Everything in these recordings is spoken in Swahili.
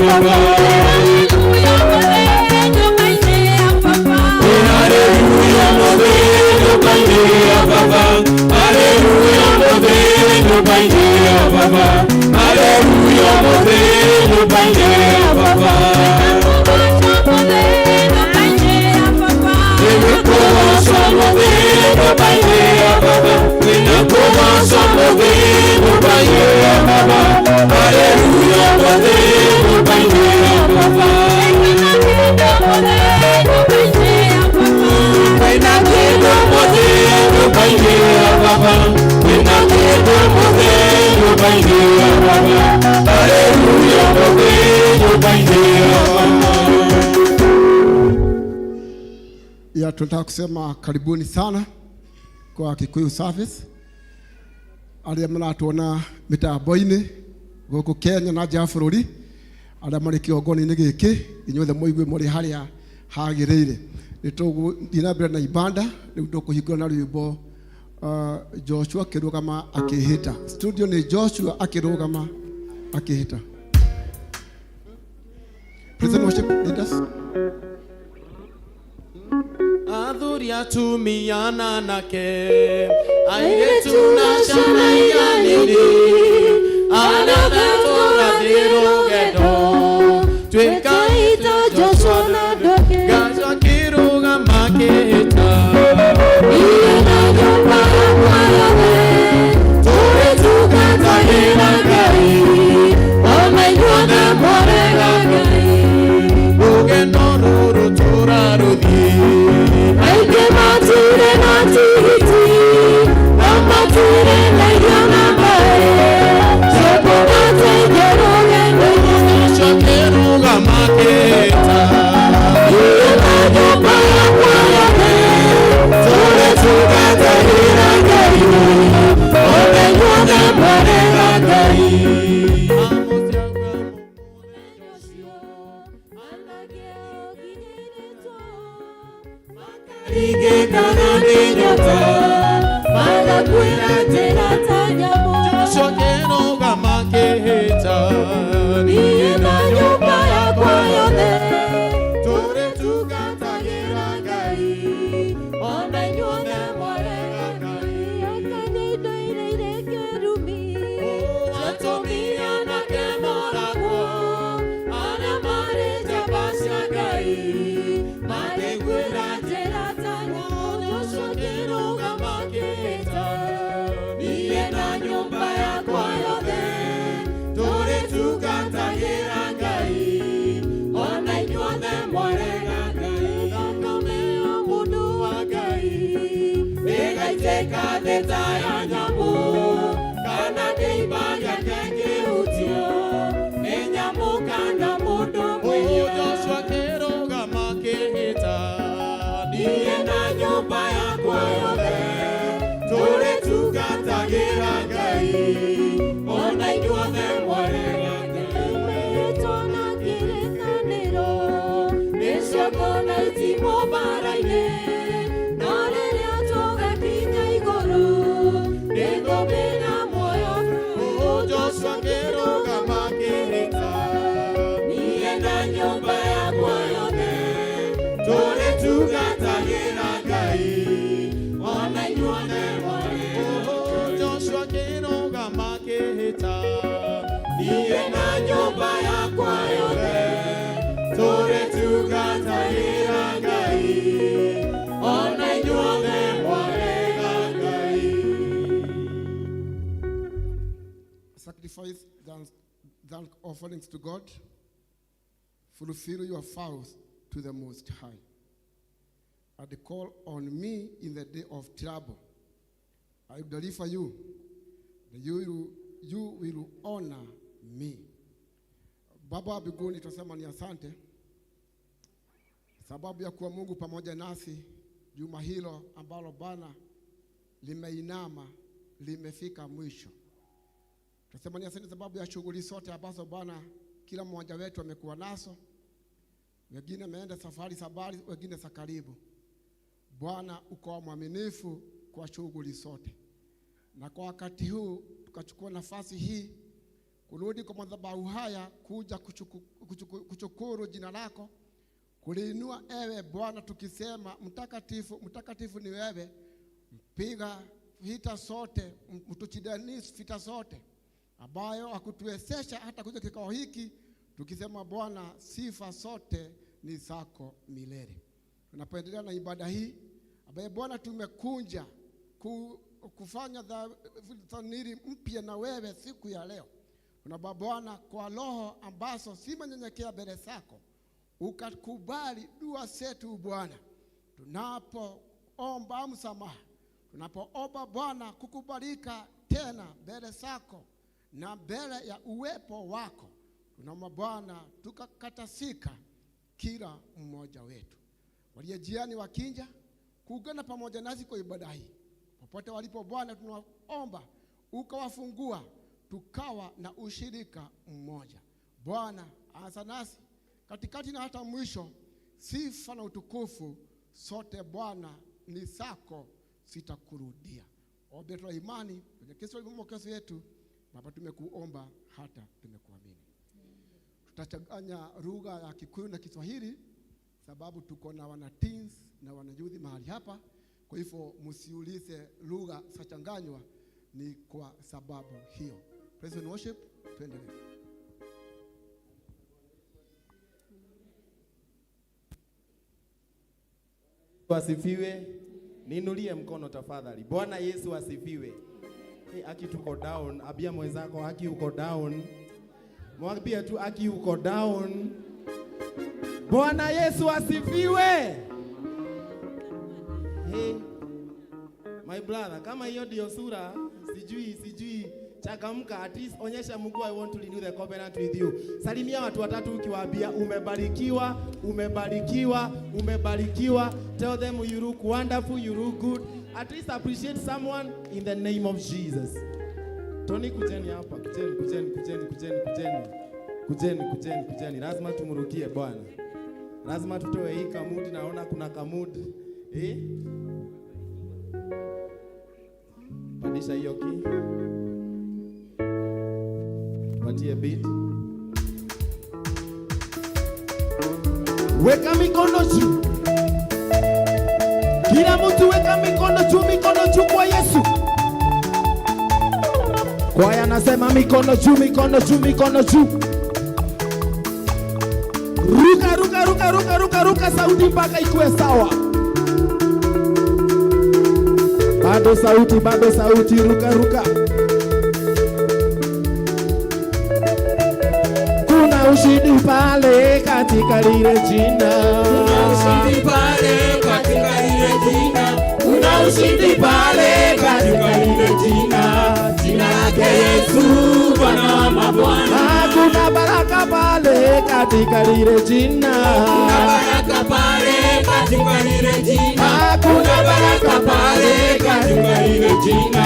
Baba. Haleluya mothe nyũmba-inĩ ya Baba. Haleluya mothe nyũmba-inĩ ya Baba. Haleluya mothe nyũmba-inĩ ya Baba. Nĩgũkũgoca mothe nyũmba-inĩ ya Baba. Nĩgũkũgoca mothe nyũmba-inĩ ya Baba. Haleluya mothe nyũmba-inĩ ya Baba. Kwĩna kĩndũ mothe nyũmba-inĩ ya Baba. Kwĩna kĩndũ mothe nyũmba-inĩ ya Baba. Haleluya mothe nyũmba-inĩ ya Baba. Ya, tunataka kusema karibuni sana kwa Kikuyu service arĩa maratuona mĩtambo-inĩ gũkũ Kenya na nja ya bũrũri, arĩa marĩ kĩgongona-inĩ gĩkĩ, inyuothe mũigue mũrĩ harĩa hagĩrĩire. Nĩ tũgũthiĩ na mbere na ibanda rĩu, tũkũhingũra na rwĩmbo Joshua akĩrũgama akĩhĩta. Studio nĩ Joshua akĩrũgama akĩhĩta. Present worship leaders. Athuri, atumia na anake, airĩtu na ciana iria nini, arĩa othe tũrathiĩ rũgendo, tuĩkai ta Joshua na andũ ake. Joshua akĩrũgama akĩhĩta. Niĩ na nyũmba yakwa yothe tũrĩtungatagĩra Ngai, ona inyuothe mwarega Ngai. Rũgendo rũrũ tũrarũthiĩ, Aingĩ matirĩ na tigiti, na matirĩ na irio na maĩ cia kũmateithia rũgendo-inĩ. Joshua akĩrũgama akĩhĩta. Niĩ na nyũmba yakwa yothe tũrĩtungatagĩra Ngai, ona inyuothe mwarega Ngai. Amos yauga Mũthenya ũcio anake nginyĩrĩtwo makaringĩkaga nĩ nyota, magakuĩra njĩra ta nyamũ. Joshua akĩrũgama akĩhĩta. Niĩ na nyũmba yakwa yothe tũrĩtungatagĩra Ngai, ona inyuothe mwarega Ngai. Akanya indo iria irĩ kĩrumi Atumia anake moragwo, arĩa marĩ njamba cia Ngai marĩkuĩra njĩra ta nyamũ. Joshua akĩrũgama akĩhĩta. Niĩ na nyũmba yakwa yothe tũrĩtungatagĩra Ngai, ona inyuothe mwarega Ngai. Thakame ya mũndũ wa Ngai ĩgaitĩka thĩ ta ya nyamũ, kana kĩimba gĩake kĩhutio nĩ nyamũ kana mũndũ mwĩhia. Joshua akĩrũgama akĩhĩta. Niĩ na nyũmba yakwa yothe tũrĩtungatagĩra Ngai, ona inyuothe mwarega Ngai. Mĩhĩtwa na kĩrĩkanĩro nĩcio na itimũ mbara-inĩ, no rĩrĩa tũgakinya igũrũ nĩ na muoyo. Joshua akĩrũgama akĩhĩta. Niĩ na nyũmba yakwa yothe tũrĩtungatagĩra Ngai, ona inyuothe mwarega. Joshua akĩrũgama akĩhĩta. Niĩ na nyũmba yakwa yothe tũrĩtungatagĩra Ngai, ona inyuothe mwarega Ngai. Sacrifice thank offerings to God. Fulfill your vows to the Most High. And call on me in the day of trouble. I will deliver you. And you will honor me. Baba wa mbinguni, tunasema ni asante sababu ya kuwa Mungu pamoja nasi juma hilo ambalo Bwana limeinama limefika mwisho. Tunasema ni asante sababu ya shughuli zote ambazo Bwana kila mmoja wetu amekuwa nazo. Wengine ameenda safari za mbali, wengine za karibu. Bwana, uko mwaminifu kwa shughuli zote, na kwa wakati huu tukachukua nafasi hii kurudi kwa madhabahu haya kuja kushukuru jina lako, kuliinua ewe Bwana, tukisema mtakatifu, mtakatifu ni wewe, mpiga vita sote, mtuchidani vita sote, ambayo hakutuwezesha hata kuja kikao hiki, tukisema Bwana sifa sote ni zako milele. Tunapoendelea na ibada hii ambaye Bwana tumekunja kufanya dhamiri mpya na wewe siku ya leo, tunaomba Bwana kwa roho ambazo zimenyenyekea mbele zako, ukakubali dua zetu Bwana, tunapoomba msamaha, tunapoomba Bwana kukubalika tena mbele zako na mbele ya uwepo wako. Tunaomba Bwana tukakatasika kila mmoja wetu walio jiani wakinja kuungana pamoja nasi kwa ibada hii, popote walipo Bwana tunaomba ukawafungua tukawa na ushirika mmoja. Bwana anza nasi katikati na hata mwisho. Sifa na utukufu sote Bwana ni zako, sitakurudia. Ombi la imani kwenye Kristo Mwokozi wetu. Baba, tumekuomba hata tumekuamini. Tutachanganya lugha ya Kikuyu na Kiswahili sababu tuko na wana teens na wana youth mahali hapa. Kwa hivyo msiulize lugha zachanganywa, ni kwa sababu hiyo. Praise and worship, tuendelee. Asifiwe. Niinulie mkono tafadhali. Bwana Yesu asifiwe. Hey, aki tuko down. Abia mwenzako aki uko down. Mwambie tu aki uko down. Bwana Yesu asifiwe. Hey, my brother, kama hiyo ndio sura, sijui changamka, at least onyesha Mungu, I want to renew the covenant with you. Salimia watu watatu ukiwaambia umebarikiwa, umebarikiwa, umebarikiwa. Tell them you look wonderful, you look good. At least appreciate someone in the name of Jesus. Tony, kujeni hapa, kujeni, kujeni, kujeni, kujeni, kujeni. Kujeni, kujeni, kujeni. Lazima tumrukie Bwana. Lazima tutoe hii kamudi, naona kuna kamudi. Eh? Pandisha hiyo ki. Patie beat. Weka mikono juu. Kila mtu weka mikono juu, mikono juu kwa Yesu. Kwaya nasema mikono juu, mikono juu, mikono juu. Ruka, ruka, ruka, ruka, ruka, ruka, sauti mpaka ikuwe sawa. Bado sauti, bado sauti, ruka, ruka. Kuna ushindi pale katika lile jina. Kuna ushindi pale katika lile jina. Kuna ushindi pale katika lile jina. Jina lake Yesu, Bwana wa mabwana. Kuna baraka pale katika lile jina. Kuna baraka pale katika lile jina. Kuna baraka pale katika lile jina.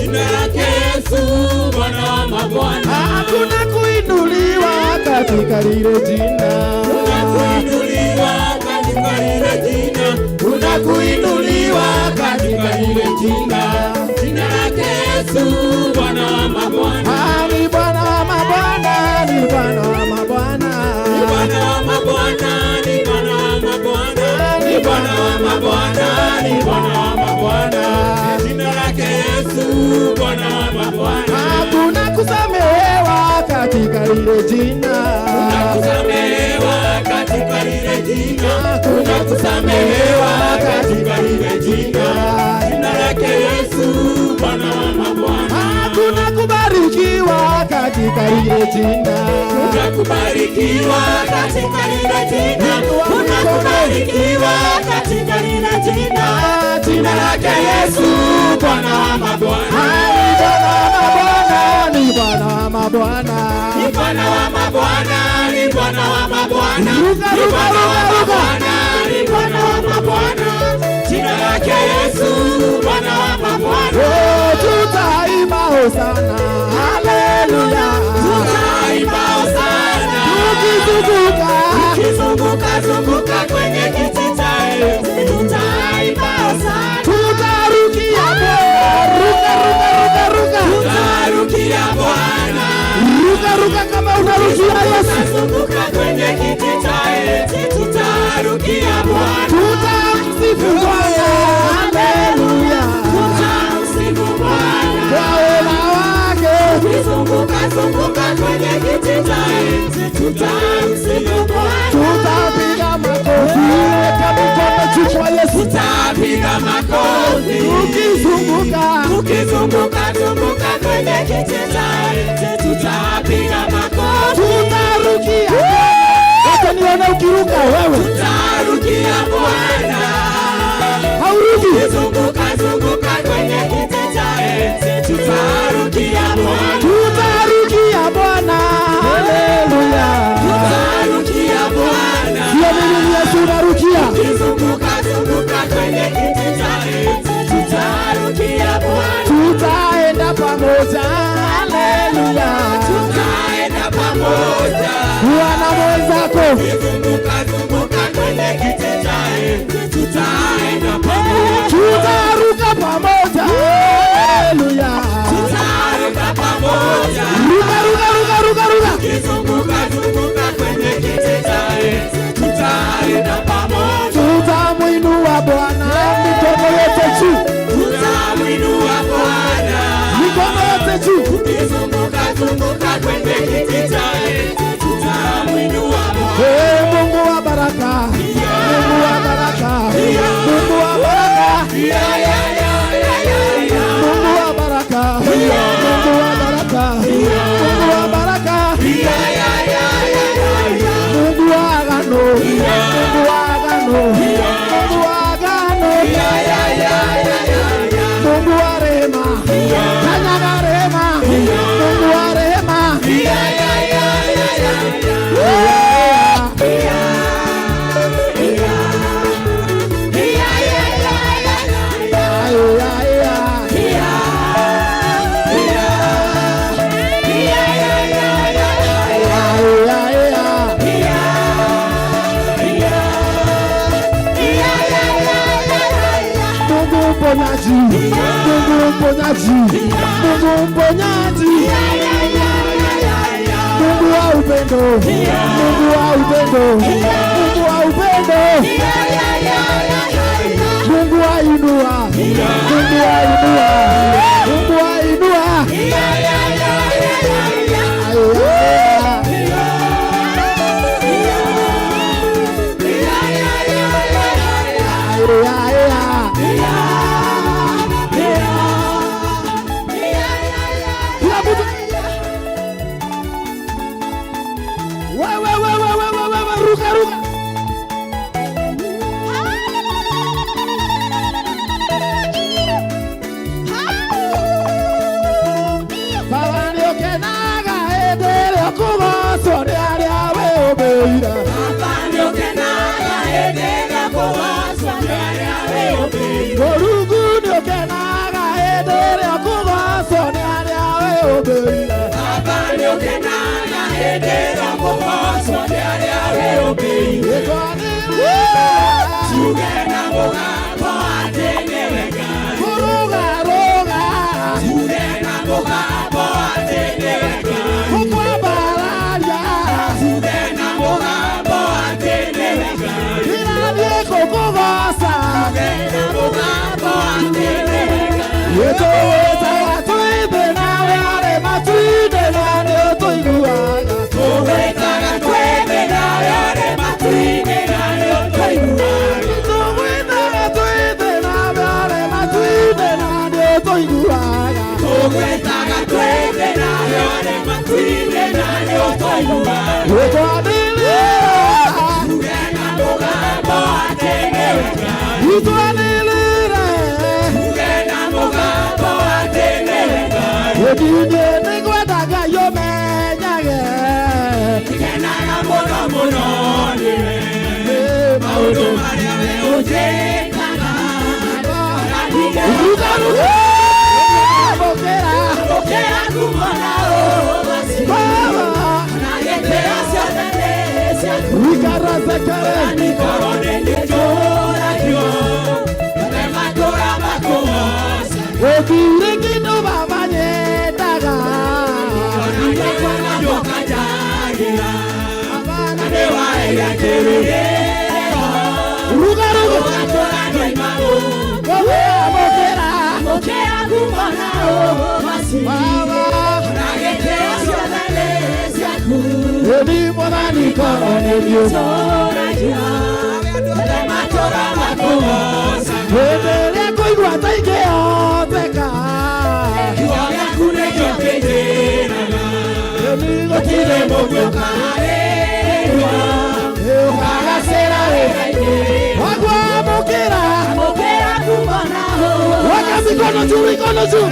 Jina lake Yesu, Bwana wa mabwana. Hakuna kuinuliwa katika lile jina. Kuna kuinuliwa katika lile jina. Kuna kuinuliwa katika lile jina. Jina lake Yesu, Bwana wa mabwana. Ni Bwana wa mabwana, ni Bwana wa mabwana. Ni Bwana wa mabwana, ni Bwana wa mabwana. Ni Bwana wa mabwana, ni Bwana wa mabwana. Jina lake Yesu, Bwana wa mabwana. Hakuna kusamehewa katika lile jina. Kuna kusamehewa katika lile jina. Kuna kusamehewa katika lile jina. Jina lake Yesu, Bwana wa mabwana. Hakuna kubarikiwa katika lile jina. Kuna kubarikiwa katika lile jina. Kuna kubarikiwa katika lile jina. Jina lake Yesu, Bwana wa mabwana. Ni Bwana wa mabwana, ni Bwana wa mabwana, ni Bwana wa mabwana, ni Bwana wa mabwana, ni Bwana wa mabwana. Jina lake Yesu, Bwana wa mabwana. Oh, tutaimba hosana, haleluya. Tutaimba hosana, tukizunguka, tukizunguka zunguka kwenye kiti cha enzi. Tutaimba hosana, tutarukia Bwana, ruka ruka ruka ruka, tutarukia Bwana, ruka Tukizunguka kwenye kiti cha enzi tutarukia Bwana. Tutamsifu Bwana. Haleluya. Tutamsifu Bwana. Kwa wema wake. Tukizunguka zunguka kwenye kiti cha enzi tutamsifu Bwana. Tutapiga makofi. Weka mikono juu kwa Yesu. Tutapiga makofi. Tukizunguka. Tukizunguka zunguka kwenye kiti cha enzi tutapiga makofi. Tutarukia. Wacha nione ukiruka wewe. Tutarukia Bwana. Hauruki. Tukizunguka zunguka kwenye kiti cha enzi tutarukia Bwana. Tutarukia Bwana. Haleluya. Tutarukia Bwana. Sio mimi ni Yesu narukia. Tukizunguka zunguka kwenye kiti cha enzi tutarukia Bwana. Tutaenda pamoja. Haleluya. Tutaenda pamoja. Kuwa na mwenzako. Tukizunguka zunguka kwenye kiti cha enzi tutaenda pamoja. Tutaruka pamoja. Haleluya. Tutaruka pamoja. Ruka ruka ruka ruka ruka. Tukizunguka zunguka kwenye kiti cha enzi tutaenda pamoja. Tutamuinua Bwana mikono yote juu. Tutamuinua Bwana. Mikono yote juu. Tukizunguka zunguka kwenye kiti cha enzi tutamuinua Bwana. Ee Mungu wa baraka. Mungu wa baraka. Mungu wa baraka. Ya, ya, ya, ya, ya, ya. Mungu wa baraka. Mungu wa baraka. Mungu wa baraka. Ya, ya, ya, ya, ya, ya. Mungu wa agano. Mungu wa agano. Mungu wa agano. Ya, ya, ya, ya, ya, ya. Mungu wa rehema. Kanyaga rehema. Mungu wa rehema. Ya, ya, ya, ya, ya, ya. Yeah. Ya, ya, ya, ya, ya, ya. Ay, ay, ay. Ya, ya, ya, ya, ya, ya, ya. Ay, ay, ay. Ya, ya, ya, ya, ya, ya, ya. Mungu mponyaji. Mungu mponyaji. Mungu mponyaji. Ya, ya, ya, ya, ya, ya. Mungu wa upendo. Mungu wa upendo. Mungu wa upendo. Ya, ya, ya, ya, ya, ya. Mungu wa inua. Mungu wa inua. Mungu wa inua. Ya, ya, ya, ya, ya, ya. Ay, ay. Ya, ya, ya, ya, ya, ya. Ay, ay, ay. Kila mtu. Wewe wewe wewe wewe ruka ruka. Baba nĩũkenaga hĩndĩ ĩrĩa ũkũgocwo nĩ arĩa wĩũmbĩire. Mũrungu nĩũkenaga hĩndĩ ĩrĩa ũkũgocwo nĩ arĩa wĩũmbĩire. Ĩtwanĩrĩra kũrũgarũga gũkwambararia ndĩrathiĩ gũkũgoca. Ĩtũĩtaga twĩ thĩ nawe arĩ matu-inĩ na nĩũtũiguaga. Tũgwĩtaga twĩ thĩ nawe arĩ matu-inĩ na nĩũtũiguaga. Tũgwĩtaga twĩ thĩ nawe arĩ matu-inĩ na nĩũtũiguaga. Tũgwĩtaga twĩ thĩ nawe arĩ matu-inĩ na nĩũtũiguaga. Ĩtwanĩrĩra Tuge na mũgambo atĩ nĩwe Ngai. Itwanĩrĩre Tuge na mũgambo atĩ nĩwe Ngai. Ĩndĩ nĩngwenda Ngai ũmenyage Ngenaga mũno mũno nĩwe. Maũndũ marĩa we ũnjĩkaga. Ruka ruka Pokera Pokea ngumo na ũgoci. Baba Na gĩtĩo ciothe nĩ ciaku. Ikarazekere Nikorwo nĩ ndĩtũragio, nĩ matũra makũgoca. Gũtirĩ kĩndũ baba nyendaga Ona nĩkwa na nyoka njagĩra. Ruga ruga. Mikono juu, mikono juu.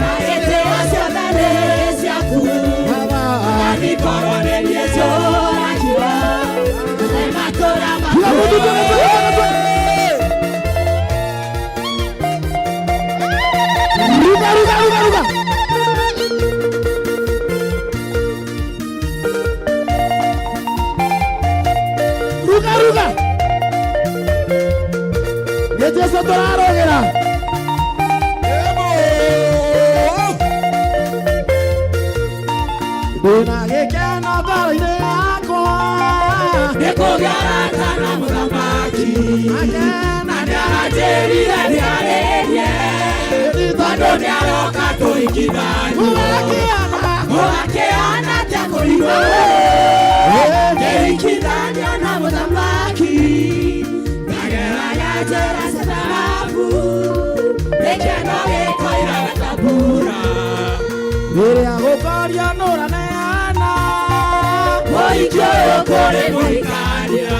Ruga, ruga, ruga, ruga. Ruga, ruga. Nĩ Jesu tũrarũgĩra. Ndĩna gĩkeno ngoro-inĩ yakwa. Nĩkũgĩa arata na mũthamaki. Na nĩaranjĩrire ndĩarĩrie. Tondũ nĩaroka tũhikithanio. Mũgakĩana atĩa kũrigwo. Ngĩhikithanio na mũthamaki. Ngageraga njĩra cia thahabu. Gĩkeno gĩkoiraga ta mbura. Rĩrĩa gũkorio nũraneana. Mũhiki ũyũ kũrĩ mũhikania.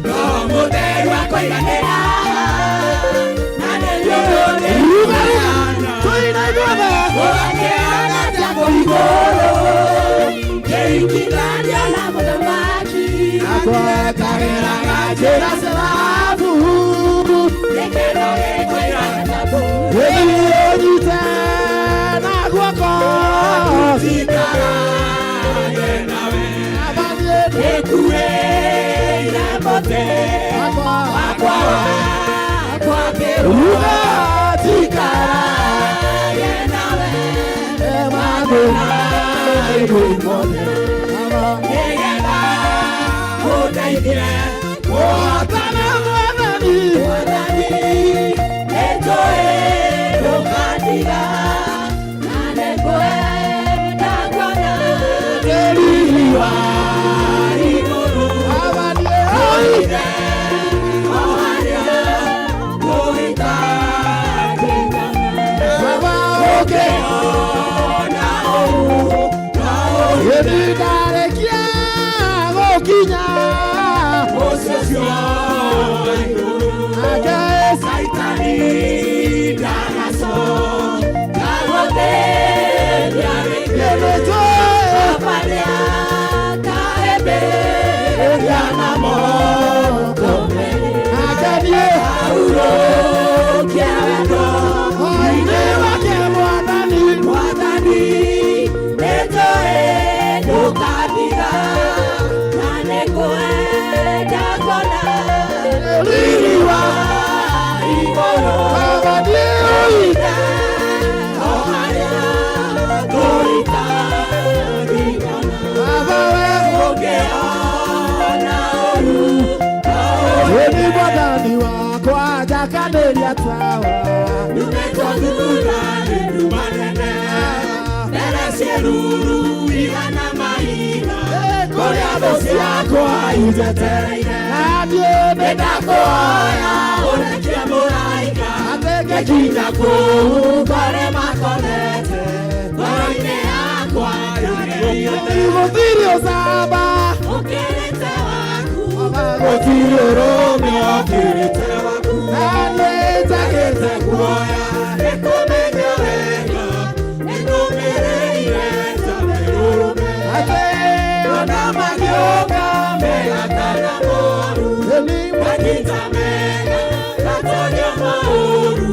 Roho Mũtheru akoiganĩra. Na nĩguo Ruga, ruga. Tũina ithuothe. Mũgakĩana atĩa kũrigũrũ. Ngĩhikithanio na mũthamaki. Ngageraga njĩra cia thahabu. Gĩkeno gĩkoiraga ta mbura. Gĩthiĩ ũnyite na guoko. Njikarage nawe. Abathiĩ Nĩkuĩire mũtĩ. akwa. Wakwa wakwambĩrwo. Ruga, Njikarage nawe. mathĩna. Nĩgetha ũndeithie. Kũhotana Mwathani. Mwathani, nĩnjũĩ ndũkandiga. Na nĩngwenda kuona Riri Wa igũrũ. Abathiĩ oi. Oire, o harĩa ũhĩtangĩkana. Baba ũkĩ. Ũkĩona ũũ, no Gĩthindarĩkia gũkinya. ũcio ũcio wa igũrũ. Nake Saitani ndagacoka gũthĩnia rĩngĩ. nĩnjũĩ. Kabarĩa kahĩmbĩria na moko merĩ. Nake niĩ. Ahurũkia wendo Oinĩ wake Mwathani. Mwathani, nĩnjũĩ ndũkandiga. Na nĩngwenda kuona Riri wa Igũrũ. Abathiĩ oi. O harĩa tũhĩtangĩkana. Baba we. Ũngĩona ũũru, no Ĩni Mwathani wakwa njakanĩria tawa. Numĩtwo thutha nĩ nduma nene. Mbere ciĩruru igana mahiga. Kũrĩa thũ ciakwa injetereire. Na niĩ Nĩndakũhoya ũrekie mũraika. atĩ Ngĩkinya kũu kũrĩ makomete. Ngoro-inĩ yakwa ndagerio. Gũtirĩ ũcamba. ũkĩrĩte waku. Gũtirĩ ũrũme ũkĩrĩte waku. Na niĩ njagĩte Kuoya nĩkũmenya wega. Nĩnũmĩrĩire ta mĩrũrũme. atĩ Ona magĩũka mega kana moru. ĩni Makita mega gatonya maũru.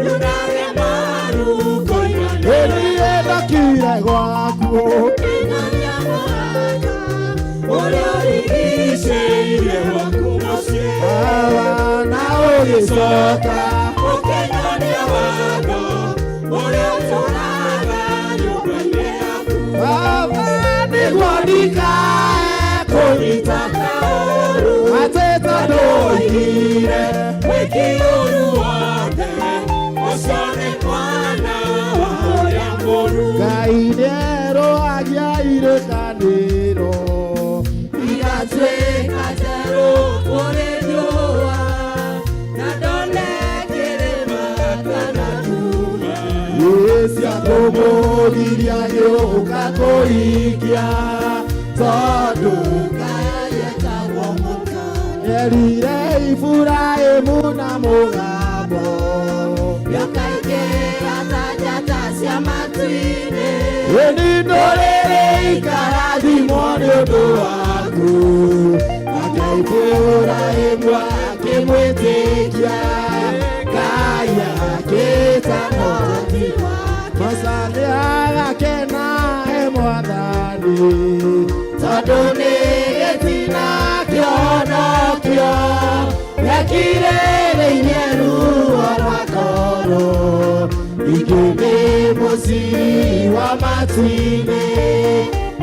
Nyunage maru koiganĩra. ĩni ndokire gwaku. Kĩng'ania mũhaka Ũrĩa ũrigicĩirie gwaku mũciĩ. Baba na ũgĩcoka. Ũkĩnyonia watho ũrĩa ũtũũraga nyũmba-inĩ yaku. Baba nĩguo ndikae kũnyita. Kũnyita Ũka kũhingia tondũ erire Iburahĩmu na mũgambo. Ĩni ndũrĩrĩ ikarathimwo nĩ ũndũ waku. Nake Iburahĩmu akĩmwĩtĩkia, Ngai akĩĩta mũhoti. Musa nĩagakena e Mwathani, tondũ nĩ gĩtina kĩhonokio gĩakirĩrĩirie ruo rwa ngoro. Ingĩ nĩ mũciri wa matu-inĩ,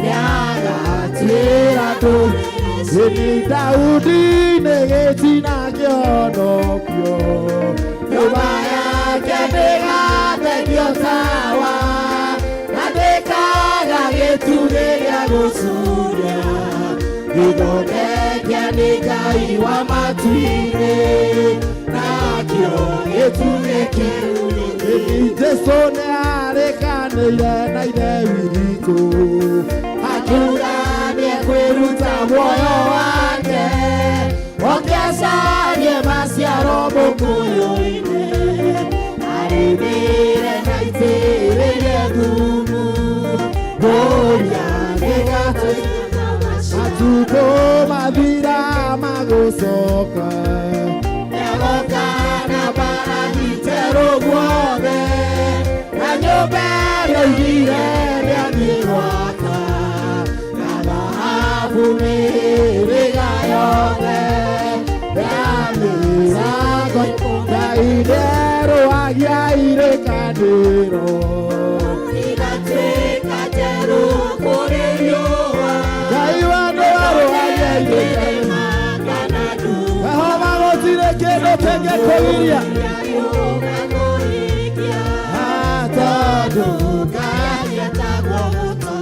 nĩagatuĩra ndũrĩrĩ. Ĩni Daudi nĩ gĩtina kĩhonokio, nyũmba yake ndĩgathekio tawa, na ndĩkaga gĩtugĩ gĩa gũcuria. Gĩthondeke nĩ Ngai wa matu-inĩ, nakĩo gĩtugĩ kĩu nĩ Jesũ nĩarĩkanĩire na Ithe witũ, akiuga nĩekwĩruta muoyo wake, oke acarie maciaro mũkũyũ-inĩ, arĩmĩre na aitĩrĩrie thumu, mbũria ndĩgatuĩka. Matukũ mathira magũcoka, nĩagoka na mbarathi njerũ guothe, na nyũmba ĩrĩa oigire nĩathiĩ gwaka, na thahabu mĩhĩrĩga yothe ya mĩcango. Ngai nĩerũagia irĩkanĩro. Ngai we nĩwerũagia irĩkanĩro. Jehova gũtirĩ kĩndũ kĩngĩkũgiria. Tondũ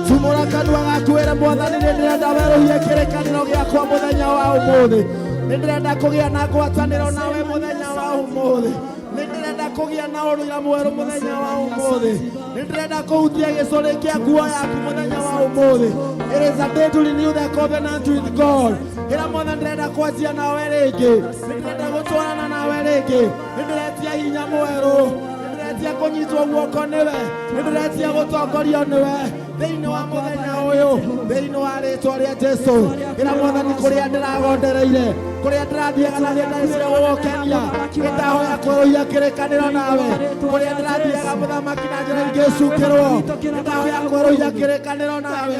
tumũra kanua gaku wĩre Mwathani, nĩ ndĩrenda werũhie kĩrĩkanĩro gĩakwa mũthenya wa ũmũthĩ. Nĩ ndĩrenda kũgĩa na ngwatanĩro nawe mũthenya wa ũmũthĩ. Nĩ ndĩrenda kũgĩa na ũrũira mwerũ mũthenya wa ũmũthĩ. Nĩ ndĩrenda kũhutia gĩcũrĩ kĩa nguo yaku mũthenya wa ũmũthĩ. It is a day to renew the covenant with God. Ĩra Mwathani, ndĩrenda kwanjia nawe rĩngĩ, nĩ ndĩrenda gũtwarana nawe rĩngĩ, nĩ ndĩretia hinya mwerũ, nĩ ndĩretia kũnyitwo guoko nĩwe, nĩ ndĩretia gũtongorio nĩwe thĩinĩ wa mũthenya ũyũ, thĩinĩ wa rĩtwa rĩa Jesu. Ĩra Mwathani, kũrĩa ndĩragondereire, kũrĩa ndĩrathiaga na njĩra cia gũgũkenia, nĩndahoya kwerũhia kĩrĩkanĩro nawe. Kũrĩa ndĩrathiaga, mũthamaki, na njĩra ingĩcukĩrwo, nĩndahoya kwerũhia kĩrĩkanĩro nawe.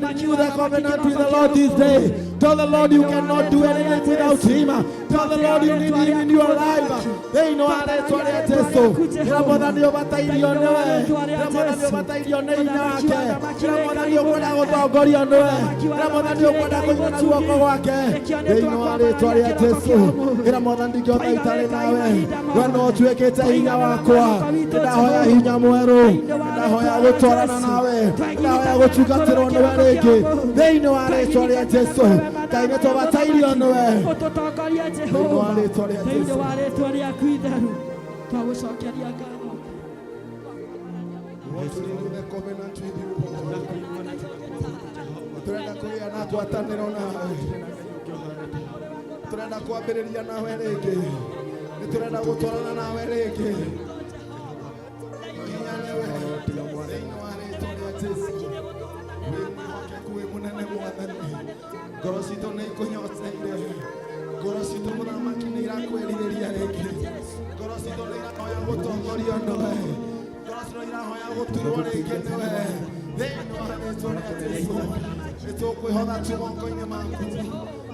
Renew the covenant with the Lord this day. Tell the Lord you cannot do anything without him. Tell the Lord you need him in your life. Thĩinĩ wa rĩtwa rĩa Jesu. Ĩra Mwathani ũbatairio nĩwe. Ĩra Mwathani ũbatairio nĩ hinya wake. Ĩra Mwathani ũkwenda gũtongorio nĩwe. Ĩra Mwathani ũkwenda kũnyitwo na guoko gwake. Thĩinĩ wa rĩtwa rĩa Jesu. Ĩra Mwathani, ndingĩhota itarĩ nawe. We no ũtuĩkĩte hinya wakwa. Nĩndahoya hinya mwerũ. Nĩndahoya gũtwarana nawe. Nĩndahoya gũtungatĩrwo nĩwe rĩngĩ. Thĩinĩ wa rĩtwa rĩa Jesu. Ngai, nĩtũbatairio nĩwe. Ũtũtongorie. Thĩinĩ wa Jehova, rĩtwa rĩa thĩinĩ Jesu. wa rĩtwa rĩaku itheru twagũcokeria ngatho. We want to renew the covenant with you, Lord. Turenda kũgĩa na ngwatanĩro nawe. Turenda kwambĩrĩria nawe rĩngĩ. Nĩ turenda gũtwarana nawe rĩngĩ. Hinya nĩwe. Thĩinĩ wa rĩtwa rĩa Jesu. Wĩ mwĩhokeku, wĩ mũnene Mwathani. Ngoro citũ nĩ ikũnyoteire. Ngoro citũ, mũthamaki, nĩ irakwĩrirĩria rĩngĩ. Ngoro citũ nĩ irahoya gũtongorio nĩwe. Ngoro citũ irahoya gũturwo rĩngĩ nĩwe. Thĩinĩ wa rĩtwa rĩa Jesu. Nĩ tũkwĩhotha tu moko-inĩ maku.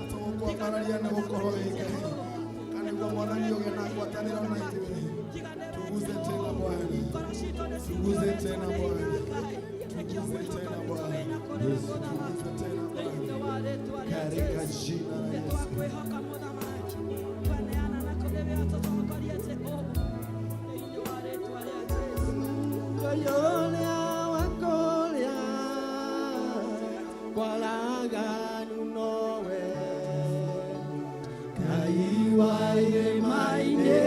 Tũgũkwambararia nĩ gũkorwo wĩ Ngai. Ka nĩguo Mwathani ũgĩe na ngwatanĩro na ithuĩ. Tuguze tena Bwana. Tuguze tena Bwana. Tuguze tena Bwana. Tuguze tena Bwana. Katika jina la Yesu. Twakwĩhoka mũthamaki, twaneana na kũrĩ we ũtũtongorie Jehova, thĩinĩ wa rĩtwa rĩa Jesu. Koyolia wakolia kwalaganu nowe Ngai wa irĩma-inĩ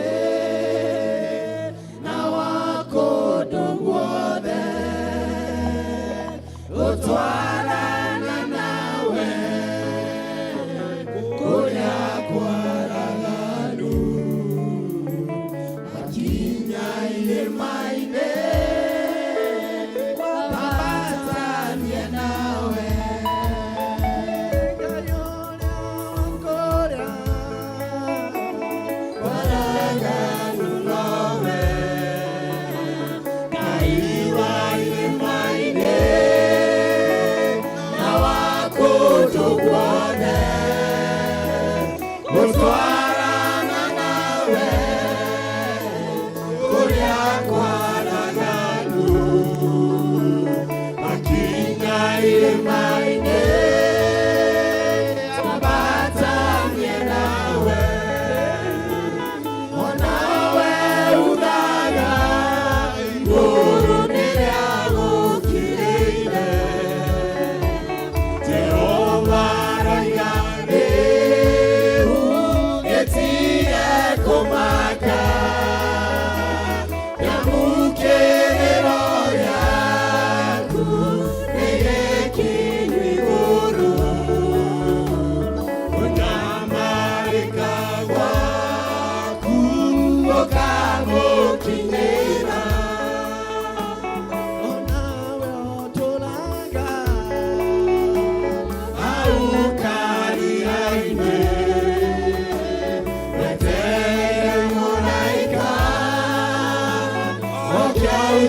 na wa kũndũ guothe.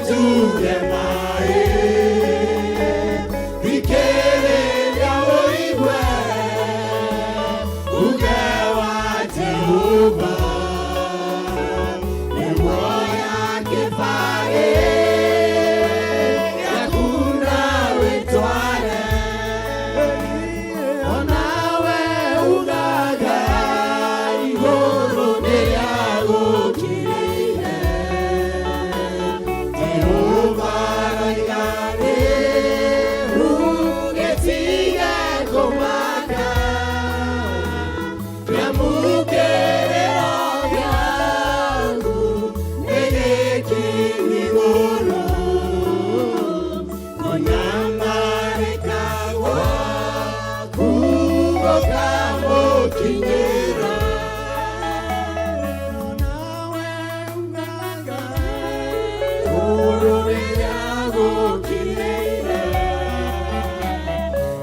njuge maĩ Thikĩrĩria ũigue uge wa Jehova Nĩguoya kĩbarĩ gĩaku na wĩtware Onawe ugaga igũrũ nĩrĩagũkirĩire Jehova aroiga rĩu gĩtige kũmaka Rĩamũkĩrĩro gĩaku nĩ gĩkinyu igũrũ Kũnyamarĩka gwaku gũkamũkinyĩra Onawe ugaga igũrũ nĩrĩagũkirĩire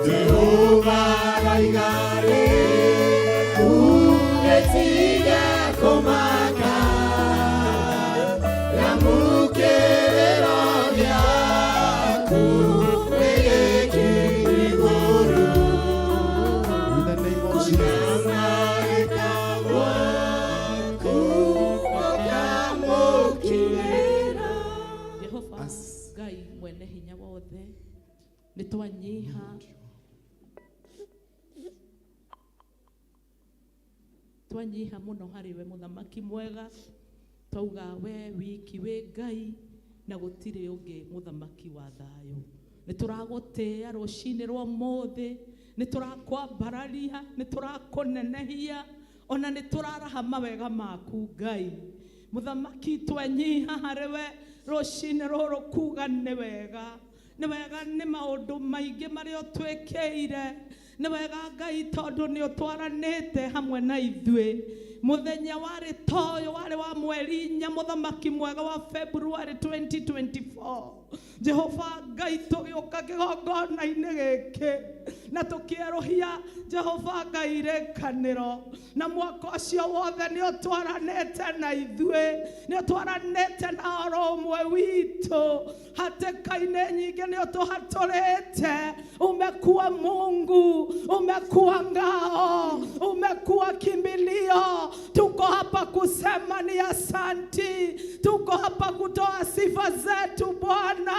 Jehova aroiga rĩu gĩtige kũmaka Rĩamũkĩrĩro gĩaku nĩ gĩkinyu igũrũ In the name of Jesus. Kũnyamarĩka gwaku gũkamũkinyĩra Jehova Ngai mwene hinya wothe nĩ twanyiha twanyiha mũno harĩ we mũthamaki mwega twauga we wiki wĩ Ngai na gũtirĩ ũngĩ mũthamaki wa thayũ nĩ tũragũtĩĩa rũcinĩ rwa ũmũthĩ nĩ tũrakwambararia nĩ tũrakũnenehia ona nĩ tũraraha mawega maku Ngai mũthamaki twenyiha harĩ we rũcinĩ rũrũ kuga nĩ wega nĩ wega nĩ maũndũ maingĩ marĩa ũtwĩkĩire nĩ wega Ngai tondũ nĩ ũtwaranĩte hamwe na ithuĩ mũthenya warĩ toyo warĩ wa mweri inya mũthamaki mwega wa February 2024 Jehova Ngai tũgĩũka kĩgongona-inĩ gĩkĩ na tũkĩerũhia Jehova Ngai rĩkanĩro na mwaka ũcio wothe nĩ ũtwaranĩte na ithuĩ nĩ ũtwaranĩte na oro ũmwe witũ hatĩka-inĩ nyingĩ nĩ ũtũhatũrĩte umekuwa Mungu umekuwa ngao umekuwa kimbilio tuko hapa kusema ni asanti tuko hapa kutoa sifa zetu Bwana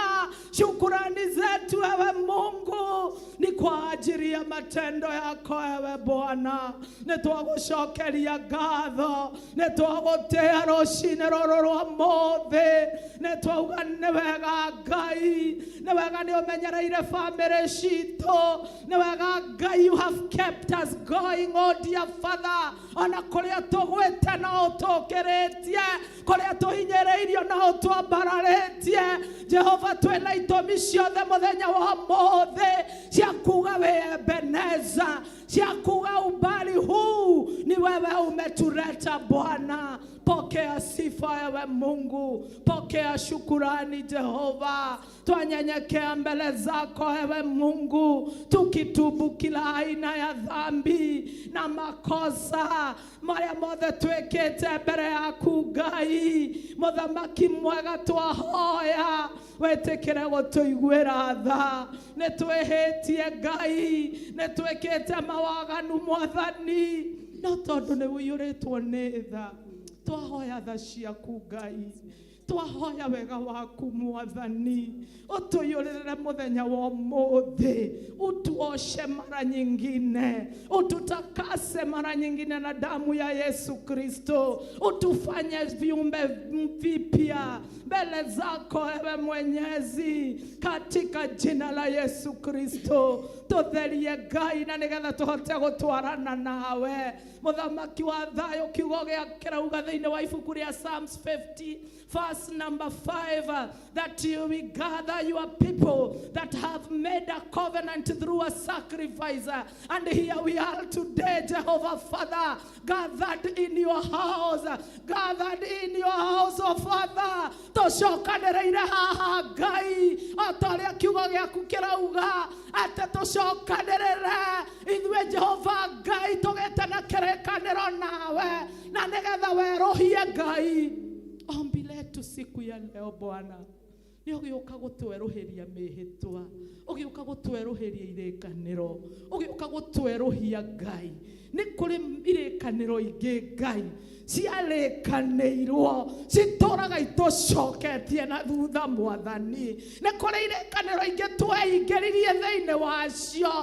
shukurani zetu ewe Mungu ni kwa ajili ya matendo yako ewe Bwana nĩ twagũcokeria ngatho nĩ twagũtĩa rũcinĩ rũrũ rwa mũthĩ nĩ twauga nĩ wega Ngai nĩ wega nĩ ũmenyereire bamĩrĩ citũ nĩ wega Ngai you have kept us going oh dear Father ona kũrĩa tũgwĩte no ũtũkĩrĩtie kũrĩa tũhinyĩrĩirio no ũtwambararĩtie Jehova twĩna itũmi ciothe mũthenya wa ũmũthĩ cia kuga wĩ Ebeneza cia kuga umbali huu ni wewe umetuleta Bwana. Pokea sifa ewe Mungu, pokea shukurani Jehova. Twanyenyekea mbele zako ewe Mungu, tukitubu kila aina ya dhambi na makosa marĩa mothe twĩkĩte mbere yaku Ngai. Mũthamaki mwega twahoya wĩtĩkĩre gũtũiguĩra tha. Nĩ twĩhĩtie Ngai, nĩ twĩkĩte mawaganu Mwathani, no tondũ nĩ ũiyũrĩtwo nĩ tha twahoya tha ciaku Ngai twahoya wega waku Mwathani ũtũiyũrĩrĩre mũthenya wa ũmũthĩ utuoshe mara nyingine ututakase mara nyingine na damu ya Yesu Kristo utufanye viumbe vipya mbele zako ewe Mwenyezi katika jina la Yesu Kristo tutherie Ngai na nigetha tuhote gũtwarana nawe mũthamaki wa thayũ kiugo gĩa kĩrauga thĩinĩ wa ibuku rĩa Psalms 50 verse number 5 that you will gather your people that have made a covenant through a sacrifice and here we are today Jehovah Father gathered in your house gathered in your house oh Father tũcokanĩrĩire haha Ngai o ta ũrĩa kiugo gĩaku kĩrauga atĩ tũcokanĩrĩre ithuĩ Jehova Ngai tũgĩte na kĩrĩkanĩro nawe na nĩgetha werũhie Ngai ombi letu siku ya leo Bwana Nĩ ũgĩũka gũtwerũhĩria mĩhĩtwa, ũgĩũka gũtwerũhĩria irĩkanĩro, ũgĩũka gũtwerũhia Ngai. Nĩ kũrĩ irĩkanĩro ingĩ Ngai ciarĩkanĩirwo citũraga itũcoketie na thutha Mwathani. Nĩ kũrĩ irĩkanĩro ingĩ tweingĩririe thĩinĩ wacio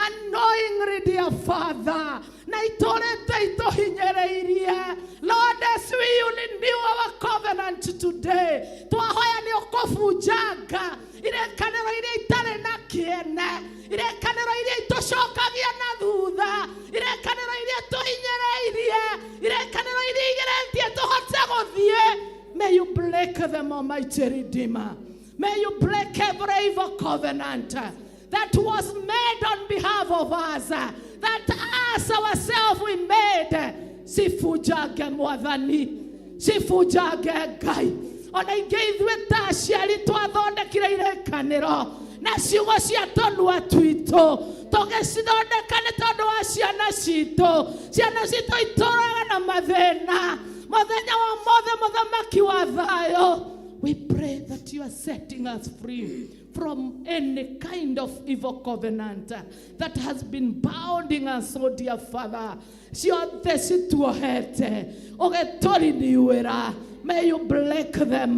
unknowingly, dear Father, na itũrĩte itũhinyĩrĩirie. Lord, as we renew our covenant today, twahoya nĩ ũkũbunjanga irĩkanĩro iria itarĩ na kĩene, irĩkanĩro iria itũcokagia na thutha, irĩkanĩro iria tũhinyĩrĩirie, irĩkanĩro iria igeretie tũhote gũthiĩ. May you break them, Almighty Redeemer. May you break every evil covenant that was made on behalf of us, that us ourselves we made. Cibunjange Mwathani, cibunjange Ngai. Ona ingĩ ithuĩ ta aciari twathondekire irĩkanĩro na ciugo cia tũnua twitũ, tũgĩcithondeka nĩ tondũ wa ciana citũ. Ciana citũ itũraga na mathĩna mũthenya wa mothe. Mũthamaki wa thayũ, we pray that you are setting us free from any kind of evil covenant that has been bounding us, oh dear Father. Ciothe cituohete, ũgĩtũriniwĩra. May you break them.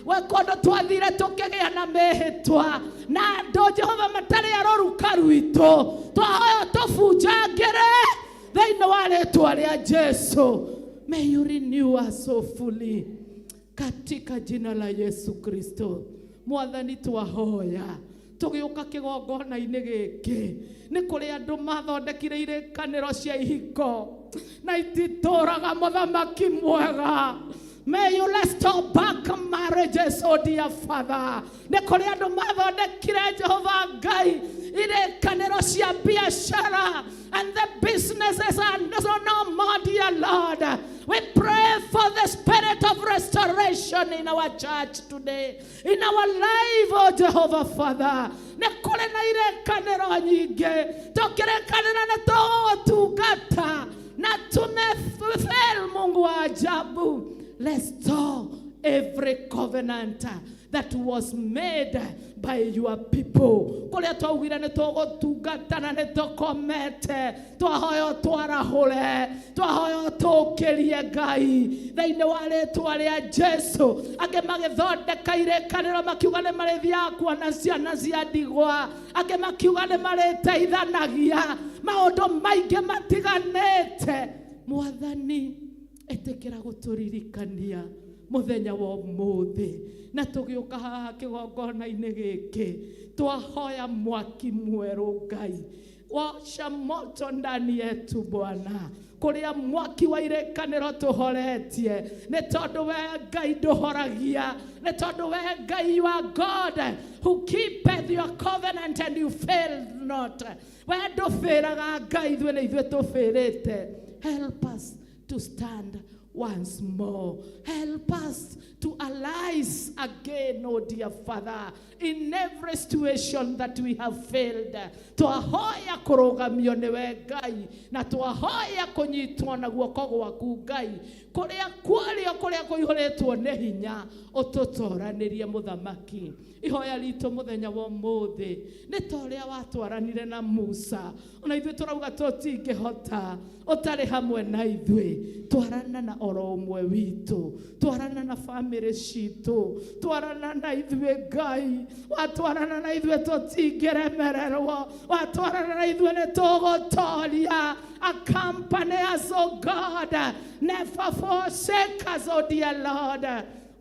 We kũndũ twathire tũkĩgĩa na mĩhĩtwa na andũ Jehova matarĩ aroruka rwitũ, twahoya tũbunjangĩre thĩinĩ wa rĩtwa rĩa Jesu. May you renew us so fully katika jina la Yesu Kristo. Mwathani, twahoya tũgĩũka kĩgongona-inĩ gĩkĩ, nĩ kũrĩ andũ mathondekire irĩkanĩro cia ihiko na ititũraga. Mũthamaki mwega, may you restore back marriages, oh dear Father. Nĩ kũrĩ andũ mathondekire, Jehova Ngai, irĩkanĩro cia biashara, and the businesses are no more, dear Lord. We pray for the spirit of restoration in our church today, in our life, oh Jehovah Father. Nĩ kũrĩ na irĩkanĩro nyingĩ tũkĩrĩkanĩra nĩ tũgũtungata na tumefail. Mungu wa ajabu, restore every covenant that was made by your people. Kũrĩa twaugire nĩ tũgũtungata na nĩ tũkomete, twahoya twarahũre, twahoya tũkĩrie Ngai thĩinĩ wa rĩtwa rĩa Jesu. Angĩ magĩthondeka irĩkanĩro makiuga nĩ marĩthiaga kuona ciana cia ndigwa, angĩ makiuga nĩ marĩteithanagia maũndũ maingĩ matiganĩte. Mwathani, ĩtĩkĩra gũtũririkania mũthenya wa ũmũthĩ na tũgĩũka haha kĩgongona-inĩ gĩkĩ, twahoya mwaki mwerũ. Ngai, washa moto ndani yetu Bwana, kũrĩa mwaki wa irĩkanĩro tũhoretie, nĩ tondũ we Ngai ndũhoragia, nĩ tondũ we Ngai, you are God who keepeth your covenant and you fail not. We ndũbĩraga Ngai, ithuĩ nĩ ithuĩ tũbĩrĩte. Help us to stand once more. Help us to arise again, oh dear Father, in every situation that we have failed. Twahoya kũrũgamio nĩwe Ngai, na twahoya kũnyitwo na guoko gwaku Ngai, kũrĩa kwarĩo kũrĩa kũihũrĩtwo nĩ hinya, ũtũtoranĩrie Mũthamaki. Ihoya ritũ mũthenya wa ũmũthĩ nĩ ta ũrĩa watwaranire na Musa, ona ithuĩ tũrauga tũtingĩhota ũtarĩ hamwe na ithuĩ. Twarana na oro ũmwe witũ, twarana na bamĩrĩ citũ, twarana na ithuĩ Ngai. Watwarana na ithuĩ tũtingĩremererwo, watwarana na ithuĩ nĩ tũgũtoria. Accompany us, O God. Never forsake us, O dear Lord.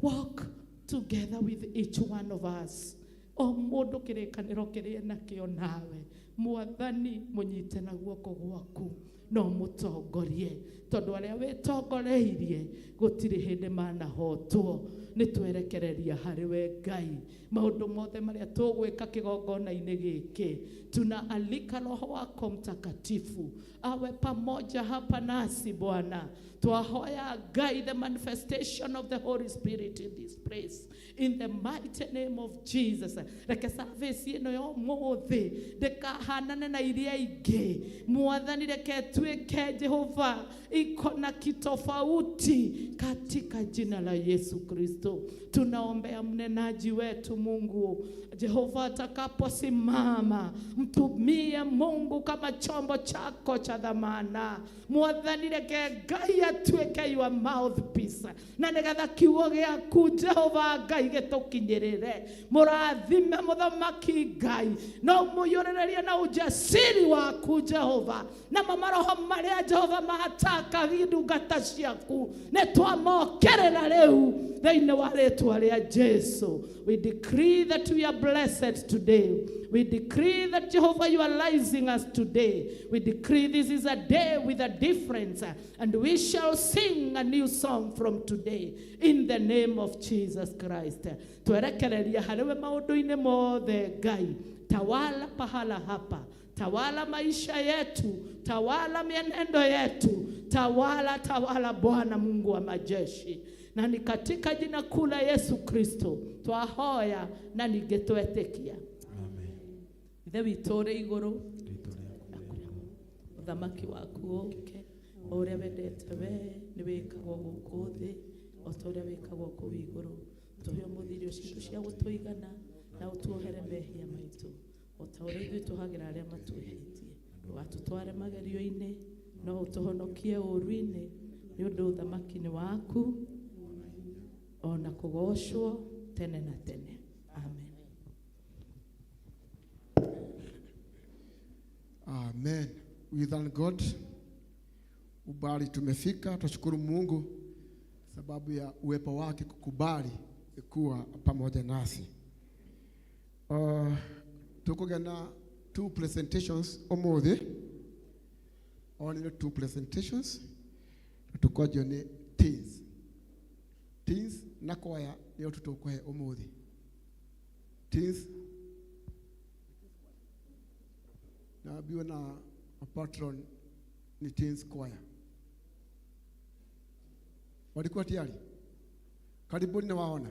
Walk together with each one of us. O mũndũ kĩrĩkanĩro kĩrĩa nakĩo nawe Mwathani, mũnyite na guoko gwaku no mũtongorie, tondũ arĩa wĩtongoreirie gũtirĩ hĩndĩ manahotwo. Nĩ twerekereria harĩ we Ngai maũndũ mothe marĩa tũgwĩka kĩgongona-inĩ gĩkĩ. Tunaalika Roho wako Mtakatifu awe pamoja hapa nasi Bwana. Twahoya Ngai the manifestation of the Holy Spirit in this place, in the mighty name of Jesus. Reke service ĩno ya ũmũthĩ ndĩkahanane na iria ingĩ. Mwathani, reke ĩtuĩke Jehova iko na kitofauti katika jina la Yesu Kristo. Tunaombea mnenaji wetu Mungu Jehova, atakaposimama mtumie Mungu kama chombo chako cha dhamana. Mwathani reke Ngai atuĩke your mouthpiece, na nĩgetha kiugo gĩaku Jehova Ngai gĩtũkinyĩrĩre. Mũrathime mũthamaki Ngai, na ũmũiyũrĩrĩrie na ujasiri waku Jehova, na maroho marĩa Jehova mahataka ndungata ciaku nĩ twamokerera rĩu thĩinĩ wa rĩtwa rĩa Jesu. We decree that we are blessed today. We decree that Jehovah, you are rising us today. We decree this is a day with a difference, and we shall sing a new song from today in the name of Jesus Christ. Twerekereria harĩwe maũndũ-inĩ mothe Ngai, tawala pahala hapa, tawala maisha yetu, tawala mienendo yetu, tawala, tawala Bwana Mungu wa majeshi. Na ni katika jina kuu la Yesu Kristo twahoya na ningĩ twetĩkia. Amen. Ithe witũ ũrĩ igũrũ, Rĩĩtwa rĩaku ũthamaki waku ũke, o ũrĩa wendete we nĩ wĩkagwo gũkũ thĩ o ta ũrĩa wĩkagwo kũu igũrũ. Tũhe ũmũthĩ irio citũ cia gũtũigana, na ũtuohere mehia maitũ o ta ũrĩa ithuĩ tũhagĩra arĩa matwĩhĩtie. Ndũgatũtware magerio-inĩ, no ũtũhonokie ũũru-inĩ, nĩ ũndũ ũthamaki nĩ waku ona kũgoocwo tene na tene. Amen. Amen. We thank God. Ubali tumefika, tushukuru Mungu sababu ya uwepo wake kukubali kuwa pamoja nasi. Tukugena two presentations umuthi, only two presentations. Tukojo ni teens. Teens na kwaya nio tutukwe umuthi. Teens naambiwa na patron ni teens choir. Walikuwa tayari? Karibuni na waona.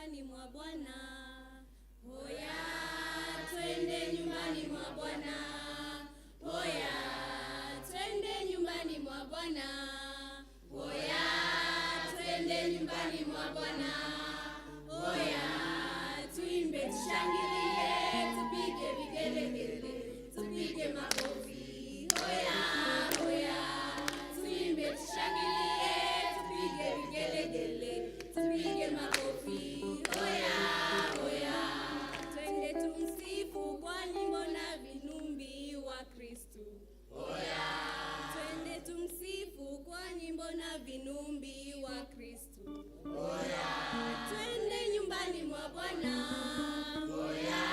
nyumbani mwa Bwana. Hoya, twende nyumbani mwa Bwana. Hoya, twende nyumbani mwa Bwana. Hoya, twende nyumbani mwa Bwana. Hoya, tuimbe, tushangilie, tupige vigelegele, tupige makofi. Hoya, hoya, tuimbe, tushangilie, tupige vigelegele, tupige makofi. Hoya, hoya, twende tumsifu kwa nyimbo na vinumbi wa Kristu. Hoya, twende tumsifu kwa nyimbo na vinumbi wa Kristu. Hoya, twende nyumbani mwa Bwana. Hoya,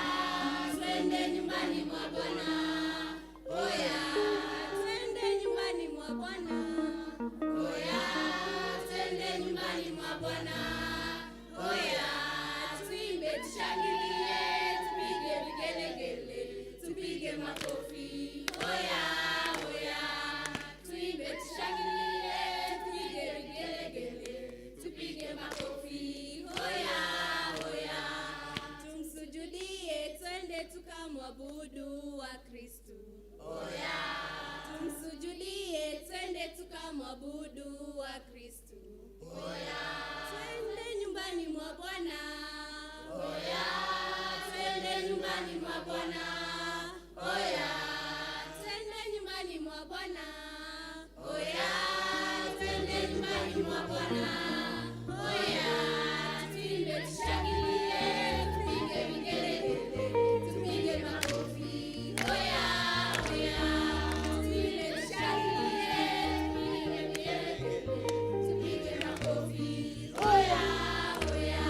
twende nyumbani mwa Bwana. Hoya, twende nyumbani mwa Bwana. Hoya, twende nyumbani mwa Bwana. Hoya, tuimbe, tushangilie, tupige vigelegele, tupige makofi. Hoya, hoya, tuimbe, tushangilie, tupige vigelegele, tupige makofi. Hoya, hoya, tumsujudie, twende tukamwabudu wa Kristu. Hoya, tumsujudie, twende tukamwabudu wa Kristu. Hoya, twende nyumbani mwa Bwana. Hoya, twende nyumbani mwa Bwana. Hoya, twende nyumbani mwa Bwana. Hoya, twende nyumbani mwa Bwana. Hoya, tuimbe, tushangilie, tupige vigelegele, tupige makofi. Hoya, hoya, tuimbe, tushangilie, tupige vigelegele, tupige makofi. Hoya, hoya,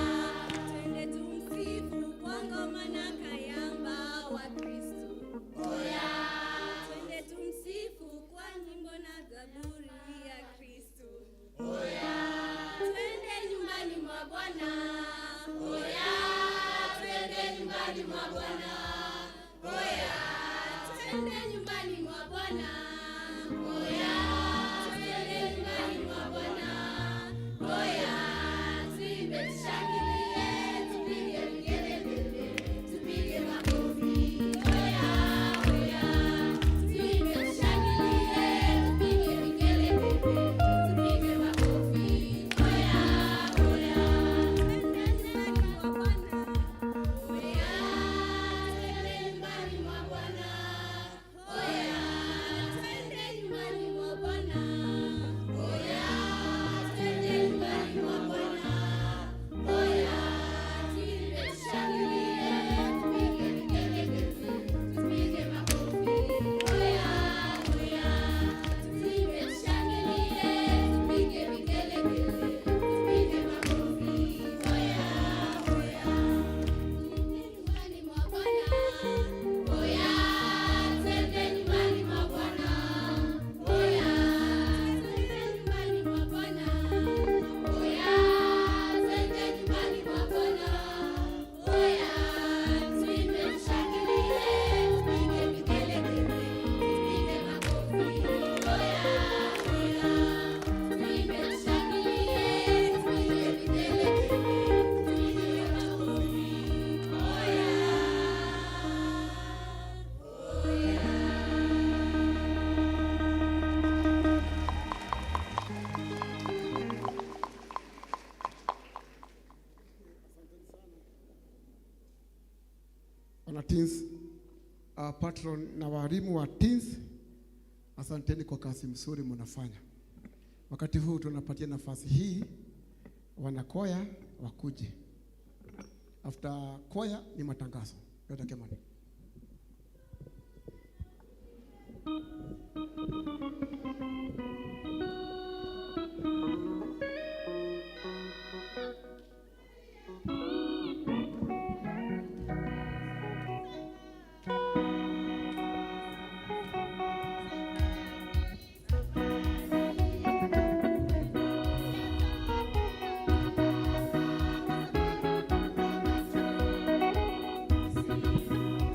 twende tumsifu kwa ngoma na kayamba wa Kristu. Hoya, twende tumsifu kwa nyimbo na zaburi ya Kristu. Hoya, twende nyumbani mwa Bwana. Hoya, twende nyumbani mwa Bwana. Hoya, twende nyumbani mwa Bwana. Hoya, twende nyumbani mwa Bwana. Hoya, tuimbe, tushangilie, tupige vigelegele, tupige makofi. Hoya, hoya, tuimbe, tushangilie, tupige vigelegele, tupige makofi. Hoya, hoya, twende nyumbani mwa Bwana. Hoya, twende nyumbani mwa Bwana. Hoya, twende nyumbani mwa Bwana. Hoya, twende nyumbani mwa Bwana. Hoya, tuimbe, tushangilie, tupige vigelegele, tupige makofi. Hoya, hoya, tuimbe, tushangilie, tupige vigelegele, tupige makofi. Hoya, hoya, twende nyumbani mwa Bwana. Hoya, twende nyumbani mwa Bwana. Hoya, twende nyumbani mwa Bwana. Hoya, twende nyumbani mwa Bwana. Hoya, tuimbe, tushangilie, tupige vigelegele, tupige makofi. Hoya, hoya, tuimbe, tushangilie, tupige vigelegele, tupige makofi. Hoya, hoya. Wana teens, patron na walimu wa teens, asanteni kwa kazi mzuri mnafanya. Wakati huu tunapatia nafasi hii wanakwaya wakuje. After kwaya ni matangazo. Yote Kimani. Thank you.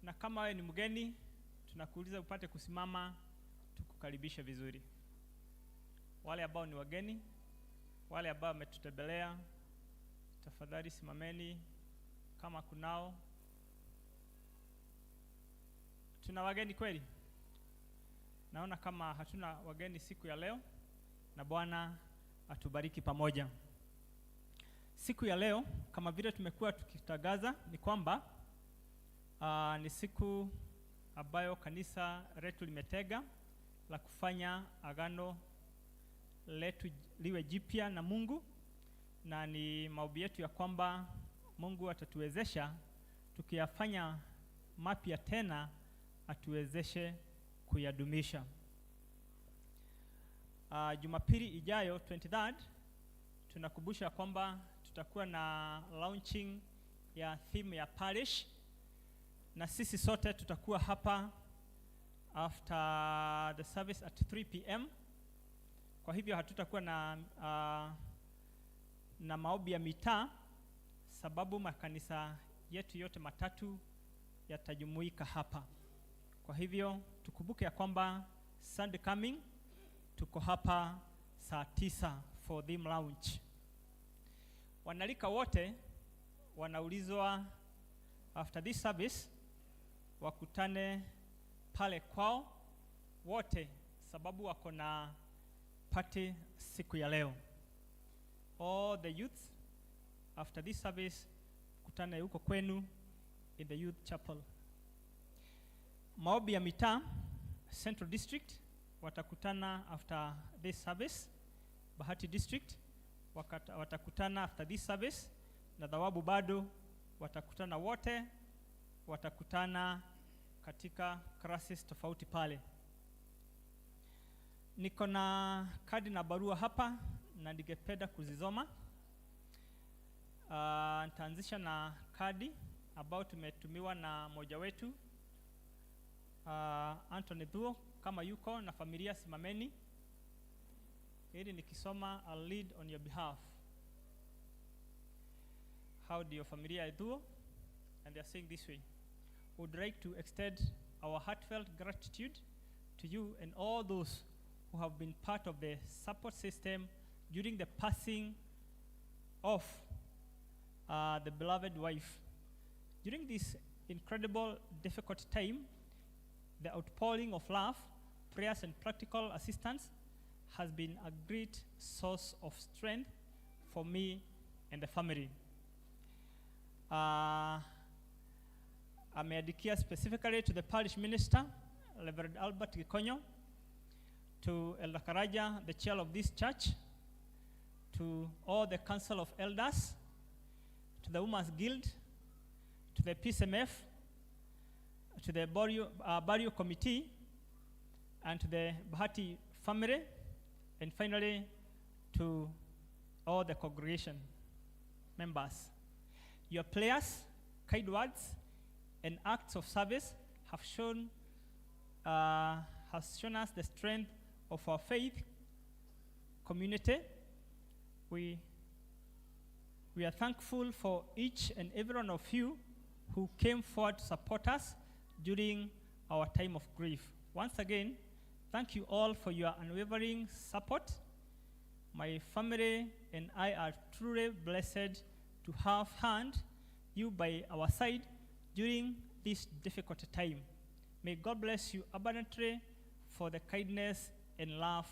Na kama wewe ni mgeni, tunakuuliza upate kusimama tukukaribishe vizuri. Wale ambao ni wageni, wale ambao wametutembelea, tafadhali simameni kama kunao. Tuna wageni kweli? Naona kama hatuna wageni siku ya leo, na Bwana atubariki pamoja. Siku ya leo kama vile tumekuwa tukitangaza ni kwamba ni siku ambayo kanisa letu limetega la kufanya agano letu liwe jipya na Mungu, na ni maombi yetu ya kwamba Mungu atatuwezesha tukiyafanya mapya tena, atuwezeshe kuyadumisha. Jumapili ijayo 23rd tunakumbusha kwamba tutakuwa na launching ya theme ya parish, na sisi sote tutakuwa hapa after the service at 3 p.m. Kwa hivyo hatutakuwa na maombi ya mitaa, sababu makanisa yetu yote matatu yatajumuika hapa. Kwa hivyo tukumbuke ya kwamba Sunday coming tuko hapa saa 9 for theme launch. Wanarika wote wanaulizwa after this service wakutane pale kwao wote, sababu wako na party siku ya leo. All the youths, after this service kutane huko kwenu in the youth chapel. Maombi ya mitaa, Central District watakutana after this service, Bahati District watakutana after this service, na Thawabu bado watakutana wote, watakutana katika classes tofauti pale. Niko na kadi na barua hapa na ningependa kuzisoma. Nitaanzisha na kadi ambayo tumetumiwa na mmoja wetu, Anthony Thuo, kama yuko na familia simameni, ili nikisoma I'll lead on your behalf. How do your familia ya Thuo, and they are saying this way: "Would like to extend our heartfelt gratitude to you and all those who have been part of the support system during the passing of the beloved wife. During this incredible difficult time, the outpouring of love, prayers, and practical assistance has been a great source of strength for me and the family." Ameandikia specifically to the parish minister, Reverend Albert Gikonyo, to Elder Karaja, the chair of this church, to all the council of elders, to the Women's Guild, to the PSMF, to the burial committee, and to the Bahati family, and finally to all the congregation members. "Your prayers, kind words, and acts of service has shown us the strength of our faith community. We are thankful for each and every one of you who came forward to support us during our time of grief. Once again, thank you all for your unwavering support. My family and I are truly blessed to have had you by our side during this difficult time. May God bless you abundantly for the kindness and love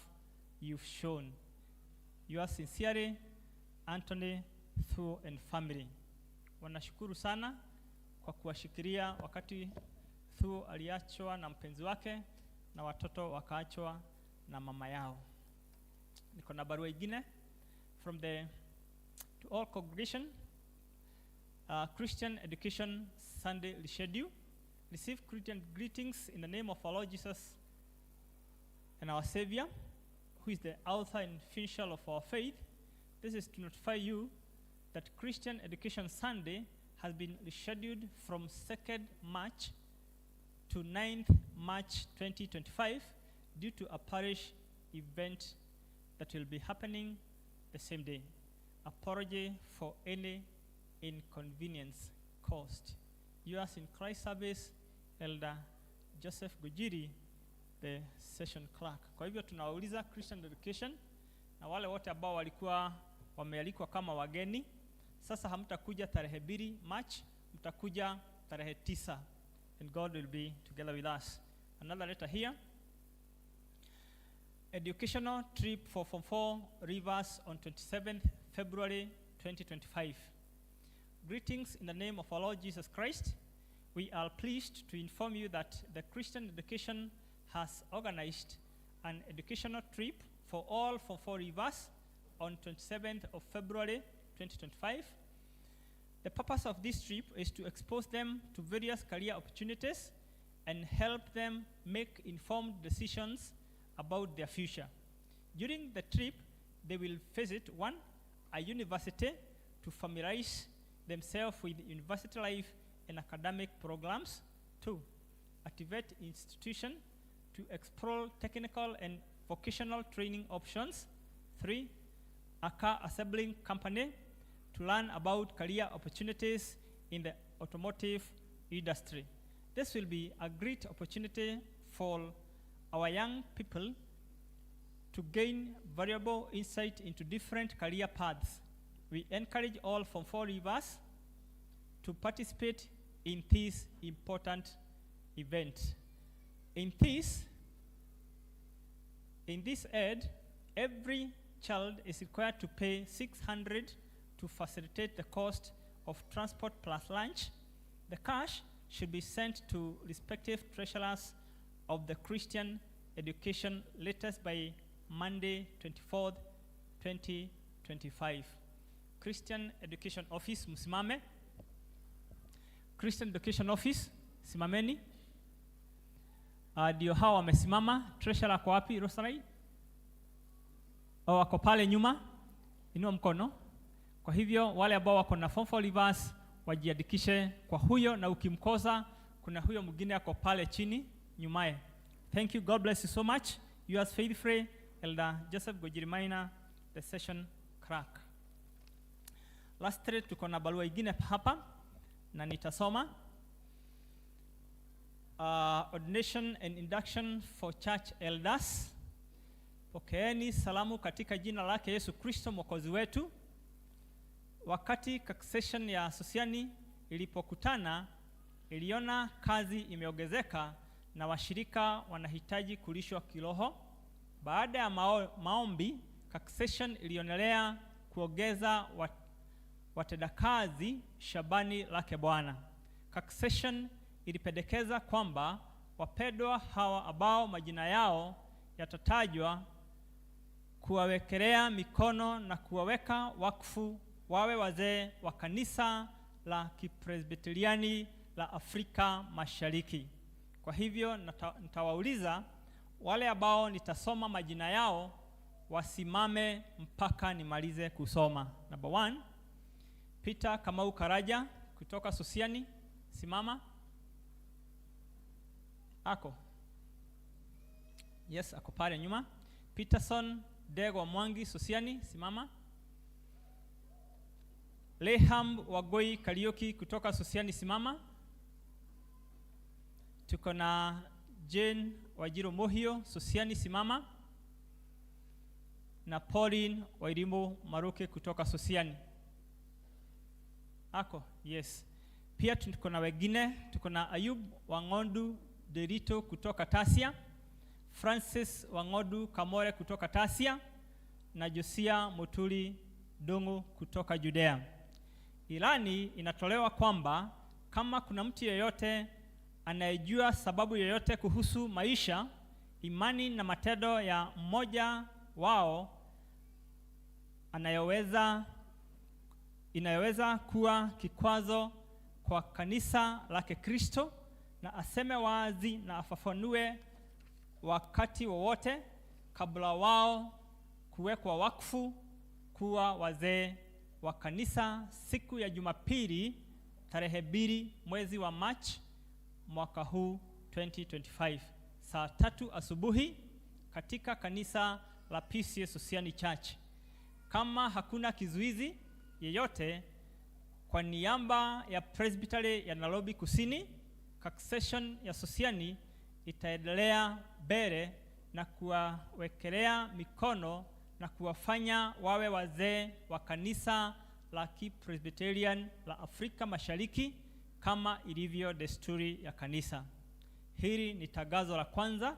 you've shown. Yours sincerely, Anthony Thuo and family." Wanashukuru sana kwa kuwashikilia wakati Thuo aliachwa na mpenzi wake na watoto wakaachwa na mama yao. Niko na barua ingine from the to all congregation, Christian Education Sunday reschedule. "Receive Christian greetings in the name of our Lord Jesus and our Savior, who is the author and finisher of our faith. This is to notify you that Christian Education Sunday has been rescheduled from 2nd March to 9th March 2025 due to a parish event that will be happening the same day. Apology for any inconvenience caused. Yours in Christ service, Elder Joseph Gujiri, the session clerk. Kwa hivyo tunawauliza Christian Education na wale wote ambao walikuwa wamealikwa kama wageni, sasa hamtakuja tarehe 2 March, mtakuja tarehe 9, and God will be together with us. Another letter here. Educational trip for Form 4 Leavers on 27th February 2025. Greetings in the name of our Lord Jesus Christ. We are pleased to inform you that the Christian Education has organized an educational trip for all Form 4 Leavers on 27th of February 2025. The purpose of this trip is to expose them to various career opportunities and help them make informed decisions about their future. During the trip, they will visit one, a university to familiarize themselves with university life and academic programs. Two, a TVET institution to explore technical and vocational training options. Three, a car assembling company to learn about career opportunities in the automotive industry. This will be a great opportunity for our young people to gain valuable insight into different career paths. We encourage all Form 4 leavers to participate in this important event. In this ed, every child is required to pay 600 to facilitate the cost of transport plus lunch. The cash should be sent to respective treasurers of the Christian Education latest by Monday 24th, 2025. Christian Education Office, msimame. Christian Education Office, simameni. Ndio hawa wamesimama. Treasurer ako wapi, Rosalie? Oh, wako pale nyuma. Inua mkono. Kwa hivyo wale ambao wako na Form 4 leavers wajiandikishe kwa huyo, na ukimkosa kuna huyo mwingine ako pale chini nyumaye. Thank you. God bless you so much. Yours faithfully, Elder Joseph Gojirimaina, the session clerk. Lastly, tuko na barua ingine hapa na nitasoma. Ordination and induction for church elders. Pokeeni salamu katika jina lake Yesu Kristo Mwokozi wetu. Wakati session ya Sosiani ilipokutana, iliona kazi imeongezeka na washirika wanahitaji kulishwa kiroho. Baada ya maombi, session ilionelea kuongeza watendakazi shambani lake Bwana. Session ilipendekeza kwamba wapendwa hawa ambao majina yao yatatajwa kuwawekelea mikono na kuwaweka wakfu wawe wazee wa kanisa la Kipresbiteriani la Afrika Mashariki. Kwa hivyo nitawauliza wale ambao nitasoma majina yao wasimame mpaka nimalize kusoma. Number one, Peter Kamau Karaja kutoka Sosiani, simama. Ako. Yes, ako pale nyuma. Peterson Dego Mwangi, Sosiani, simama. Leham Wagoi Kariuki kutoka Sosiani, simama. Tuko na Jane Wajiro Mohio, Sosiani, simama. Na Pauline Wairimu Maruke kutoka Sosiani. Ako, yes. Pia tuko na wengine, tuko na Ayub Wang'ondu Derito kutoka Tasia, Francis Wang'ondu Kamore kutoka Tasia na Josia Mutuli Dungu kutoka Judea. Ilani inatolewa kwamba kama kuna mtu yeyote anayejua sababu yoyote kuhusu maisha, imani na matendo ya mmoja wao inayoweza kuwa kikwazo kwa kanisa lake Kristo, na aseme wazi na afafanue wakati wowote kabla wao kuwekwa wakfu kuwa wazee wa kanisa siku ya Jumapili tarehe 2 mwezi wa Machi mwaka huu 2025 saa 3 asubuhi katika kanisa la PCEA Sosiani Church. Kama hakuna kizuizi yeyote, kwa niaba ya Presbytery ya Nairobi Kusini, Succession ya Sosiani itaendelea mbele na kuwawekelea mikono na kuwafanya wawe wazee wa kanisa la Kipresbyterian la Afrika Mashariki kama ilivyo desturi ya kanisa. Hili ni tangazo la kwanza.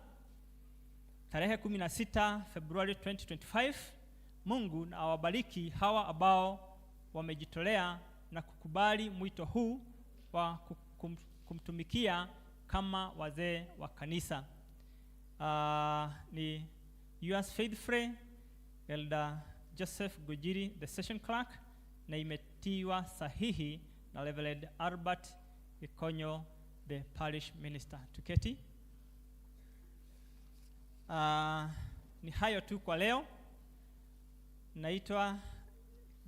Tarehe 16 Februari 2025. Mungu na awabariki hawa ambao wamejitolea na kukubali mwito huu wa kumtumikia kama wazee wa kanisa. Ni yours faithfully, Elder Joseph Gujiri, the session clerk, na imetiwa sahihi na Reverend Albert Ikonyo, the parish minister. Tuketi. Ni hayo tu kwa leo. Naitwa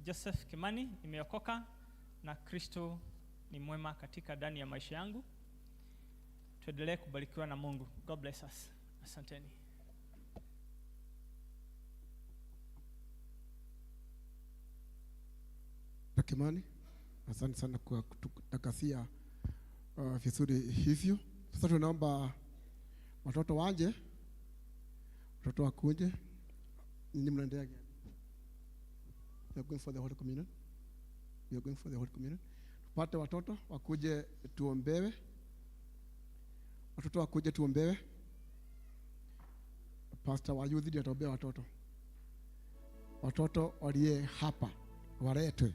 Joseph Kimani, nimeokoka na Kristo ni mwema katika ndani ya maisha yangu. Tuendelee kubarikiwa na Mungu. God bless us. Asanteni. Kimani, asante sana kwa kututakasia vizuri hivyo. Sasa tunaomba watoto waje, watoto wakuje. Ninyi mnaendelea gani? We are going for the Holy Communion. We are going for the Holy Communion. Tupate watoto wakuje tuombewe. Watoto wakuje tuombewe. Pastor wa youth ndiye ataombea watoto. Watoto walie hapa waletwe.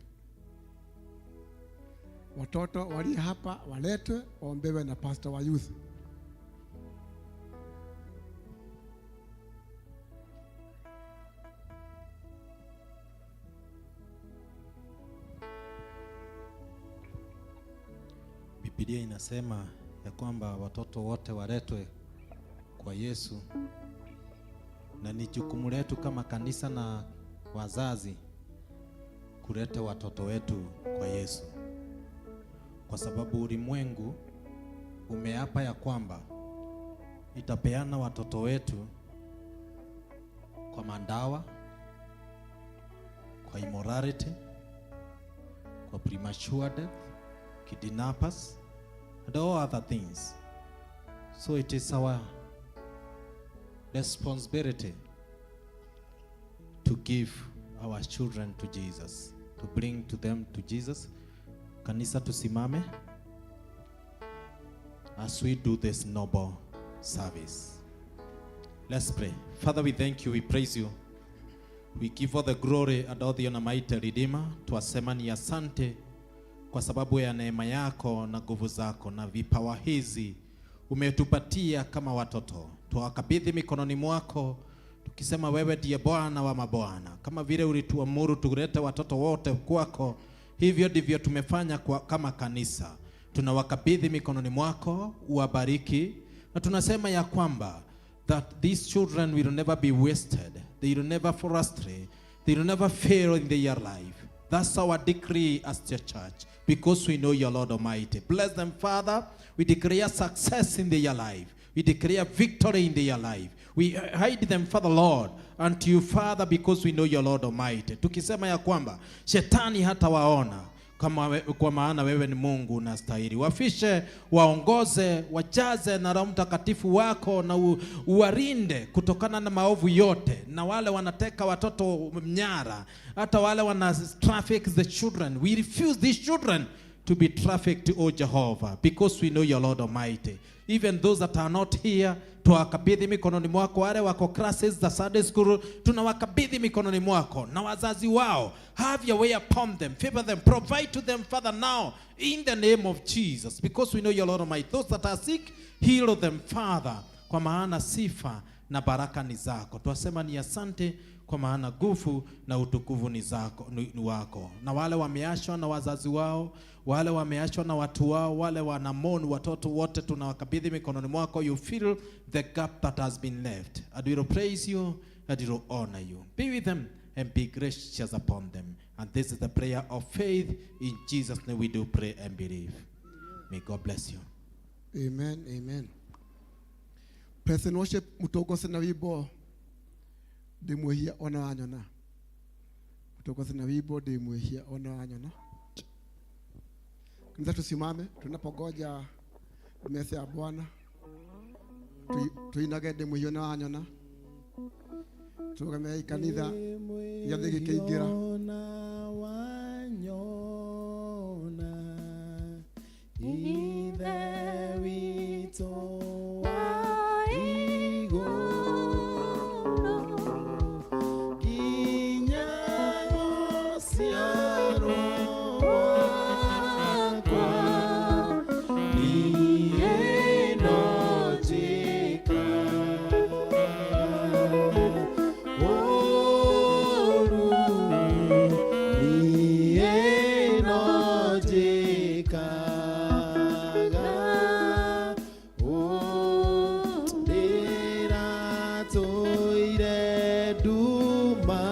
Watoto walie hapa waletwe waombewe na pastor wa youth. Biblia inasema ya kwamba watoto wote waletwe kwa Yesu, na ni jukumu letu kama kanisa na wazazi kuleta watoto wetu kwa Yesu, kwa sababu ulimwengu umeapa ya kwamba itapeana watoto wetu kwa mandawa, kwa immorality, kwa premature death, kidnappers, and all other things. So it is our responsibility to give our children to Jesus, to bring to them to Jesus. Kanisa tusimame as we do this noble service. Let's pray. Father, we thank you, we praise you. We give all the glory and all the honor, mighty Redeemer. Twasema ni asante kwa sababu ya neema yako na nguvu zako na vipawa hizi umetupatia kama watoto. Tuwakabidhi mikononi mwako tukisema wewe ndiye Bwana wa mabwana. Kama vile ulituamuru tulete watoto wote kwako, hivyo ndivyo tumefanya kama kanisa. Tunawakabidhi mikononi mwako, uwabariki, na tunasema ya kwamba that these children will never be wasted, they will never fall astray, they will never fail in their life. That's our decree as the church, because we know your Lord Almighty. Bless them, Father. We declare success in their life. We declare victory in their life. We hide them, Father Lord, unto you, Father, because we know your Lord Almighty. Tukisema ya kwamba shetani hatawaona kwa maana wewe ni Mungu unastahili. Wafishe, waongoze, wajaze na Roho Mtakatifu wako na uwarinde kutokana na maovu yote, na wale wanateka watoto mnyara, hata wale wana traffic the children. We refuse these children to be trafficked, O Jehovah, because we know your Lord Almighty. Even those that are not here, tuwakabidhi mikononi mwako. Wale wako classes za Sunday school, tunawakabidhi mikononi mwako na wazazi wao. Have your way upon them, favor them, provide to them, Father, now in the name of Jesus, because we know your Lord Almighty. Those that are sick, heal them, Father, kwa maana sifa na baraka ni zako. Twasema ni asante kwa maana nguvu na utukufu ni zako, ni wako. Na wale wameachwa na wazazi wao, wale wameachwa na watu wao, wale wanamon watoto wote tunawakabidhi mikononi mwako. You fill the gap that has been left. And we will praise you and we will honor you. Be with them and be gracious upon them. And this is the prayer of faith. In Jesus' name we do pray and believe. May God bless you. Amen, amen. Praise and worship, mutogose na wimbo ndimwihia ona wanyona. Mutogose na wimbo ndimwihia ona wanyona. Kanisa tusimame tunapogoja Meza ya Bwana tuinage ndĩ mũhiũ na wanyona tũrũgame kanitha gĩathĩ gĩkĩingĩra. Wanyona Ithe witũ wa igũrũ, nginya gũciarwo gwakwa, niĩ no njĩkaga ũũru, niĩ no njĩkaga ũũru, ndĩratũire nduma-inĩ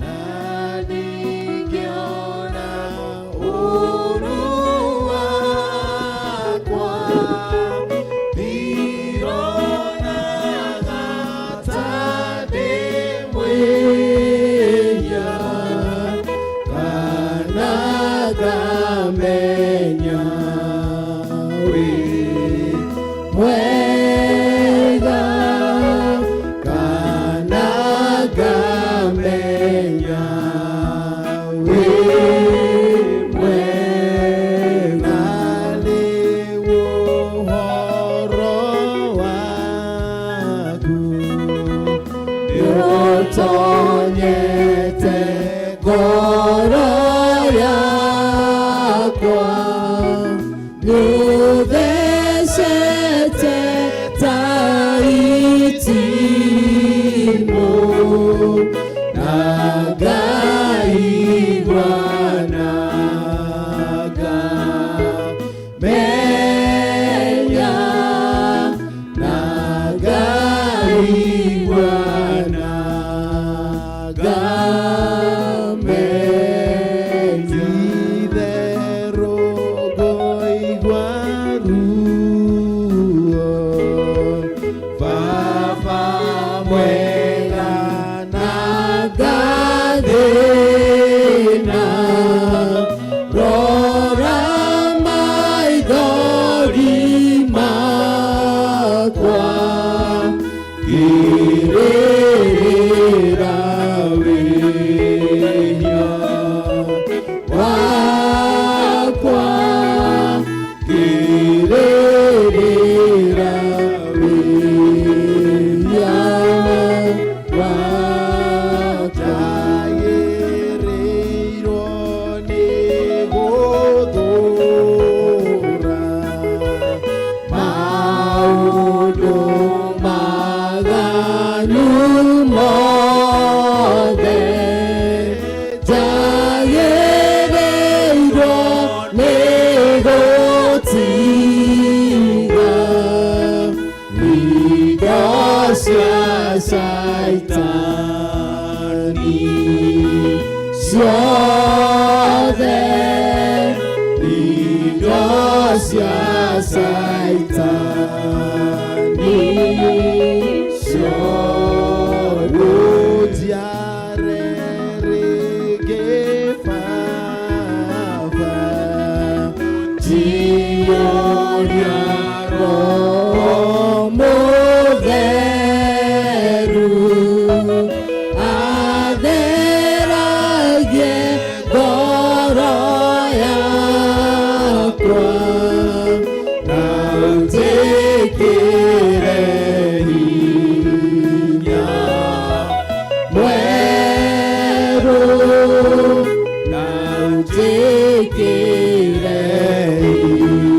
na ndingĩona ũũru wakwa, ndironaga ta ndĩ mwĩhia kana ngamenya wĩ mwega, kana ngamenya wĩ mwega. Rĩu ũhoro waku nĩũtonyete ngoro yakwa, nĩũthecete ta itimũ, na ngaigua na ngamenya, na ngaigua na ngamenya. Itherũ ngũigua ruo, Baba mwega, na ngathĩna, rora maithori makwa, ngĩrĩrĩra wĩhia wakwa, ngĩrĩrĩra wĩhia wakwa. Njagĩrĩirwo nĩ gũthũũra maũndũ maganu mothe, njagĩrĩirwo nĩ gũtiga indo cia Caitani ciothe, indo cia Caitani ciothe. Ũnjiare rĩngĩ Baba, njiyũria Roho Mũtheru, atheragie ngoro yakwa, na njĩkĩre hinya mwerũ, na njĩkĩre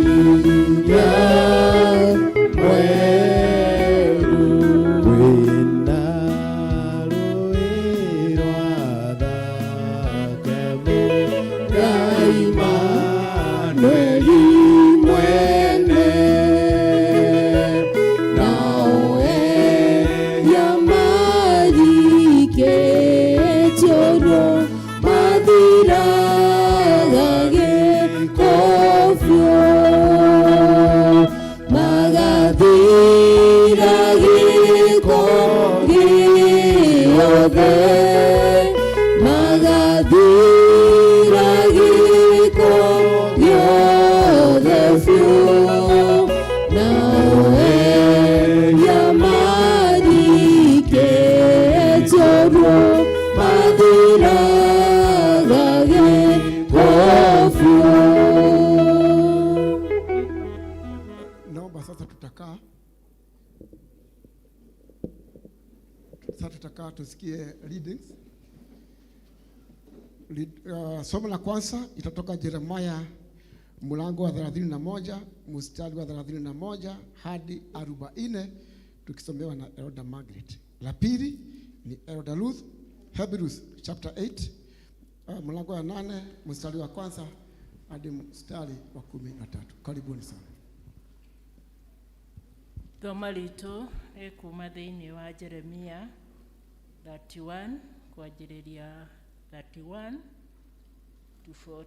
hinya mwerũ. Kwĩna rũĩ rwa thakame ya Imanueli mwene, Naomba sasa tutakaa. Sasa tutakaa tusikie readings. Somo la kwanza itatoka Jeremiah mlango wa 31 mstari wa 31 hadi 40, tukisomewa na Elder Margaret. La pili ni Elder Ruth, Hebrews chapter 8, mlango wa 8 mstari wa kwanza hadi mstari wa 13. Karibuni sana. Thoma ritũ rĩkuma thĩinĩ wa Jeremia 31 kwanjĩrĩria 31 to 40.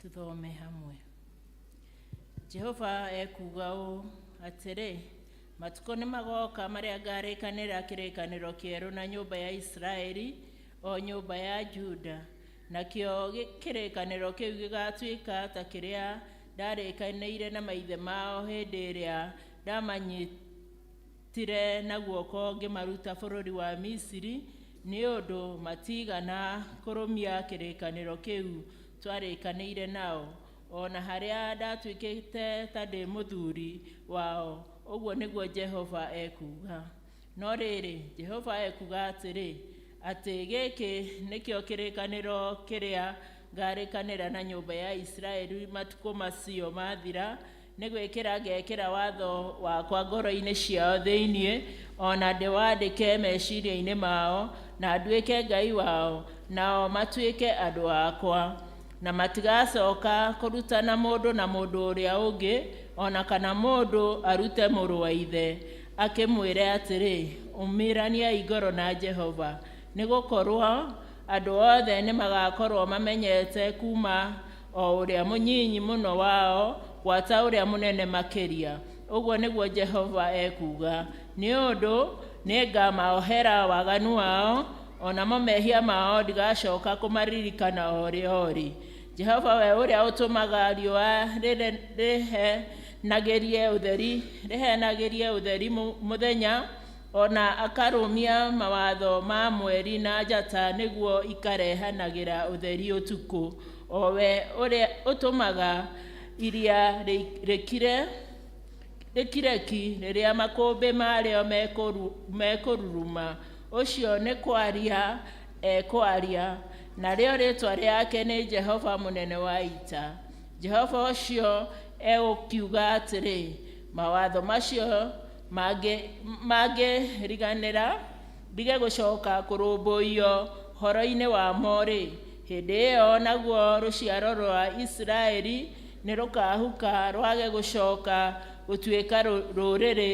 Tuthome hamwe. Jehova ekuuga ũũ atĩrĩ, matukũ nĩ magoka marĩa ngarĩkanĩra kĩrĩkanĩro kĩerũ na nyũmba ya Isiraeli o nyũmba ya Juda, nakĩo kĩrĩkanĩro kĩu gĩgatuĩka ta kĩrĩa ndarĩkanĩire na maithe mao hĩndĩ ĩrĩa ndamanyitire na guoko ngĩmaruta bũrũri wa Misiri, nĩ ũndũ matigana kũrũmia kĩrĩkanĩro kĩu twarĩkanĩire nao, o na harĩa ndatuĩkĩte ta ndĩ mũthuri wao, ũguo nĩguo Jehova ekuuga. No rĩrĩ, Jehova ekuuga atĩrĩ, atĩ gĩkĩ nĩkĩo kĩrĩkanĩro kĩrĩa ngarĩkanĩra na nyũmba ya Isiraeli matukũ macio mathira, nĩ gwĩkĩra ngekĩra watho wakwa ngoro-inĩ ciao thĩinĩ, o na ndĩwandĩke meciria-inĩ mao, na nduĩke Ngai wao, nao matuĩke andũ akwa. Na matigacoka kũrutana mũndũ na mũndũ ũrĩa ũngĩ, o na kana mũndũ arute mũrũ wa ithe, akĩmwĩre atĩrĩ, ũmĩraniai ngoro na Jehova, nĩgũkorwo andũ othe nĩmagakorwo mamenyete kuma o ũrĩa mũnyinyi mũno wao gwata ũrĩa mũnene makĩria. Ũguo nĩguo Jehova ekuuga. Nĩ ũndũ nĩngamaohera waganu wao, o namo mehia mao ndigacoka kũmaririkana o rĩ o rĩ. Jehova we ũrĩa ũtũmaga riũa rĩhenagirie ũtheri mũthenya, o na akarũmia mawatho ma mweri na njata nĩguo ikarehanagĩra ũtheri ũtukũ, o we ũrĩa ũtũmaga iria rĩkire ki rĩrĩa makũmbĩ marĩo mekũruruma, ũcio nĩ kwaria ekwaria, narĩo rĩĩtwa rĩake nĩ Jehova mũnene wa ita. Jehova ũcio egũkiuga atĩrĩ, mawatho macio mangĩriganĩra ndige gũcoka kũrũmbũiyo ũhoro-inĩ wamo-rĩ, hĩndĩ ĩyo naguo rũciaro rwa Isiraeli nĩ rũkahuka rwage gũcoka gũtuĩka rũrĩrĩ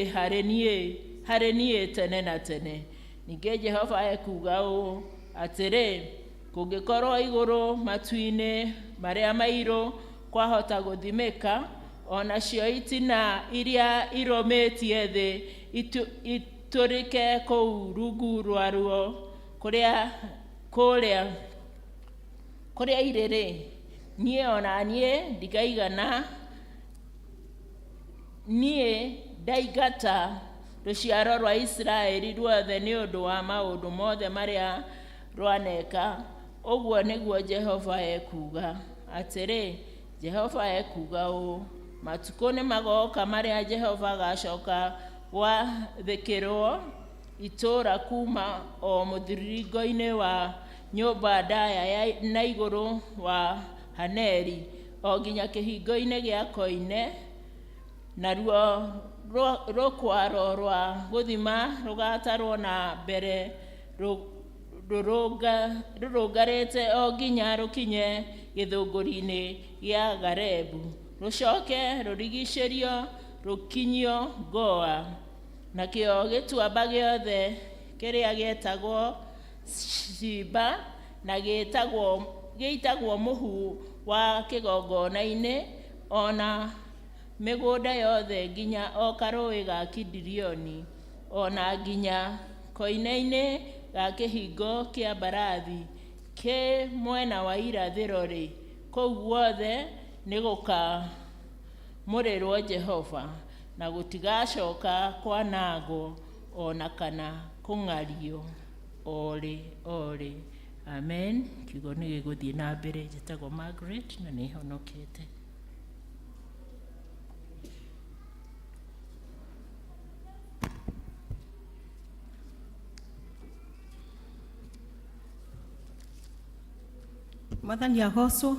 harĩ niĩ tene na tene. Ningĩ Jehova ekuuga ũũ atĩrĩ, kũngĩkorwo igũrũ matu-inĩ marĩa mairũ kwahota gũthimĩka, o nacio itina iria irũmĩtie thĩ itũrĩke kũu rungu rwaruo kũrĩa irĩ-rĩ, niĩ o na niĩ ndikaigana, niĩ ndaingata rũciaro rwa Isiraeli ruothe nĩ ũndũ wa maũndũ mothe marĩa rwaneka. Ũguo nĩguo Jehova ekuuga. Atĩrĩ, Jehova ekuuga ũũ, matukũ nĩ magoka marĩa Jehova agacoka gwathĩkĩrwo itũũra kuma o mũthiringo-inĩ wa nyũmba ndaya na igũrũ wa Haneri o nginya kĩhingo-inĩ gĩa koine, naruo rũkwaro rwa gũthima rũgatarwo na mbere rũrũngarĩte o nginya rũkinye gĩthũngũri-inĩ gĩa Garebu, rũcoke rũrigicĩrio rũkinyio Goa, nakĩo gĩtuamba gĩothe kĩrĩa gĩetagwo Shiba na gĩitagwo mũhu wa kĩgongona-inĩ, o na mĩgũnda yothe nginya o karũũĩ ga Kidirioni, o na nginya koine-inĩ ga kĩhingo kĩa mbarathi kĩ mwena wa irathĩro-rĩ, kũu guothe nĩgũkamũrĩrwo Jehova, na gũtigacoka kwanangwo o na kana kũng'ario o rĩ o rĩ. Amen. Kiugo nĩ gĩgũthiĩ na mbere. Njĩtagwo Margaret na nĩ honokete. Mwathani agocwo.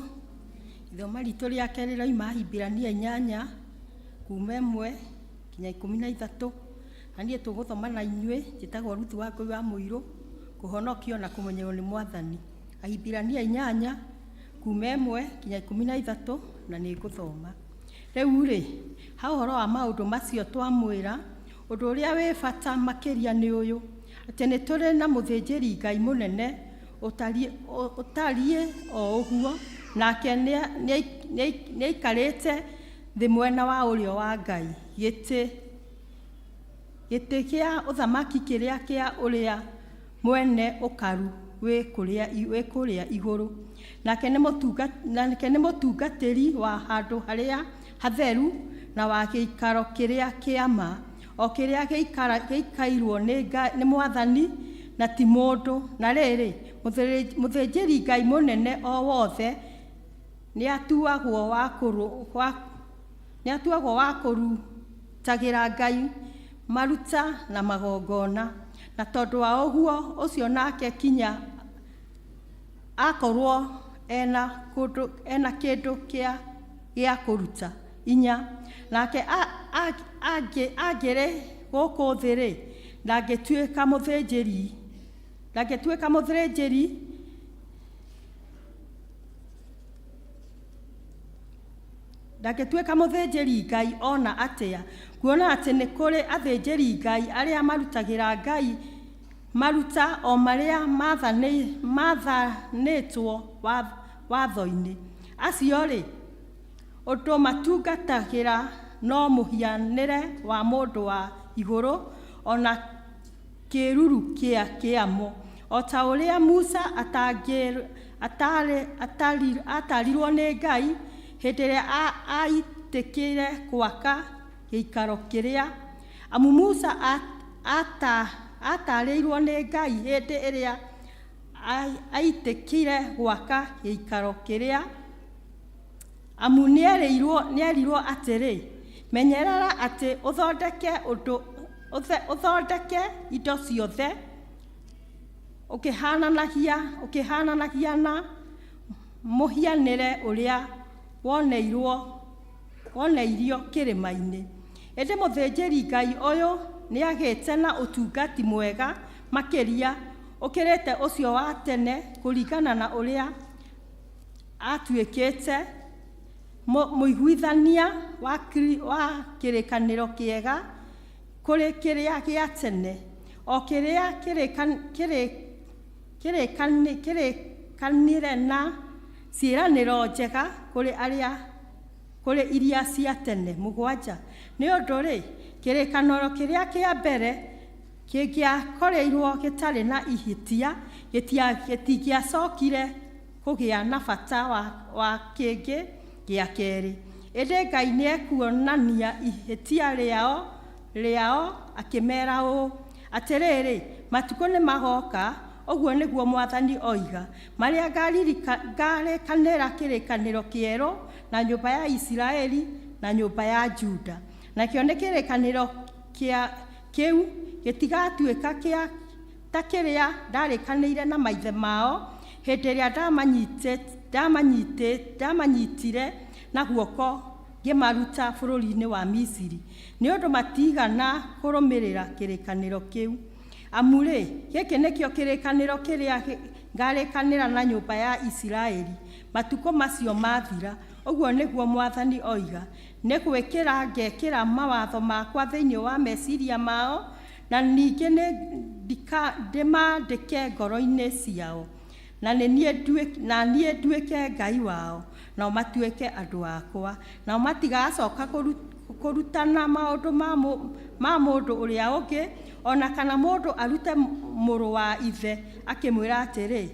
Ithoma ritũ rĩa kerĩ rĩrauma Ahibirania 8 kuma 1 nginya 13. Na niĩ tũgũthoma na inyuĩ, njĩtagwo Ruth wa Ngũi wa Mũirũ, kũhonokio na kũmenyerwo nĩ Mwathani. Ahibirania 8 kuma 1 nginya 13, na nĩ ngũthoma. Rĩu rĩ, ha ũhoro wa maũndũ macio twamwĩra, ũndũ ũrĩa wĩ bata makĩria nĩ ũyũ, atĩ nĩ tũrĩ na mũthĩnjĩri Ngai mũnene ũtariĩ o ũguo, nake nĩaikarĩte thĩ mwena wa ũrĩo wa Ngai, gĩtĩ kĩa ũthamaki kĩrĩa kĩa ũrĩa mwene ũkaru wĩ kũrĩa igũrũ. Nake nĩ mũtungatĩri wa handũ harĩa hatheru na wa gĩikaro kĩrĩa kĩa ma, o kĩrĩa gĩikairwo nĩ Mwathani na ti mũndũ. Na rĩrĩ, mũthĩnjĩri Ngai mũnene o wothe nĩatuagwo wa kũrutagĩra Ngai maruta na magongona, na tondũ wa ũguo ũcio nake kinya akorwo ena kĩndũ gĩa kũruta. 4 Nake angĩrĩ gũkũ thĩ-rĩ, ndangĩtuĩka mũthĩnjĩri ndangĩtuĩka mũthĩnjĩri Ngai ona atĩa, kuona atĩ nĩ kũrĩ athĩnjĩri Ngai arĩa marutagĩra Ngai maruta o marĩa maathanĩtwo watho-inĩ. Acio-rĩ, ũndũ matungatagĩra no mũhianĩre wa mũndũ wa igũrũ, ona kĩĩruru kĩa kĩamo, o ta ũrĩa Musa atarirwo nĩ Ngai hĩndĩ ĩrĩa aitĩkĩre gwaka gĩikaro kĩrĩa. Amu Musa atarĩirwo nĩ Ngai hĩndĩ ĩrĩa aitĩkire gwaka gĩikaro kĩrĩa. Amu nĩerirwo atĩrĩ, menyerera atĩ ũthondeke indo ciothe ũkĩhananagia na mũhianĩre ũrĩa woneirio kĩrĩma-inĩ. Ĩndĩ mũthĩnjĩri Ngai ũyũ nĩagĩte na ũtungati mwega makĩria ũkĩrĩte ũcio wa tene, kũringana na ũrĩa atuĩkĩte mũiguithania wa kĩrĩkanĩro kĩega kũrĩ kĩrĩa gĩa tene, o kĩrĩa kĩrĩkanĩre na ciĩranĩro njega kũrĩ iria cia tene. 7 Nĩ ũndũ-rĩ, kĩrĩkanĩro kĩrĩa kĩa mbere kĩngĩakorirwo gĩtarĩ na ihĩtia, gĩtingĩacokire kũgĩa na bata wa kĩngĩ gĩa kerĩ. Ĩndĩ Ngai nĩekuonania ihĩtia rĩao akĩmeera ũũ, atĩrĩrĩ, matukũ nĩmagoka, ũguo nĩguo Mwathani oiga, marĩa ngarĩkanĩra kĩrĩkanĩro kĩerũ na nyũmba ya Isiraeli na nyũmba ya Juda. Nakĩo nĩ kĩrĩkanĩro kĩu gĩtigatuĩka ta kĩrĩa ndarĩkanĩire na maithe mao hĩndĩ ĩrĩa ndamanyitire na guoko ngĩmaruta bũrũri-inĩ wa Misiri, nĩ ũndũ matigana kũrũmĩrĩra kĩrĩkanĩro kĩu. Amu-rĩ, gĩkĩ nĩkĩo kĩrĩkanĩro kĩrĩa ngarĩkanĩra na nyũmba ya Isiraeli matukũ macio mathira, ũguo nĩguo Mwathani oiga, nĩ gwĩkĩra ngekĩra mawatho makwa thĩinĩ wa meciria mao, na ningĩ ndĩmandĩke ngoro-inĩ ciao, na niĩ nduĩke Ngai wao, nao matuĩke andũ akwa. Nao matigacoka kũrutana maũndũ ma mũndũ ũrĩa ũngĩ, ona kana mũndũ arute mũrũ wa ithe akĩmwĩra atĩrĩ,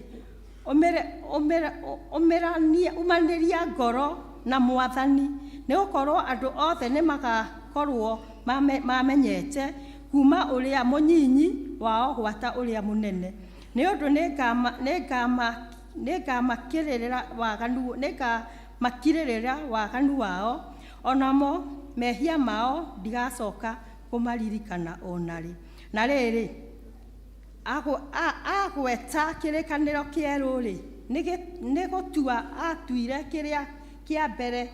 ũmanĩria ngoro na Mwathani, nĩ gũkorwo andũ othe nĩmagakorwo mamenyete, kuma ũrĩa mũnyinyi wao gwata ũrĩa mũnene. Nĩ ũndũ nĩngamakirĩrĩra waganu wao, onamo mehia mao ndigacoka kũmaririkana ona rĩ. Na rĩrĩ, agweta kĩrĩkanĩro kĩerũ-rĩ, nĩ gũtua atuire kĩrĩa kĩa mbere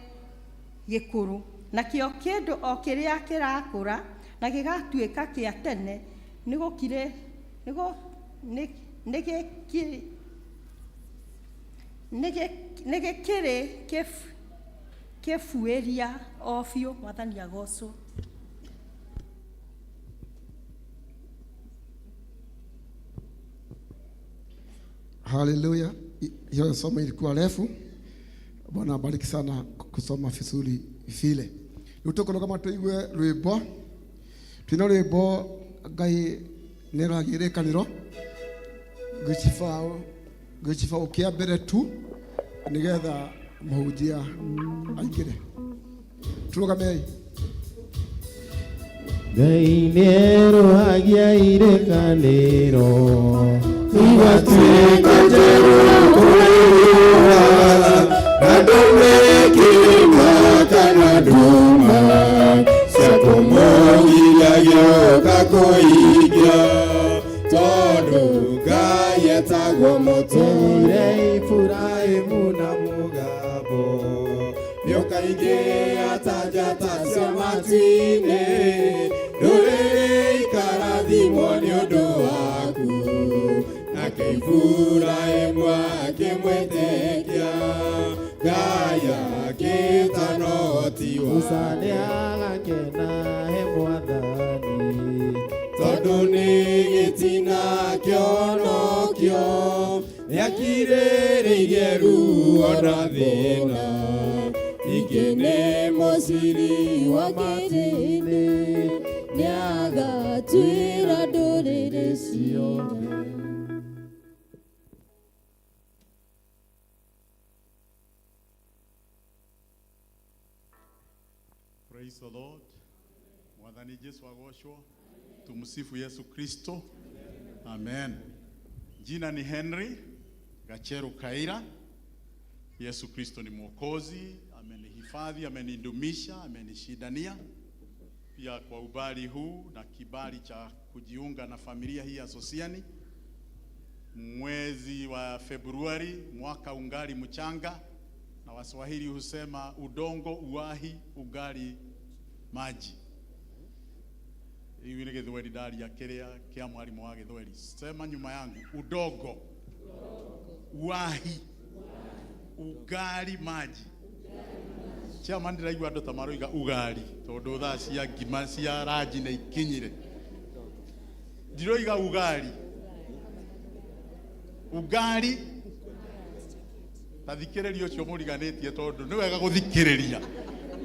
gĩkũrũ, nakĩo kĩndũ o kĩrĩa kĩrakũra na gĩgatuĩka kĩa tene nĩ gĩkĩrĩ kĩbuĩria o biũ. Mwathani agocwo. Haleluya. Hiyo somo ilikuwa refu. Bwana abariki sana kusoma vizuri vile. Rĩu tũkũrũgama tũigue rwĩmbo. Twĩna rwĩmbo Ngai nĩeragia irĩkanĩro gĩcibaũ kĩa mbere tu nĩgetha mũhunjia aingĩre. Tũrũgamei. Ngai nĩerũhagia irĩkanĩro igatuĩka njerũ kũrĩ andũ mekĩrĩma kana nduma cia kũmũgiria gĩũka kũhingia tondũ Ngai etagwo mũtũre Iburahĩmu na mũgambo nĩũkaingĩha ta njata cia matu-inĩ ndũrĩrĩ ikarathimwo nĩ ũndũ waku nake Iburahĩmu akĩmwĩtĩkia Ngai akĩtana ũhoti Musa nĩagakena he mwathani tondũ nĩ gĩtina kĩonokio nĩakirĩrĩirie ruo na thĩna ningĩ nĩ mũciri wa kĩrĩndĩ nĩagatuĩra ndũrĩrĩ ciothe. Praise the Lord. Mwathani Jesu agocwo. Tumsifu Yesu Kristo. Amen. Jina ni Henry Gacheru Kaira. Yesu Kristo ni Mwokozi, amenihifadhi, amenidumisha, amenishindania. Pia kwa ubali huu na kibali cha kujiunga na familia hii ya Sosiani. Mwezi wa Februari, mwaka ungali mchanga, na Waswahili husema udongo uwahi ugali maji. Hivi ni Gĩthweri ndaria kĩrĩa kĩa mwalimu wa Gĩthweri. Sema nyuma yangu, udogo uwahi ugali maji. Chairman ndĩraigua andũ ta maroiga ugali tondũ thaa cia ngima cia ranji nĩ ikinyire. Ndiroiga ugali. Ugali ta thikĩrĩria ũcio mũriganĩtie tondũ nĩ wega gũthikĩrĩria.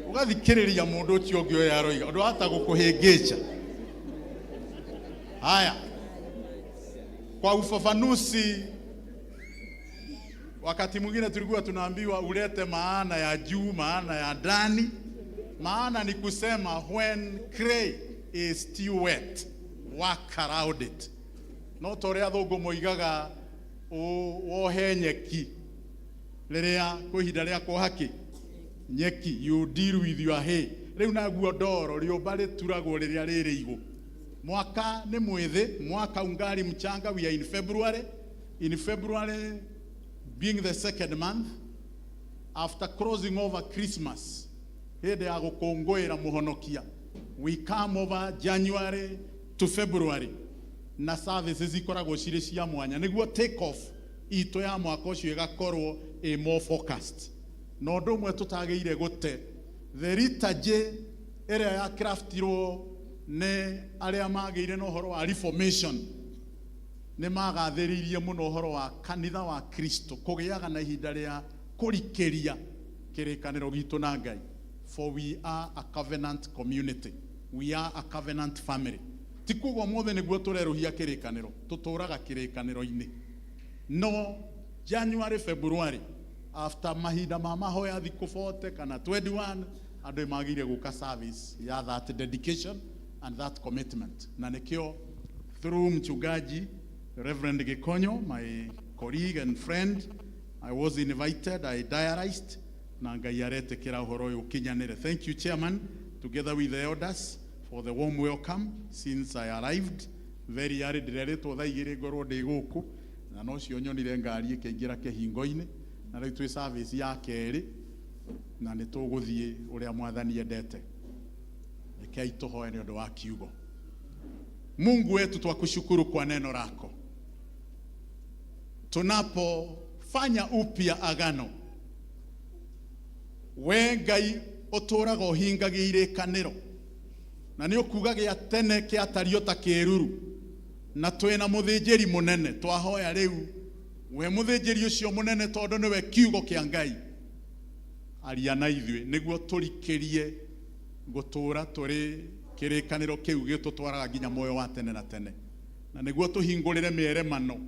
Ũgathikĩrĩria mũndũ ũcio ũngĩ ũrĩa aroiga ũndũ wahota gũkũhĩngĩca. Haya, kwa ufafanuzi, wakati mwingine tulikuwa tunaambiwa ulete maana ya juu, maana ya ndani. Maana ni kusema when clay is still wet, work around it. No ta ũrĩa athũngũ moigaga wohe nyeki rĩrĩa kwĩ ihinda rĩa kuoha kĩ nyeki, you deal with your hay. Rĩu naguo ndoro rĩũmba rĩturagwo rĩrĩa rĩrĩ igũ. Mwaka nĩ mwĩthĩ, mwaka ungali mchanga. We are in February. In February being the second month after crossing over Christmas, hĩndĩ ya gũkũngũĩra mũhonokia, we come over January to February na services ikoragwo cirĩ cia mwanya nĩguo take off itũ ya mwaka ũcio ĩgakorwo ĩ more focused. Na ũndũ ũmwe tũtagĩire gũte the liturgy ĩrĩa ya craftirwo nĩ arĩa magĩire na ũhoro wa reformation nĩ magathĩrĩirie mũno ũhoro wa kanitha wa Kristo kũgĩaga na ihinda rĩa kũrikĩria kĩrĩkanĩro gitũ na Ngai, for we are a covenant community, we are a covenant family. Ti kuga ũmũthĩ nĩguo tũrerũhia kĩrĩkanĩro, tũtũraga kĩrĩkanĩro-inĩ. No January, February, after mahinda ma mahoya thikũ 40 kana 21, andũ nĩmagĩrĩire gũka service ya that dedication and that commitment. Na nĩkĩo through mchungaji Reverend Gikonyo, my colleague and friend. I was invited, I diarized, na Ngai aretĩkĩra ũhoro ũyũ ũkinyanĩre. Thank you, Chairman, together with the elders, for the warm welcome since I arrived. Very early, ndĩrerĩtwo thaa igĩrĩ ngorwo ndĩ gũkũ, na nocio nyonire ngari ĩkĩingĩra kĩhingo-inĩ, na rĩu twĩ service ya kerĩ, na nĩ tũgũthiĩ ũrĩa Mwathani endete. Rekei tũhoe nĩ ũndũ wa kiugo. Mungu wetu, twakushukuru kwa neno lako. Tunapofanya upya agano, we Ngai ũtũũraga ũhingagia irĩkanĩro, na nĩ ũkuga gĩa tene kĩatario ta kĩruru, na twĩna mũthĩnjĩri mũnene. Twahoya rĩu we mũthĩnjĩri ũcio mũnene, tondũ nĩwe kiugo kĩa Ngai, aria na ithuĩ nĩguo tũrikĩrie gũtũũra tũrĩ kĩrĩkanĩro kĩu gĩtũtwaraga nginya muoyo wa tene na tene, na nĩguo tũhingũrĩre mĩeremano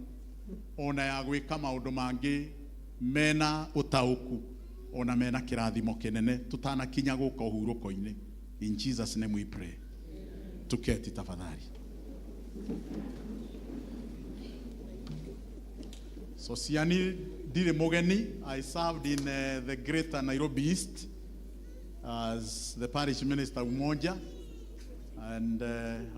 ona ya gwĩka maũndũ mangĩ mena ũtaũku ona mena kĩrathimo kĩnene tũtanakinya gũka ũhurũko-inĩ. In Jesus name we pray. Tuketi tafadhali. Sosiani ndirĩ mũgeni. I served in the Greater Nairobi East as the parish minister Umoja, and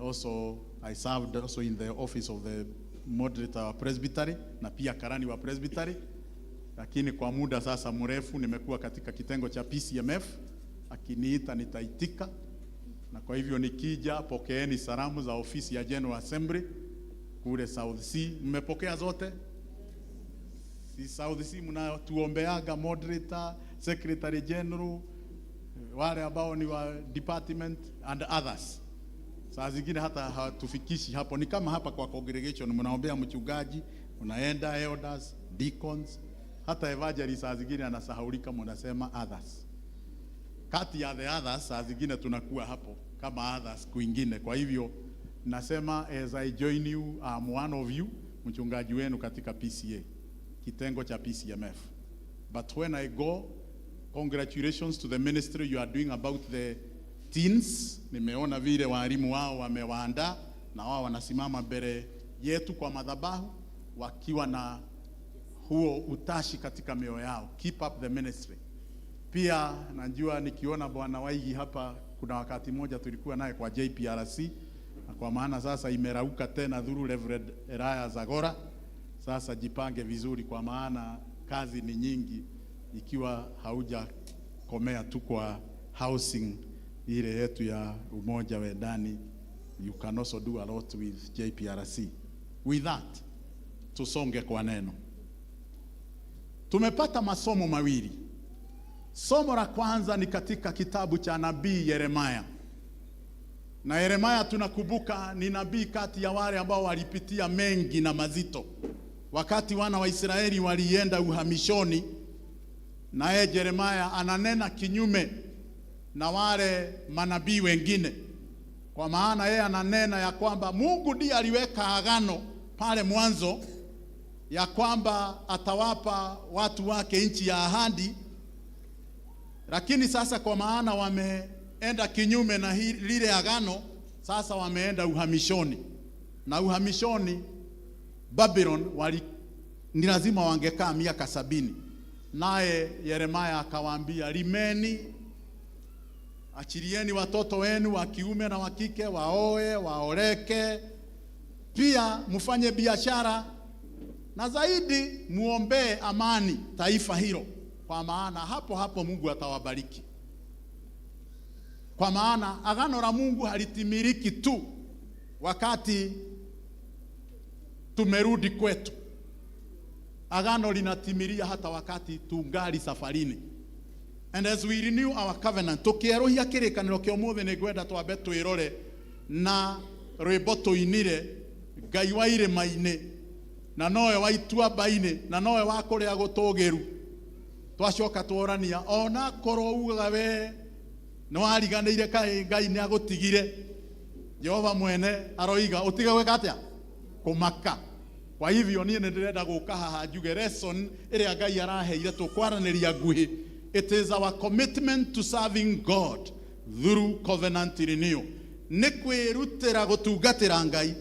also I served also in the office of the moderator wa presbytery na pia karani wa presbytery, lakini kwa muda sasa mrefu nimekuwa katika kitengo cha PCMF. Akiniita nitaitika, na kwa hivyo nikija, pokeeni salamu za ofisi ya General Assembly kule South C. Mmepokea zote? Si South C mnatuombeaga moderator, secretary general, wale ambao ni wa department and others. Saa zingine hata hatufikishi hapo, ni kama hapa kwa congregation mnaombea mchungaji, unaenda elders, deacons, hata evangelist saa zingine anasahaulika, mnasema others. Kati ya the others saa zingine tunakuwa hapo kama others kwingine. Kwa hivyo nasema as I join you, I'm one of you, mchungaji wenu katika PCA, kitengo cha PCMF. But when I go, congratulations to the ministry you are doing about the teens. Nimeona vile walimu wao wamewaandaa na wao wanasimama mbele yetu kwa madhabahu wakiwa na huo utashi katika mioyo yao. Keep up the ministry. Pia najua nikiona Bwana Waigi hapa, kuna wakati mmoja tulikuwa naye kwa JPRC, na kwa maana sasa imerauka tena through Reverend Eraya Zagora. Sasa jipange vizuri, kwa maana kazi ni nyingi ikiwa haujakomea tu kwa housing ile yetu ya Umoja Wendani. You can also do a lot with JPRC. With that, tusonge kwa neno. Tumepata masomo mawili. Somo la kwanza ni katika kitabu cha nabii Yeremaya. Na Yeremaya tunakumbuka ni nabii kati ya wale ambao walipitia mengi na mazito. Wakati wana wa Israeli walienda uhamishoni, naye Yeremaya ananena kinyume na wale manabii wengine. Kwa maana yeye ananena ya kwamba Mungu ndiye aliweka agano pale mwanzo ya kwamba atawapa watu wake nchi ya ahadi, lakini sasa kwa maana wameenda kinyume na lile agano, sasa wameenda uhamishoni. Na uhamishoni Babylon ni lazima wangekaa miaka 70. Naye Yeremaya akawaambia, limeni, achilieni watoto wenu wa kiume na wa kike waoe, waoleke, pia mfanye biashara, na zaidi muombee amani taifa hilo, kwa maana hapo hapo Mungu atawabariki. Kwa maana agano la Mungu halitimiliki tu wakati tumerudi kwetu. Agano linatimilia hata wakati tungali safarini. And as we renew our covenant, tukieruhia kirikaniro kia umuthi, ni ngwenda twambe twirore na rwimbo tuinire Ngai wa irĩma-inĩ, na nowe wa ituamba-inĩ, na nowe wa kũrĩa gũtũgĩru. Twacoka tworania, ona korwo ugaga we nĩ wariganĩire kaĩ Ngai nĩ agũtigire, Jehova mwene aroiga ũtige gwĩka atĩa? Kũmaka. Kwa hivyo niĩ nĩ ndĩrenda gũka haha njuge lesson ĩrĩa Ngai araheire tũkwaranĩria nguhĩ. It is our commitment to serving God through covenant renewal. Nĩ kwĩrutĩra gũtungatĩra Ngai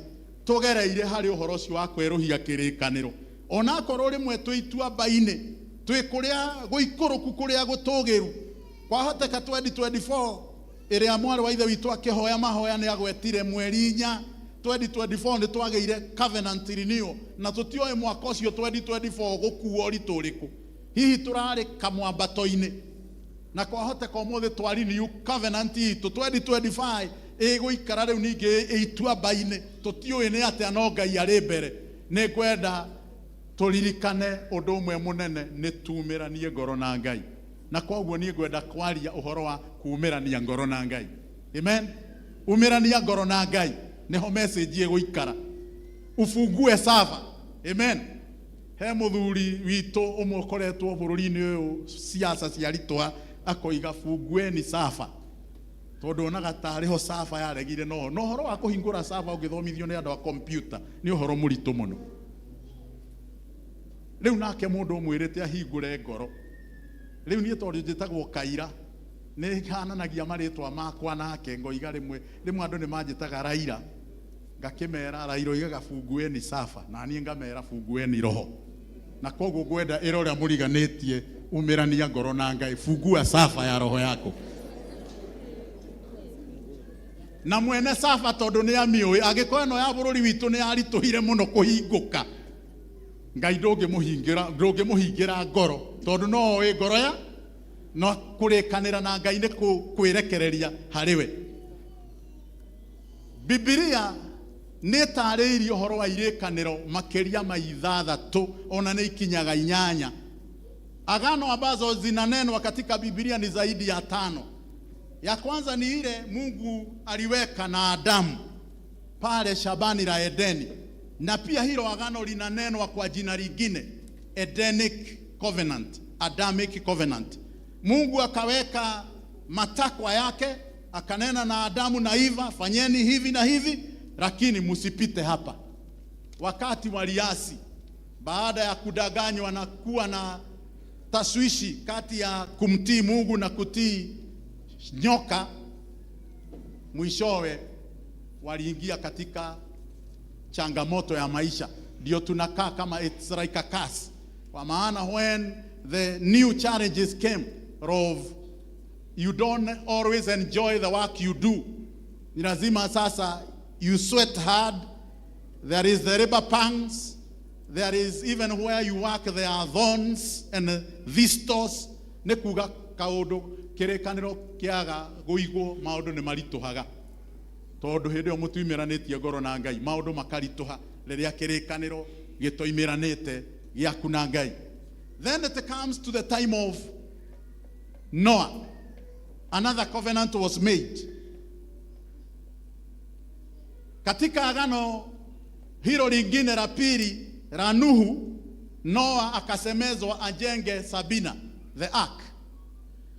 Tũgereire harĩ ũhoro ũcio wa kwerũhia kĩrĩkanĩro. Onakorwo rĩmwe twĩ ituamba-inĩ, twĩ kũrĩa gũikũrũku, kũrĩa gũtũgĩru, kwahoteka 2024 ĩrĩa mwarĩ wa ithe witũ akĩhoya mahoya nĩ agwetire mweri inya 2024 nĩ twagĩire covenant renewal, na tũtioĩ mwaka ũcio 2024 gũkuo ũritũ ũrĩkũ. Hihi tũrarĩ kamwambato-inĩ, na kwahoteka ũmũthĩ twa renew covenant itũ 2025 ĩgũikara rĩu ningĩ ĩituamba-inĩ, tũtiũĩ nĩ atĩa, no Ngai arĩ mbere. Nĩ ngwenda tũririkane ũndũ ũmwe mũnene, nĩ tumĩranie ngoro na Ngai. Na koguo niĩ ngwenda kwaria ũhoro wa kumĩrania ngoro na Ngai. Amen. Umĩrania ngoro na Ngai nĩho message ĩgũikara. Ufungue sava. Amen. He mũthuri witũ ũmwe ũkoretwo bũrũri-inĩ ũyũ siasa ciaritũha, akoiga fungueni sava, tondũ onaga tarĩ ho sava yaregire. No no ũhoro wa kũhingũra sava ũngĩthomithio nĩ andũ a kompiuta nĩ ũhoro mũritũ mũno. Rĩu nake mũndũ ũmwĩrĩte ahingũre ngoro. Rĩu niĩ tondũ njĩtagwo Kaira, nĩ hananagia marĩtwa makwa nake, ngoiga rĩmwe rĩmwe andũ nĩ manjĩtaga Raila, ngakĩmera Raila oigaga fungueni sava, na niĩ ngamera fungueni roho. Na koguo ngwenda ĩra ũrĩa mũriganĩtie, umĩrania ngoro na Ngai, fungua sava ya roho yako. Na mwene sava tondũ nĩ amĩũĩ, angĩkorwo ĩno ya bũrũri witũ nĩ yaritũhire mũno kũhingũka, Ngai ndũngĩmũhingĩra, ndũngĩmũhingĩra ngoro, tondũ no oĩ ngoro ya no kũrĩkanĩra na Ngai nĩ kwĩrekereria harĩ we. Bibilia nĩ ĩtarĩirie ũhoro wa irĩkanĩro makĩria ma ithathatũ, ona nĩ ikinyaga inyanya. Agano ambazo zinanenwa katika Biblia ni zaidi ya 5. Ya kwanza ni ile Mungu aliweka na Adamu pale shambani la Edeni, na pia hilo agano linanenwa kwa jina lingine, Edenic Covenant, Adamic Covenant. Mungu akaweka matakwa yake, akanena na Adamu na Eva, fanyeni hivi na hivi, lakini msipite hapa. Wakati waliasi, baada ya kudanganywa na kuwa na taswishi kati ya kumtii Mungu na kutii nyoka, mwishowe waliingia katika changamoto ya maisha. Ndio tunakaa kama it's like a curse. Kwa maana when the new challenges came of you don't always enjoy the work you do. Ni lazima sasa you sweat hard. There is the labor pangs. There is even where you work there are thorns and thistles. Nĩ kuga kaũndũ kĩrĩkanĩro kĩaga gũigwo, maũndũ nĩ maritũhaga, tondũ hĩndĩ ĩyo mũtiumĩranĩtie ngoro na Ngai, maũndũ makaritũha rĩrĩa kĩrĩkanĩro gĩtoimĩranĩte gĩaku na Ngai. Then it comes to the time of Noah. Another covenant was made. Katika agano hilo lingine la pili la Nuhu, Noah akasemezwa ajenge Sabina, the ark.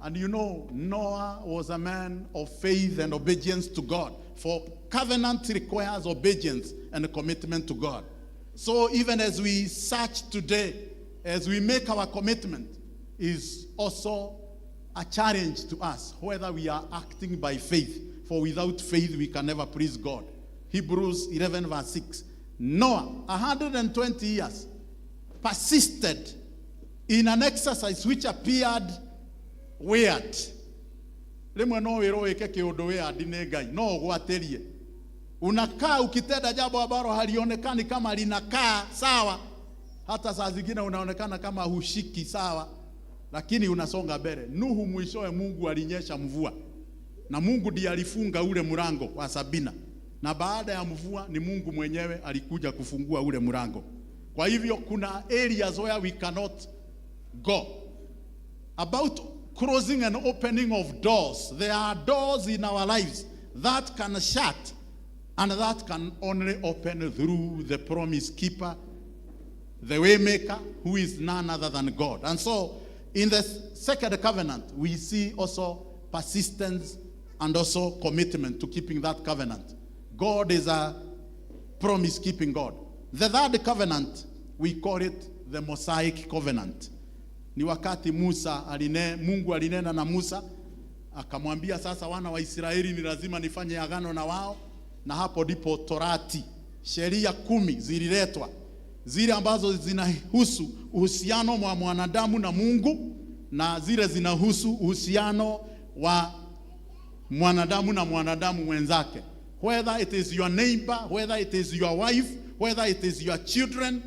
And you know, Noah was a man of faith and obedience to God. For covenant requires obedience and commitment to God. So even as we search today, as we make our commitment, is also a challenge to us, whether we are acting by faith. For without faith, we can never please God. Hebrews 11 verse 6. Noah, 120 years, persisted in an exercise which appeared weird. Rĩmwe no wĩrwo wĩke kĩũndũ weird nĩ Ngai, no ũgwatĩrie. Unakaa ukitenda jambo ambalo halionekani kama linakaa sawa, hata saa zingine unaonekana kama hushiki sawa, lakini unasonga mbele. Nuhu mwishowe Mungu alinyesha mvua, na Mungu ndiye alifunga ule mlango wa Sabina, na baada ya mvua ni Mungu mwenyewe alikuja kufungua ule mlango. Kwa hivyo kuna areas where we cannot go. About closing and opening of doors, there are doors in our lives that can shut and that can only open through the promise keeper, the way maker, who is none other than God. And so in the second covenant, we see also persistence and also commitment to keeping that covenant. God is a promise-keeping God. The third covenant, we call it the Mosaic covenant. Ni wakati Mungu alinena na Musa, akamwambia sasa wana wa Israeli ni lazima nifanye agano na wao, na hapo ndipo Torati, Sheria 10 zililetwa, zile ambazo zinahusu uhusiano wa mwanadamu na Mungu na zile zinahusu uhusiano wa mwanadamu na mwanadamu mwenzake. Whether it is your neighbor, whether it is your wife, whether it is your children.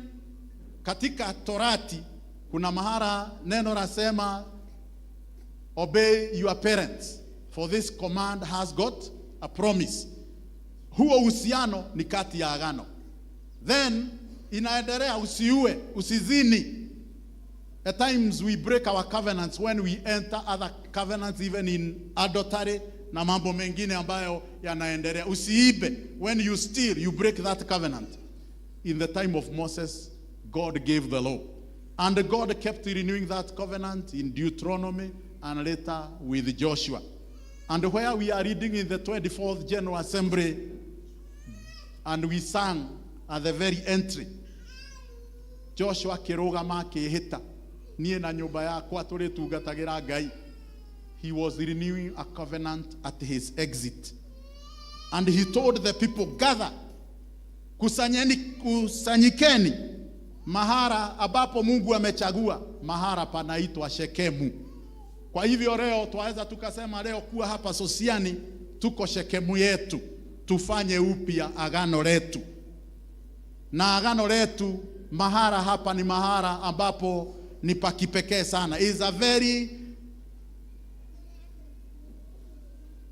Katika Torati kuna mahara neno rasema, obey your parents, for this command has got a promise. Huo uhusiano ni kati ya agano. Then inaendelea, usiue, usizini. At times we break our covenants when we enter other covenants, even in adultery na mambo mengine ambayo yanaendelea. Usiibe. When you steal, you break that covenant. In the time of Moses, God gave the law. And God kept renewing that covenant in Deuteronomy and later with Joshua. And where we are reading in the 24th General Assembly, and we sang at the very entry, Joshua akĩrũgama akĩĩhĩta, niĩ na nyũmba yakwa tũrĩtungatagĩra Ngai. He was renewing a covenant at his exit. And he told the people, gather, kusanyeni, kusanyikeni mahara ambapo Mungu amechagua, mahara panaitwa Shekemu. Kwa hivyo leo twaweza tukasema leo kuwa hapa Sosiani tuko Shekemu yetu, tufanye upya agano letu. Na agano letu mahara hapa ni mahara ambapo ni pa kipekee sana. Is a very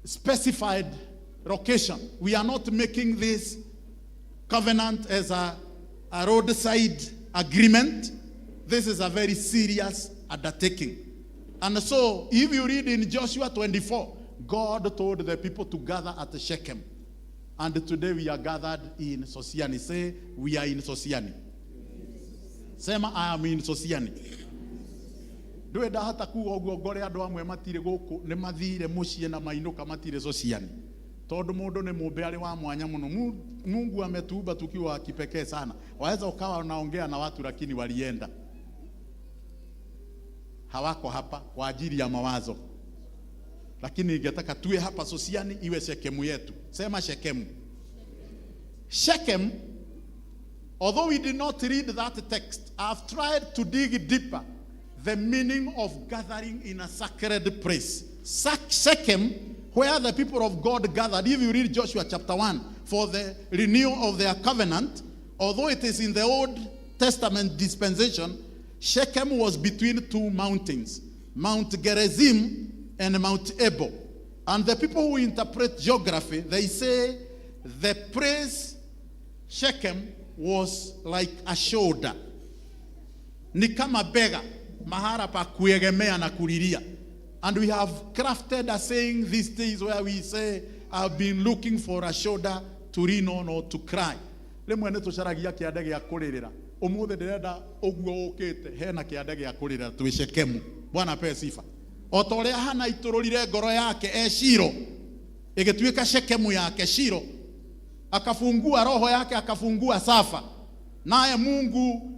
specified location. We are not making this covenant as a roadside agreement. This is a very serious undertaking. And so, if you read in Joshua 24, God told the people to gather at Shechem. And today we are gathered in Sosiani. Say, we are in Sosiani. Sema, I am in Sosiani. Ndwenda hata kuga ũguo ngore andũ amwe matirĩ gũkũ nĩ mathire mũciĩ na mainũka matirĩ Sosiani. Tondũ mũndũ nĩ mũmbe arĩ wa mwanya mũno. Mungu ametuumba tukiwa wa kipekee sana. Waweza ukawa unaongea na watu lakini walienda. Hawako hapa kwa ajili ya mawazo. Lakini ningetaka tuwe hapa Sosiani iwe Shekemu yetu. Sema Shekemu. Shechem, although we did not read that text, I've tried to dig deeper the meaning of gathering in a sacred place. Shechem, where the people of God gathered, if you read Joshua chapter 1, for the renewal of their covenant, although it is in the Old Testament dispensation, Shechem was between two mountains, Mount Gerizim and Mount Ebo. And the people who interpret geography, they say the place Shechem was like a shoulder. Ni kama bega, mahara pa kuegemea na kulilia. And we have crafted a saying these days where we say, I've been looking for a shoulder to lean on or to cry. Rĩmwe nĩ tũcaragia kĩande gĩa kũrĩrĩra. Ũmũthĩ ndĩrenda ũguo ũkĩte hena kĩande gĩa kũrĩrĩra twĩ Shekemu. Bwana apewe sifa. O ta ũrĩa Hana aitũrũrire ngoro yake e Shilo, ĩgĩtuĩka Shekemu yake Shilo, akafungua roho yake, akafungua safa, naye Mungu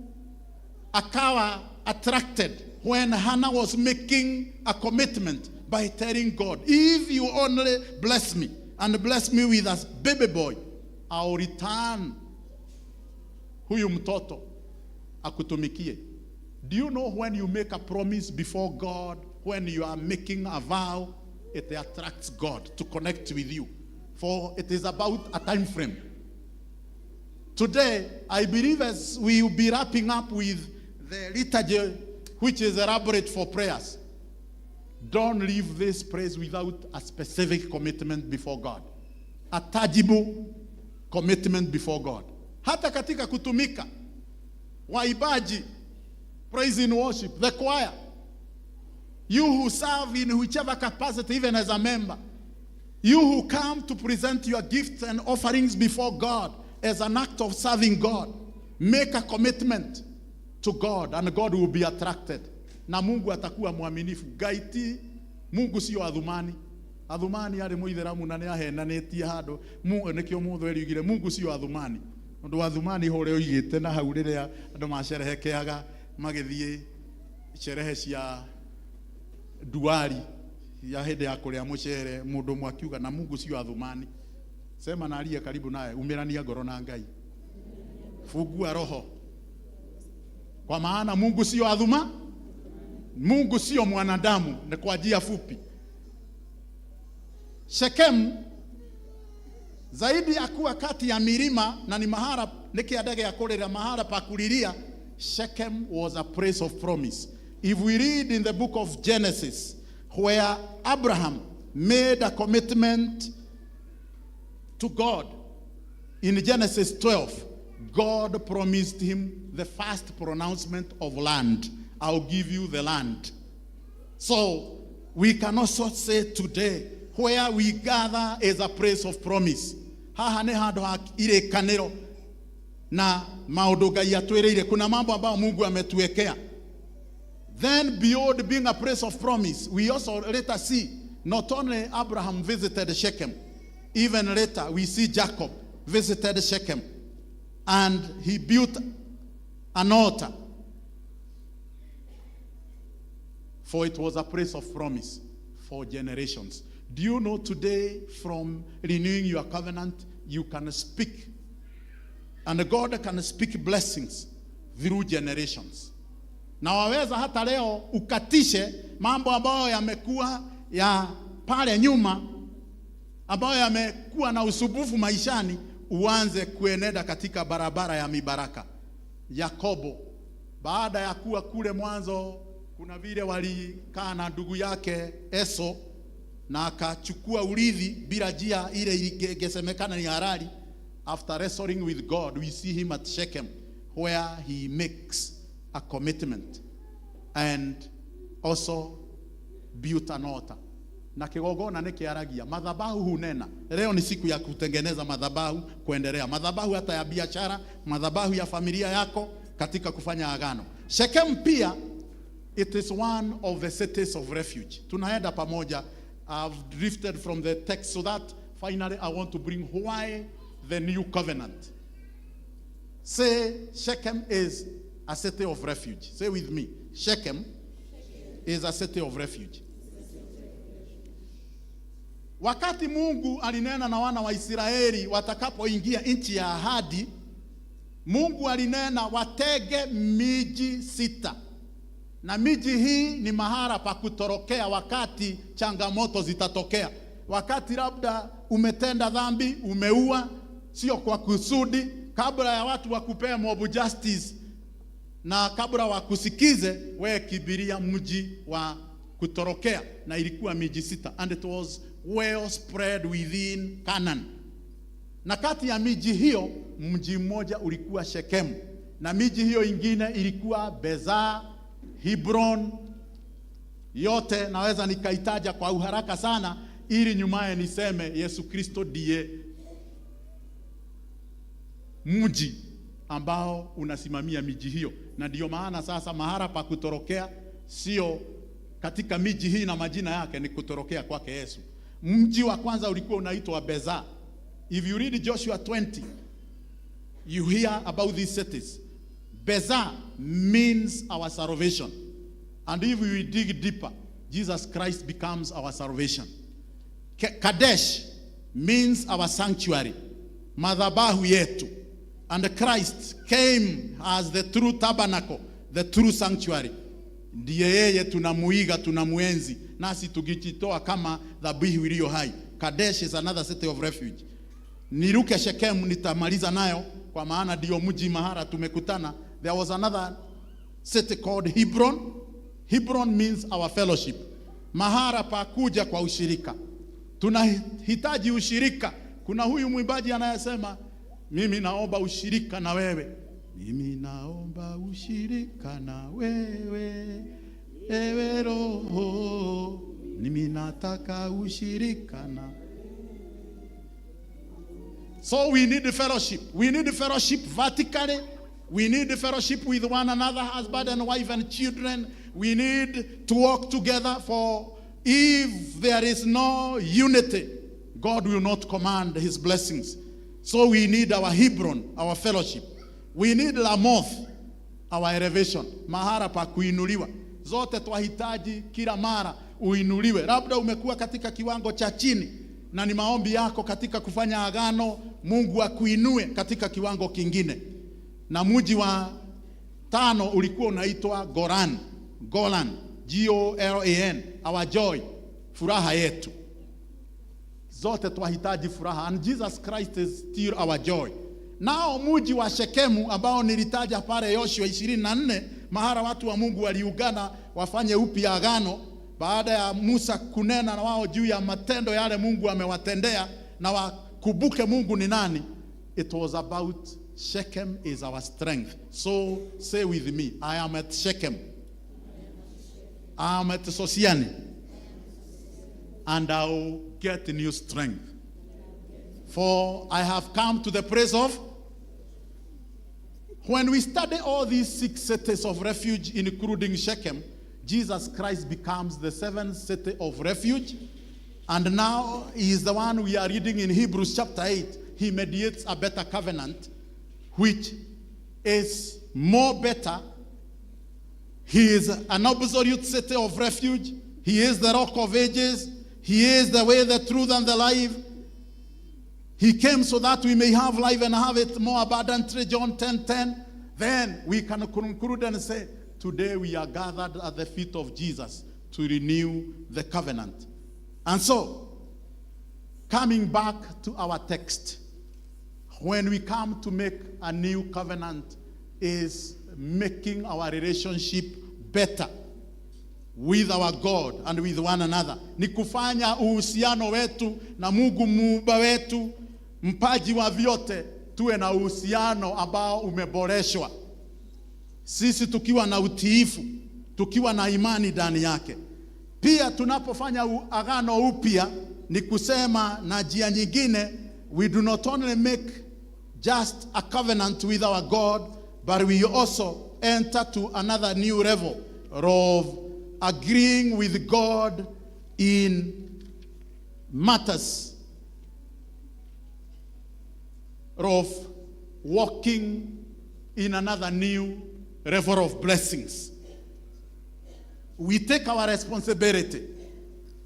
akawa attracted when Hannah was making a commitment by telling God, if you only bless me and bless me with a baby boy, I'll return huyu mtoto akutumikie. Do you know when you make a promise before God, when you are making a vow, it attracts God to connect with you. For it is about a time frame. Today, I believe as we will be wrapping up with the liturgy, which is elaborate for prayers, don't leave this place without a specific commitment before God. A tangible commitment before God. Hata katika kutumika, waibaji, praise and worship, the choir, you who serve in whichever capacity, even as a member, you who come to present your gifts and offerings before God as an act of serving God, make a commitment to God and God will be attracted. Na Mungu atakuwa mwaminifu. Gaiti, Mungu sio Adhumani. Adhumani arĩ mũithĩramu na nĩahenanĩtie handũ. Nĩkĩo Mũthweri oigire Mungu sio Adhumani. Ũndũ wa Adhumani ũrĩa oigĩte na hau rĩrĩa andũ macerehekeaga magĩthiĩ sherehe cia duari ya hĩndĩ ya kũrĩa mũcere, mũndũ ũmwe akiuga na Mungu sio Adhumani. Sema na aliye karibu naye, umĩrania ngoro na Ngai. Fungua roho, kwa maana Mungu sio adhuma, Mungu sio mwanadamu. Ni kwa njia fupi, Shekemu zaidi ya kuwa kati ya milima na ni mahara nĩ kĩanda gĩa kũrĩra, mahala pa kulilia. Shechem was a place of promise. If we read in the book of Genesis, where Abraham made a commitment to God in Genesis 12, God promised him the first pronouncement of land. "I'll give you the land." So we can also say today, where we gather is a place of promise. Haha nĩ handũ ha irĩkanĩro na maũndũ Ngai atwĩrĩire. Kuna mambo ambayo Mungu ametuwekea. Then beyond being a place of promise, we also later see not only Abraham visited Shechem, even later we see Jacob visited Shechem and he built an altar. For it was a place of promise for generations. Do you know today, from renewing your covenant, you can speak, and God can speak blessings through generations. Na waweza hata leo ukatishe mambo ambayo yamekuwa ya pale nyuma, ambayo yamekuwa na usumbufu maishani, uanze kuenenda katika barabara ya mibaraka. Yakobo, baada ya kuwa kule mwanzo, kuna vile walikaa na ndugu yake Esau na akachukua urithi bila njia ile ingesemekana ni halali. After wrestling with God, we see him at Shechem, where he makes a commitment and also built an altar. Na kigongona nĩ kĩaragia, madhabahu hunena. Leo ni siku ya kutengeneza madhabahu, kuendelea madhabahu hata ya biashara, madhabahu ya familia yako katika kufanya agano. Shechem pia, it is one of the cities of refuge. Tunaenda pamoja. I've drifted from the text so that finally I want to bring why the new covenant. Say, Shechem is a city of refuge. Say with me, Shechem is a city of refuge. Wakati Mungu alinena na wana wa Israeli watakapoingia nchi ya ahadi, Mungu alinena watege miji sita. Na miji hii ni mahala pa kutorokea wakati changamoto zitatokea. Wakati labda umetenda dhambi, umeua, sio kwa kusudi, kabla ya watu wakupea mob justice na kabla wakusikize, we kimbilia mji wa kutorokea. Na ilikuwa miji sita, and it was well spread within Canaan. Na kati ya miji hiyo, mji mmoja ulikuwa Shekemu, na miji hiyo ingine ilikuwa Bezaa, Hebron. Yote naweza nikaitaja kwa uharaka sana, ili nyumaye niseme Yesu Kristo ndiye mji ambao unasimamia miji hiyo. Na ndiyo maana sasa mahala pa kutorokea sio katika miji hii na majina yake, ni kutorokea kwake Yesu. Mji wa kwanza ulikuwa unaitwa Bezaa. If you read Joshua 20, you hear about these cities. Bezah means our salvation. And if we dig deeper, Jesus Christ becomes our salvation. Kadesh means our sanctuary, madhabahu yetu. And Christ came as the true tabernacle, the true sanctuary. Ndiye yeye tunamuiga, tunamuenzi, nasi tukijitoa kama dhabihu iliyo hai. Kadesh is another city of refuge. Niruke Shekemu, nitamaliza nayo kwa maana ndio mji mahara tumekutana. There was another city called Hebron. Hebron means our fellowship. Mahara pa kuja kwa ushirika. Tunahitaji ushirika. Kuna huyu mwimbaji anayesema, "Mimi naomba ushirika na wewe. Mimi naomba ushirika na wewe, ewe Roho. Mimi nataka ushirika na." So we need fellowship. We need fellowship vertically. We need fellowship with one another, husband and wife and children. We need to work together, for if there is no unity, God will not command his blessings. So we need our Hebron, our fellowship. We need Ramoth, our elevation, mahara pa kuinuliwa. Zote twahitaji kila mara uinuliwe. Labda umekuwa katika kiwango cha chini, na ni maombi yako katika kufanya agano, Mungu akuinue katika kiwango kingine. Na mji wa tano ulikuwa unaitwa Golan, Golan, G-O-L-A-N, our joy, furaha yetu. Zote twahitaji furaha, and Jesus Christ is still our joy. Nao mji wa Shekemu ambao nilitaja pale Yoshua 24, mahara watu wa Mungu waliungana wafanye upya agano baada ya Musa kunena na wao juu ya matendo yale Mungu amewatendea na wakumbuke Mungu ni nani. It was about Shechem is our strength. So say with me, I am at Shechem. I am at Sosiani. And I will get new strength. For I have come to the place of. When we study all these 6 cities of refuge, including Shechem, Jesus Christ becomes the 7th city of refuge. And now he is the one we are reading in Hebrews chapter 8. He mediates a better covenant, which is more better. He is an absolute city of refuge. He is the rock of ages. He is the way, the truth, and the life. He came so that we may have life and have it more abundantly, John 10:10. Then we can conclude and say, today we are gathered at the feet of Jesus to renew the covenant. And so, coming back to our text, when we come to make a new covenant, is making our relationship better with our God and with one another. Ni kufanya uhusiano wetu na Mungu muumba wetu, mpaji wa vyote, tuwe na uhusiano ambao umeboreshwa. Sisi tukiwa na utiifu, tukiwa na imani ndani yake. Pia tunapofanya agano upya, ni kusema na njia nyingine, we do not only make just a covenant with our God, but we also enter to another new level of agreeing with God in matters of walking in another new level of blessings. We take our responsibility,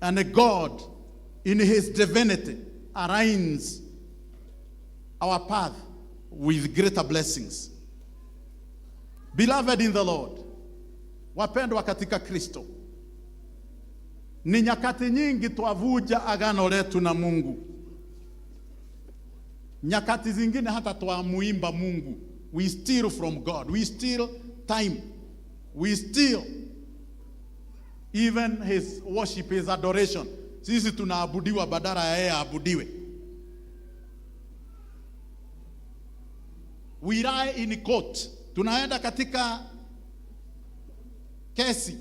and God, in His divinity, aligns our path with greater blessings. Beloved in the Lord, wapendwa katika Kristo, ni nyakati nyingi twavuja agano letu na Mungu. Nyakati zingine hata twamuimba Mungu. We steal from God. We steal time. We steal even his worship, his adoration. Sisi tunaabudiwa badala ya yeye aabudiwe. We lie in court. Tunaenda katika kesi,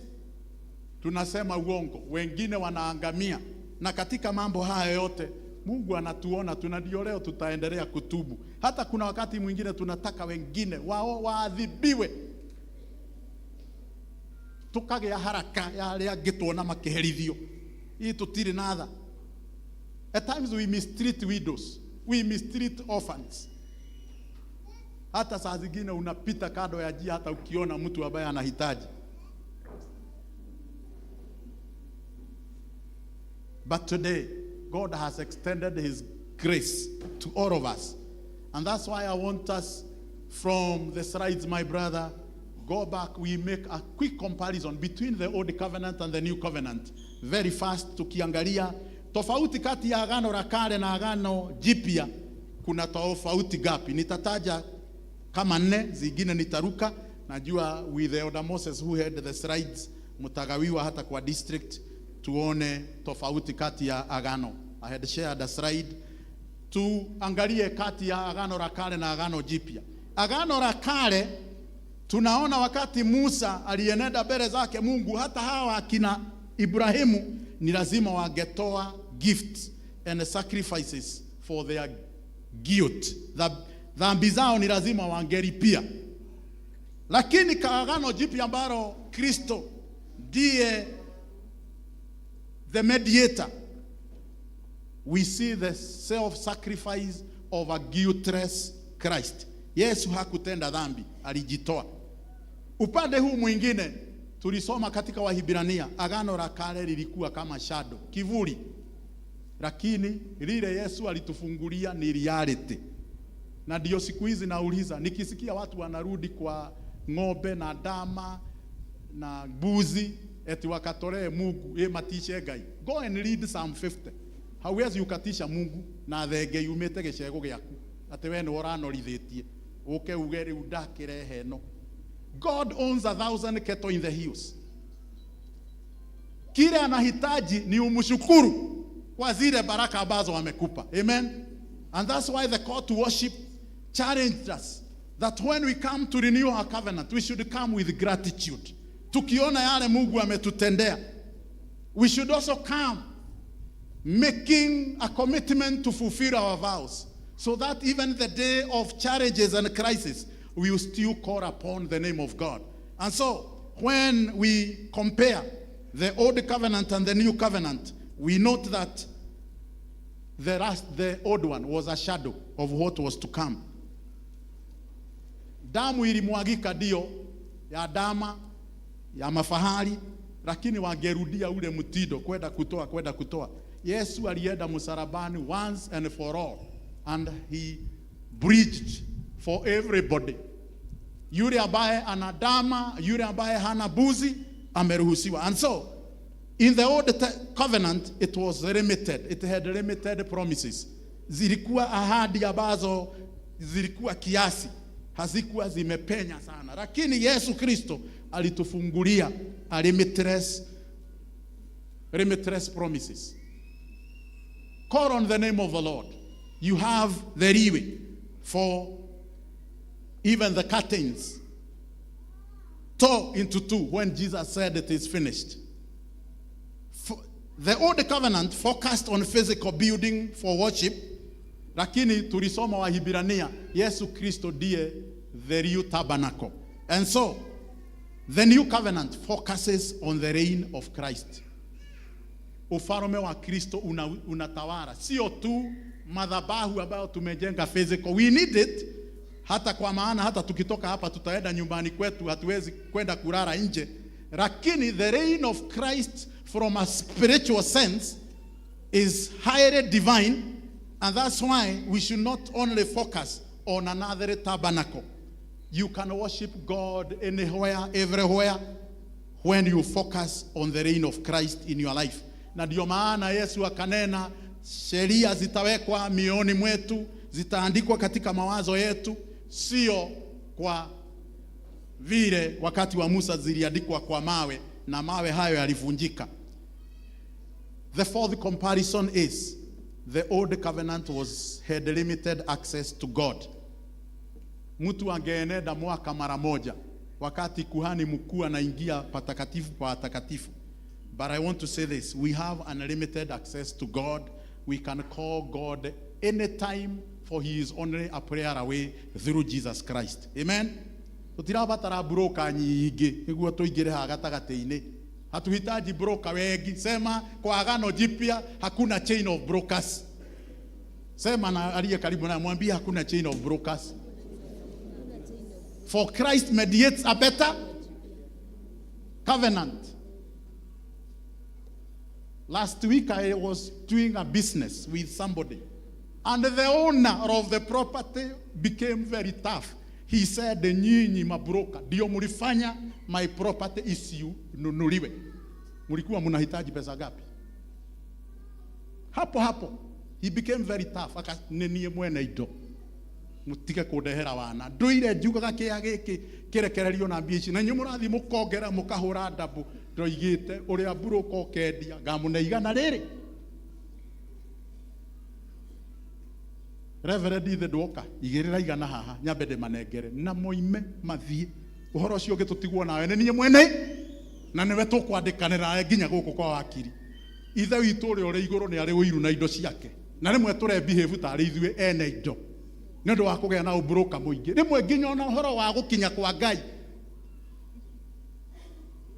tunasema uongo, wengine wanaangamia. Na katika mambo haya yote Mungu anatuona, tunajua leo tutaendelea kutubu. Hata kuna wakati mwingine tunataka wengine wao waadhibiwe, tukagea haraka ya aria angituona makiherithio. Hii tutiri na tha. At times we mistreat widows, we mistreat orphans. Hata saa zingine unapita kando ya njia hata ukiona mtu ambaye anahitaji. But today, God has extended His grace to all of us. And that's why I want us from the slides, my brother, go back. We make a quick comparison between the old covenant and the new covenant. Very fast, tukiangalia tofauti kati ya agano la kale na agano jipya, kuna tofauti gapi? Nitataja kama nne, zingine nitaruka. Najua with the Elder Moses who had the slides, mtagawiwa hata kwa district, tuone tofauti kati ya agano. I had shared a slide. Tuangalie kati ya agano la kale na agano jipya. Agano la kale tunaona wakati Musa alienenda mbele zake Mungu, hata hawa akina Ibrahimu ni lazima wangetoa gifts and sacrifices for their guilt. Dhambi zao ni lazima wangelipia. Lakini kwa agano jipya ambalo Kristo ndiye the mediator, we see the self-sacrifice of a guiltless Christ. Yesu hakutenda dhambi, alijitoa. Upande huu mwingine tulisoma katika Wahibrania, agano la kale lilikuwa kama shadow, kivuli. Lakini lile Yesu alitufungulia ni reality. Na ndio siku hizi nauliza, nikisikia watu wanarudi kwa ng'ombe na ndama na mbuzi eti wakatolee Mungu, ye matishe Ngai. Go and read Psalm 50. Hauwezi ukatisha Mungu na thenge yumĩte gĩcego gĩaku atĩ we nĩwe ũranorithĩtie ũke uge rĩu ndakĩrehe ĩno. God owns 1,000 cattle in the hills. Kile anahitaji ni umshukuru kwa zile baraka ambazo amekupa. Amen. And that's why the call to worship challenged us that when we come to renew our covenant, we should come with gratitude. Tukiona yale Mungu ametutendea, we should also come making a commitment to fulfill our vows, so that even the day of challenges and crisis, we will still call upon the name of God. And so, when we compare the old covenant and the new covenant, we note that the old one was a shadow of what was to come. Damu ilimwagika ndio ya dama ya mafahari, lakini wangerudia ule mtindo kwenda kutoa, kwenda kutoa. Yesu alienda msalabani once and for all, and he bridged for everybody. Yule ambaye ana dama, yule ambaye hana buzi ameruhusiwa. And so in the old covenant it was limited. It had limited promises. Zilikuwa ahadi ambazo zilikuwa kiasi, hazikuwa zimepenya sana. Lakini Yesu Kristo alitufungulia a limitless promises. Call on the name of the Lord. You have the leeway for even the curtains tore into two when Jesus said it is finished. The old covenant focused on physical building for worship, lakini tulisoma Wahibrania, Yesu Kristo ndiye the real tabernacle. And so, the new covenant focuses on the reign of Christ. Ufalme wa Kristo unatawala, sio tu madhabahu ambayo tumejenga physical. We need it, hata kwa maana hata tukitoka hapa tutaenda nyumbani kwetu, hatuwezi kwenda kulala nje. Lakini the reign of Christ from a spiritual sense is highly divine, and that's why we should not only focus on another tabernacle. You can worship God anywhere, everywhere, when you focus on the reign of Christ in your life. Na ndio maana Yesu akanena sheria zitawekwa mioyoni mwetu, zitaandikwa katika mawazo yetu, sio kwa vile wakati wa Musa ziliandikwa kwa mawe na mawe hayo yalivunjika. The fourth comparison is the old covenant had limited access to God. Mtu angeenenda mwaka mara moja wakati kuhani mkuu anaingia patakatifu pa patakatifu. But I want to say this, we have unlimited access to God. We can call God anytime, for he is only a prayer away through Jesus Christ. Amen. Tutirabatara broker nyingi niguo tuingire haha gatagatĩ-inĩ. Hatuhitaji broker wengi. Sema kwa agano jipya hakuna chain of brokers. Sema na aliye karibu na mwambie hakuna chain of brokers. For Christ mediates a better covenant. Last week I was doing a business with somebody, and the owner of the property became very tough. He said, nyinyi mabroka ndio mlifanya my property isinunuliwe. Mlikuwa mnahitaji pesa ngapi? Hapo hapo he became very tough. Akanenie mwene indo, mutige kundehera wana nduire njugaga kia giki kirekererio na mbia ici, na inyuĩ mũrathiĩ mũkongera mũkahũra ndabu. Ndoigĩte ũrĩa mburũka ũkendia ngamũne igana rĩrĩ. Reverend ithe ndwoka igĩrĩra igana haha nyambe ndĩmanengere na moime mathiĩ. Ũhoro ũcio ũngĩ tũtigwo nawe nĩ niĩ mwene, na nĩwe tũkwandĩkanĩra nawe nginya gũkũ kwa wakiri. Ithe witũ ũrĩa ũrĩ igũrũ nĩ arĩ ũiru na indo ciake, na rĩmwe tũre behave tarĩ ithuĩ ene indo nĩ ũndũ wa kũgĩa na ũmburũka mũingĩ, rĩmwe nginya ona ũhoro wa gũkinya kwa Ngai.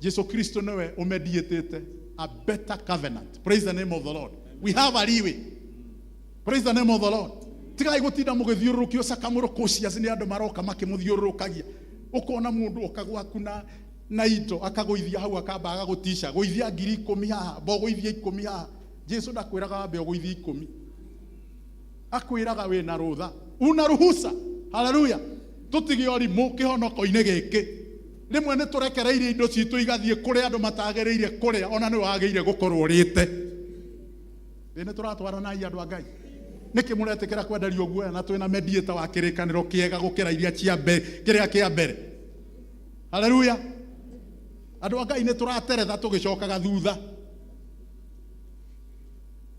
Jesu Kristo nĩwe ũmediatĩte a better covenant. Praise the name of the Lord. We have a leeway. Praise the name of the Lord. Tigai gũtinda mũgĩthiũrũrũkio cakamũrũkũciaci nĩ andũ maroka makĩmũthiũrũrũkagia. Ũkona mũndũ oka gwaku na indo akagũithia hau akamba agagũtica, gũithia 10,000 haha, mbo gũithia 10 haha. Jesu ndakwĩraga wambe ũgũithie 10, akwĩraga wĩna rũtha. Una ruhusa. Haleluya. Tũtige ũrimũ kĩhonoko-inĩ gĩkĩ. Rĩmwe nĩ tũrekereirie indo citũ igathiĩ kũrĩa andũ matagĩrĩire kũrĩa, ona nĩ wagĩrĩire gũkorwo ũrĩte. Ĩ nĩ tũratwarana andũ a Ngai. Nĩkĩ mũretĩkĩra kwenderio guoya na twĩna mediator wa kĩrĩkanĩro kĩega gũkĩra iria cia mbere, kĩrĩa kĩa mbere. Haleluya. Andũ a Ngai nĩ tũrateretha tũgĩcokaga thutha.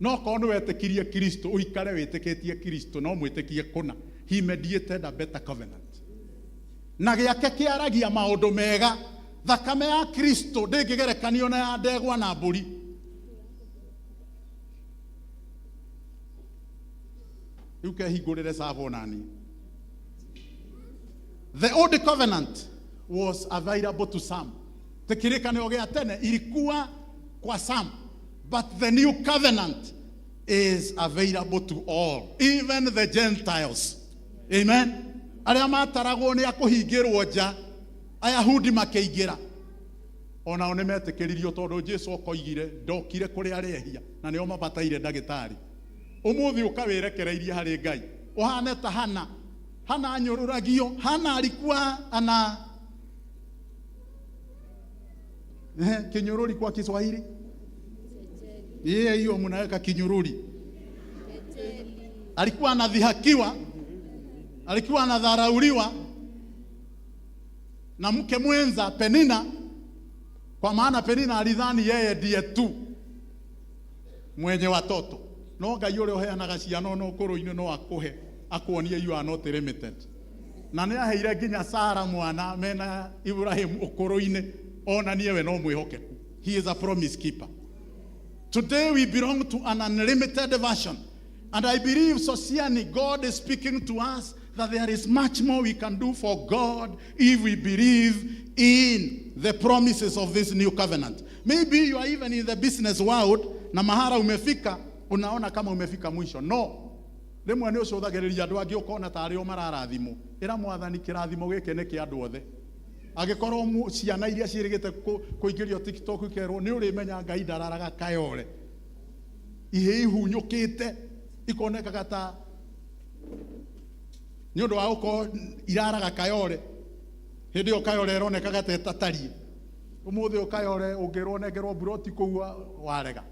No korwo nĩ wetĩkirie Kristo, ũikare wĩtĩkĩtie Kristo, no mwĩtĩkie kũna. He mediated a better covenant. Na gĩake kĩaragia maũndũ mega. Thakame ya Kristo ndĩngĩgerekanio na ya ndegwa na mbũri. Rĩu kehingũrĩre savo nani. The old covenant was available to some. Kĩrĩkanĩro gĩa tene ilikuwa kwa some, but the new covenant is available to all, even the Gentiles. Amen. Arĩa mataragwo nĩ akũhingĩrwo nja, Ayahudi makĩingĩra. Onao nĩ metĩkĩririo tondũ Jesu okoigire ndokire kũrĩ arĩa ehia na nĩo mabataire ndagĩtarĩ. Ũmũthĩ ũka wĩrekereirie harĩ Ngai. Ũhane ta Hana. Hana anyũrũragio. Hana alikuwa ana kinyururi kwa Kiswahili. Yeye hiyo mnaweka kinyururi. Alikuwa anadhihakiwa, alikuwa anadharauliwa na mke mwenza Penina, kwa maana Penina alidhani yeye ndiye tu mwenye watoto. No Ngai ũrĩa ũheanaga ciana no ũkũrũ-inĩ no akũhe akuonie you are not limited. Na nĩ aheire nginya Sara mwana mena Ibrahim ũkũrũ-inĩ onanie we no mwĩhokeku. He is a promise keeper. Today we belong to an unlimited version. And I believe, Sosiani, God is speaking to us that there is much more we can do for God if we believe in the promises of this new covenant. Maybe you are even in the business world, na mahara umefika, unaona kama umefika mwisho. No. Rĩmwe nĩ ũcũthagĩrĩria andũ angĩ ũkona ta arĩ o mararathimwo. Ĩra Mwathani kĩrathimo gĩkĩ nĩ kĩa andũ othe. Angĩkorwo ciana iria ciĩrĩgĩte kũingĩrio TikTok ikerwo nĩ ũrĩmenya Ngai ndararaga kayore. Ihĩ ihunyũkĩte ikonekaga ta nĩ ũndũ wa gũkorwo iraraga kayore. Hĩndĩ ĩyo kayore ĩronekaga ta ĩtatariĩ. Ũmũthĩ ũyũ kayore ũngĩrwo nengerwo mburoti kũu warega.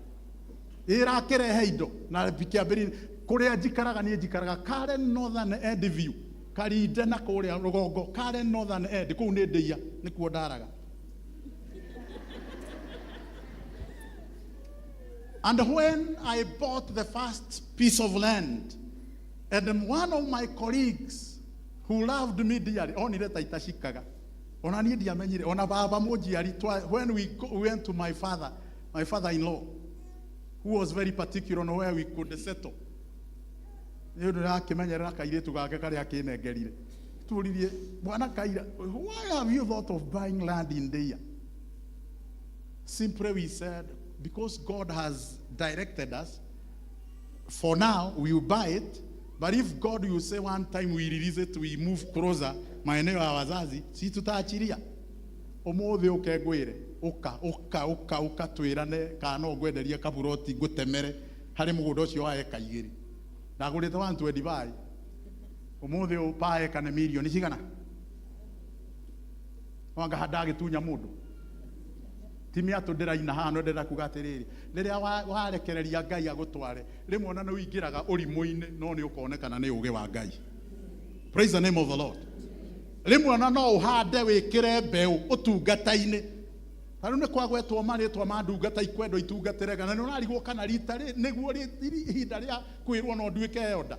Ĩrakĩrehe indo na kĩambĩrĩria kũrĩa njikaraga niĩ njikaraga Karen Northern End View. Karinde na kũrĩa rũgongo Karen Northern End kũu nĩ ndĩia nĩkuo ndaraga. And when I bought the first piece of land, and one of my colleagues who loved me dearly, onire ta itacikaga. Ona niĩ ndiamenyire, ona baba mũnjiari, when we went to my father, my father-in-law, who was very particular on where we could settle. Nĩ ũndũ ndakĩmenyerera kairĩtu gake karĩa akĩnengerire. Tũririe, Bwana Kaira, why have you thought of buying land in Ndeia? Simply we said, because God has directed us, for now we will buy it, but if God will say one time we release it, we move closer, maeneo ya wazazi, si tutaachilia. Ũmũthĩ ũke ngwĩre, ũka, ũka, ũka, ũka twĩrane kana no ngwenderie kaburoti ngũtemere harĩ mũgũnda ũcio wa eka igĩrĩ. Ndagũrĩte 125. Ũmũthĩ ũyũ pa eka nĩ mirioni cigana? Wanga ndagĩtunya mũndũ. Ti mĩatũ ndĩraina haha no ndĩrenda kuga atĩrĩrĩ, rĩrĩa warekereria Ngai agũtware, rĩmwe ona nĩ ũingĩraga ũrimũ-inĩ no nĩ ũkonekana nĩ ũũgĩ wa Ngai. Praise the name of the Lord. Rĩmwe ona no ũhande wĩkĩre mbeũ ũtungata-inĩ. Ta rĩu nĩ kwagwetwo marĩtwa ma ndungata ikwendwo itungatĩre kana nĩ ũrarigwo kana rita nĩguo ihinda rĩa kwĩrwo no nduĩke elder.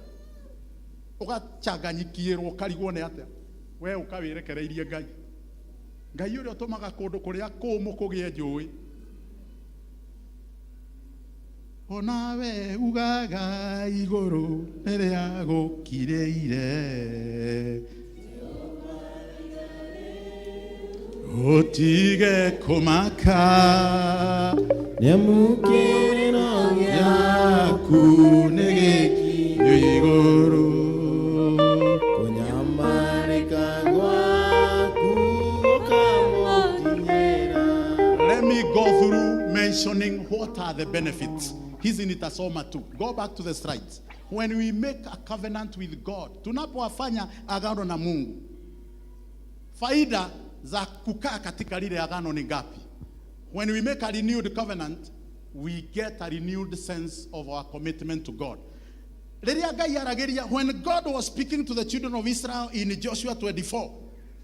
Ũgacanganyikĩrwo ũkarigwo nĩ atĩa. We ũkawĩrekereirie Ngai. Ngai ũrĩa ũtũmaga kũndũ kũrĩa kũmũ kũgĩe njũĩ. Onawe ugaga igũrũ rĩrĩa gũkirĩire. Ũtige kũmaka Nĩamũkĩrĩro gĩaku nĩ gĩkinyu igũrũ. Kũnyamarĩka gwaku gũkamũkinyĩra. Let me go through mentioning what are the benefits. Hizi nitasoma tu. Go back to the slides. When we make a covenant with God, tunapowafanya agano na Mungu, faida za kukaa katika lile agano ni ngapi? When we make a renewed covenant, we get a renewed sense of our commitment to God. Rĩrĩa Ngai aragĩria, when God was speaking to the children of Israel in Joshua 24,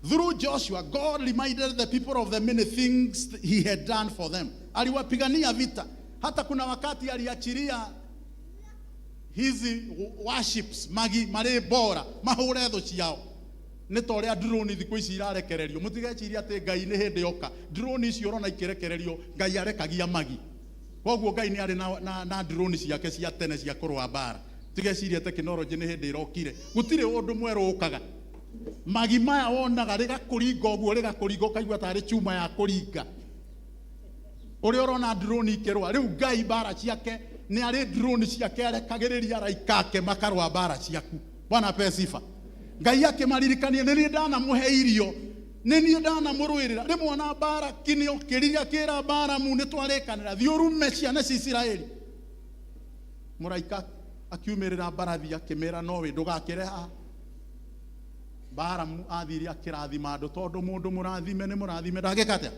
through Joshua, God reminded the people of the many things he had done for them. Aliwapigania vita. Hata kuna wakati aliachilia hizi warships magi marĩ bora mahũre thũ ciao nĩ ta ũrĩa drone thikũ ici irarekererio. Mũtigecirie atĩ Ngai nĩ hĩndĩ yoka drone icio ũrona ikĩrekererio. Ngai arekagia magi, koguo Ngai nĩ arĩ na drone ciake cia tene cia kũrũa mbara. Tigecirie tekinoronjĩ nĩ hĩndĩ ĩrokire, gũtirĩ ũndũ mwerũ ũkaga. Magi maya wonaga rĩgakũringa ũguo, rĩgakũringa ũkaigua tarĩ chuma ya kũringa. Ũrĩa ũrona drone ikĩrũa rĩu, Ngai mbara ciake nĩ arĩ drone ciake arekagĩrĩria araika ake makarũa mbara ciaku. Bwana apewe sifa. Ngai akĩmaririkania, nĩ niĩ ndanamũhe irio, nĩ niĩ ndanamũrũĩrĩra. Rĩmwe ona Baraki nĩ okĩrire akĩra Baramu, nĩ twarĩkanĩra, thiĩ ũrume ciana cia Isiraeli. Mũraika akiumĩrĩra mbarathi akĩmĩra, nowe ndũgakĩre haha. Baramu athire akĩrathima andũ, tondũ mũndũ mũrathime nĩ mũrathime, ndangĩka atĩa?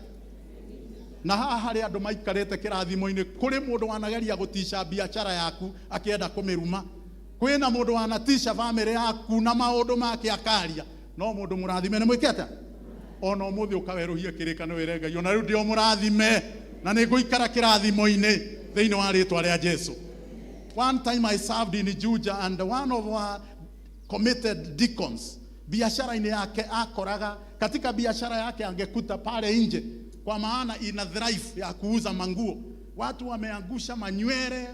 Na haha harĩ andũ maikarĩte kĩrathimo-inĩ. Kũrĩ mũndũ wanageria gũtica biacara yaku akĩenda kũmĩruma, kwĩna mũndũ wanatisha bamĩrĩ yaku na maũndũ make akaria, no mũndũ mũrathime nĩ mwĩke atĩa? Ona ũmũthĩ ũkawerũhia kĩrĩkanĩro, wĩre Ngai, ona rĩu ndĩ o mũrathime na nĩ ngũikara kĩrathimo-inĩ thĩinĩ wa rĩtwa rĩa Jesu. One time I served in Juja, and one of our committed deacons, biashara-inĩ yake akoraga, katika biashara yake angekuta pale nje, kwa maana ina thrive ya kuuza manguo, watu wameangusha manywele,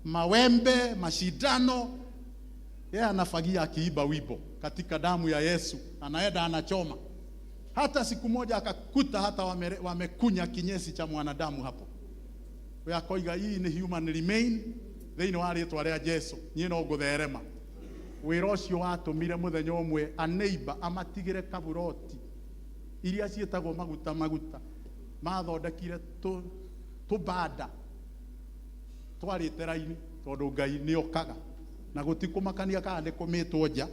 mawembe, mashindano. Yeye anafagia akiiba wibo katika damu ya Yesu, anaenda anachoma. Hata siku moja akakuta hata wamekunya kinyesi cha mwanadamu hapo. We akoiga, hii ni human remain, thĩinĩ wa rĩtwa rĩa Jesu niĩ no ngũtherema. Wĩra ũcio watũmire mũthenya ũmwe a neighbor amatigĩre kaburoti iria ciĩtagwo maguta maguta mathondekire tũbanda twarĩte raini, tondũ Ngai nĩ okaga na gũtikũmakania kana nĩ kũmĩtwo nja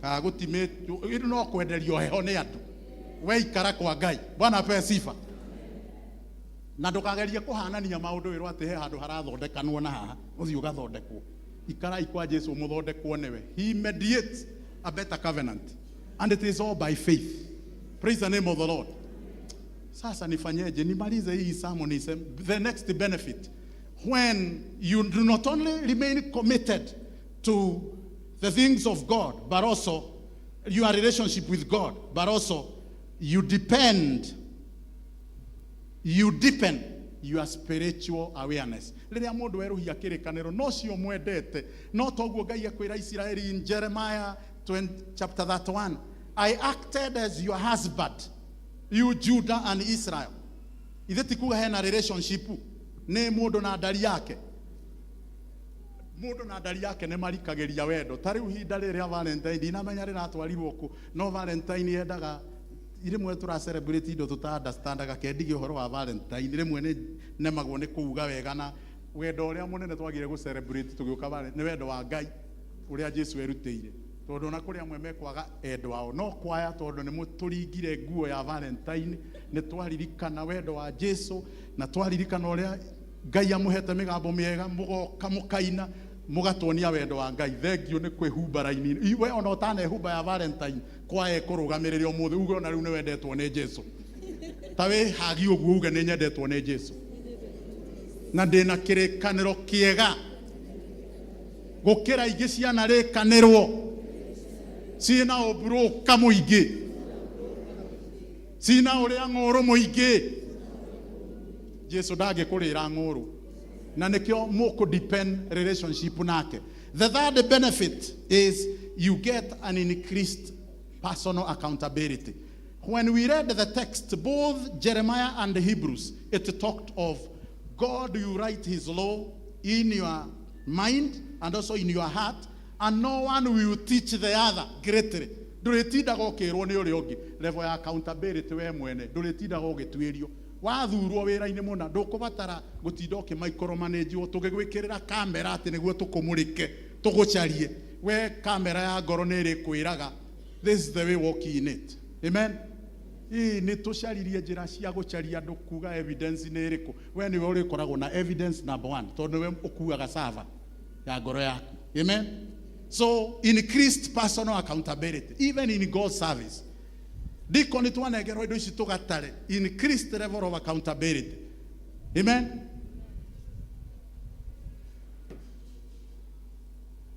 kana gũtimĩtwo, no kwenderio heho nĩ andũ. Weikara kwa Ngai. Bwana apewe sifa. Na ndũkagerie kũhanania maũndũ wĩrwo atĩ he handũ harathondekanwo na haha ũthiĩ ũgathondekwo. Ikarai kwa Jesu mũthondekwo nĩwe. He mediates a better covenant, and it is all by faith. Praise the name of the Lord. Sasa nifanyeje nimalize hii sermon? Niseme the next benefit: when you do not only remain committed to the things of God, but also your relationship with God, but also you deepen your spiritual awareness. Rĩrĩa mũndũ erũhia kĩrĩkanĩro no cio mwendete, no toguo Ngai ekwĩra Isiraeli in Jeremiah 20, chapter 31, "I acted as your husband, you Judah and Israel." Ithe ti kuga hena relationship nĩ mũndũ na ndari yake. Mũndũ na ndari yake nĩ marikagĩria wendo. Ta rĩu ihinda rĩrĩa Valentine, ndinamenya rĩratwarirwo kũ, no Valentine yendaga rĩmwe tũra celebrate indo tũta understandaga. Kendige ũhoro wa Valentine, rĩmwe nĩ nemagwo nĩ kuuga wega, na wendo ũrĩa mũnene twagire gũ celebrate tũgĩũka nĩ wendo wa Ngai ũrĩa Jesu erutĩire, tondũ ona kũrĩ amwe mekwaga endwa ao, no kwaya tondũ nĩ mũtũringire nguo ya Valentine, nĩ twaririkana wendo wa Jesu na twaririkana ũrĩa Ngai amũhete mĩgambo mĩega, mũgoka mũkaina mũgatuonia wendo wa Ngai. Thengiũ nĩ kwĩhumba raini. We ona ũtanehumba ya Valentine, kwaya ĩkũrũgamĩrĩre ũmũthĩ, uge ona rĩu nĩ wendetwo nĩ Jesu. Ta wĩ hagi ũguo, uge, nĩ nyendetwo nĩ Jesu na ndĩna kĩrĩkanĩro kĩega gũkĩra ingĩ cianarĩkanĩrwo ciĩna ũmburũka mũingĩ, ciĩna ũrĩa ng'ũrũ mũingĩ. Jesu ndangĩkũrĩra ng'ũrũ, na nĩkĩo mũkũ depend relationship nake. The third benefit is you get an increased personal accountability. When we read the text, both Jeremiah and the Hebrews, it talked of God, you write his law in your mind and also in your heart, and no one will teach the other greatly. Ndũrĩtindaga ũkĩrwo nĩ ũrĩa ũngĩ. Level ya accountability, we mwene ndũrĩtindaga ũgĩtuĩrio. Wathurwo wĩra-inĩ mũna, ndũkũbatara gũtinda ũkĩ micromanage, tũgĩgwĩkĩrĩra kamera atĩ nĩguo tũkũmũrĩke. Tũgũcarie. We kamera ya ngoro nĩ ĩrĩkwĩraga, this is the way, walk in it. Amen. Ĩĩ, nĩ tũcaririe njĩra cia gũcaria andũ kuga evidence nĩ ĩrĩkũ. We nĩwe ũrĩkoragwo na evidence number one, tondũ nĩwe ũkuaga sava ya ngoro yaku. Amen. So increased personal accountability even in God's service. Deacon, twanengerwo indo ici tũgatare, increased level of accountability. Amen.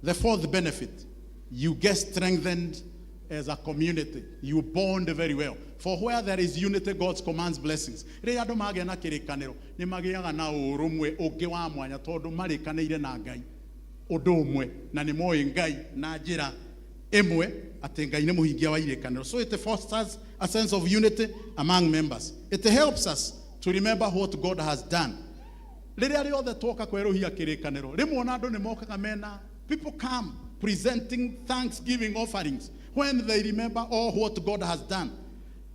The fourth benefit, you get strengthened as a community. You bond very well. For where there is unity, God commands blessings. Rĩrĩa andũ magĩa na kĩrĩkanĩro, nĩ magĩaga na ũrũmwe ũngĩ wa mwanya, tondũ marĩkanĩire na Ngai ũndũ ũmwe, na nĩ moĩ Ngai na njĩra ĩmwe, atĩ Ngai nĩ mũhingia wa irĩkanĩro. So it fosters a sense of unity among members. It helps us to remember what God has done. Rĩrĩa rĩothe twoka kwerũhia kĩrĩkanĩro, rĩmwe ona andũ nĩ mokaga mena, people come presenting thanksgiving offerings when they remember all what God has done.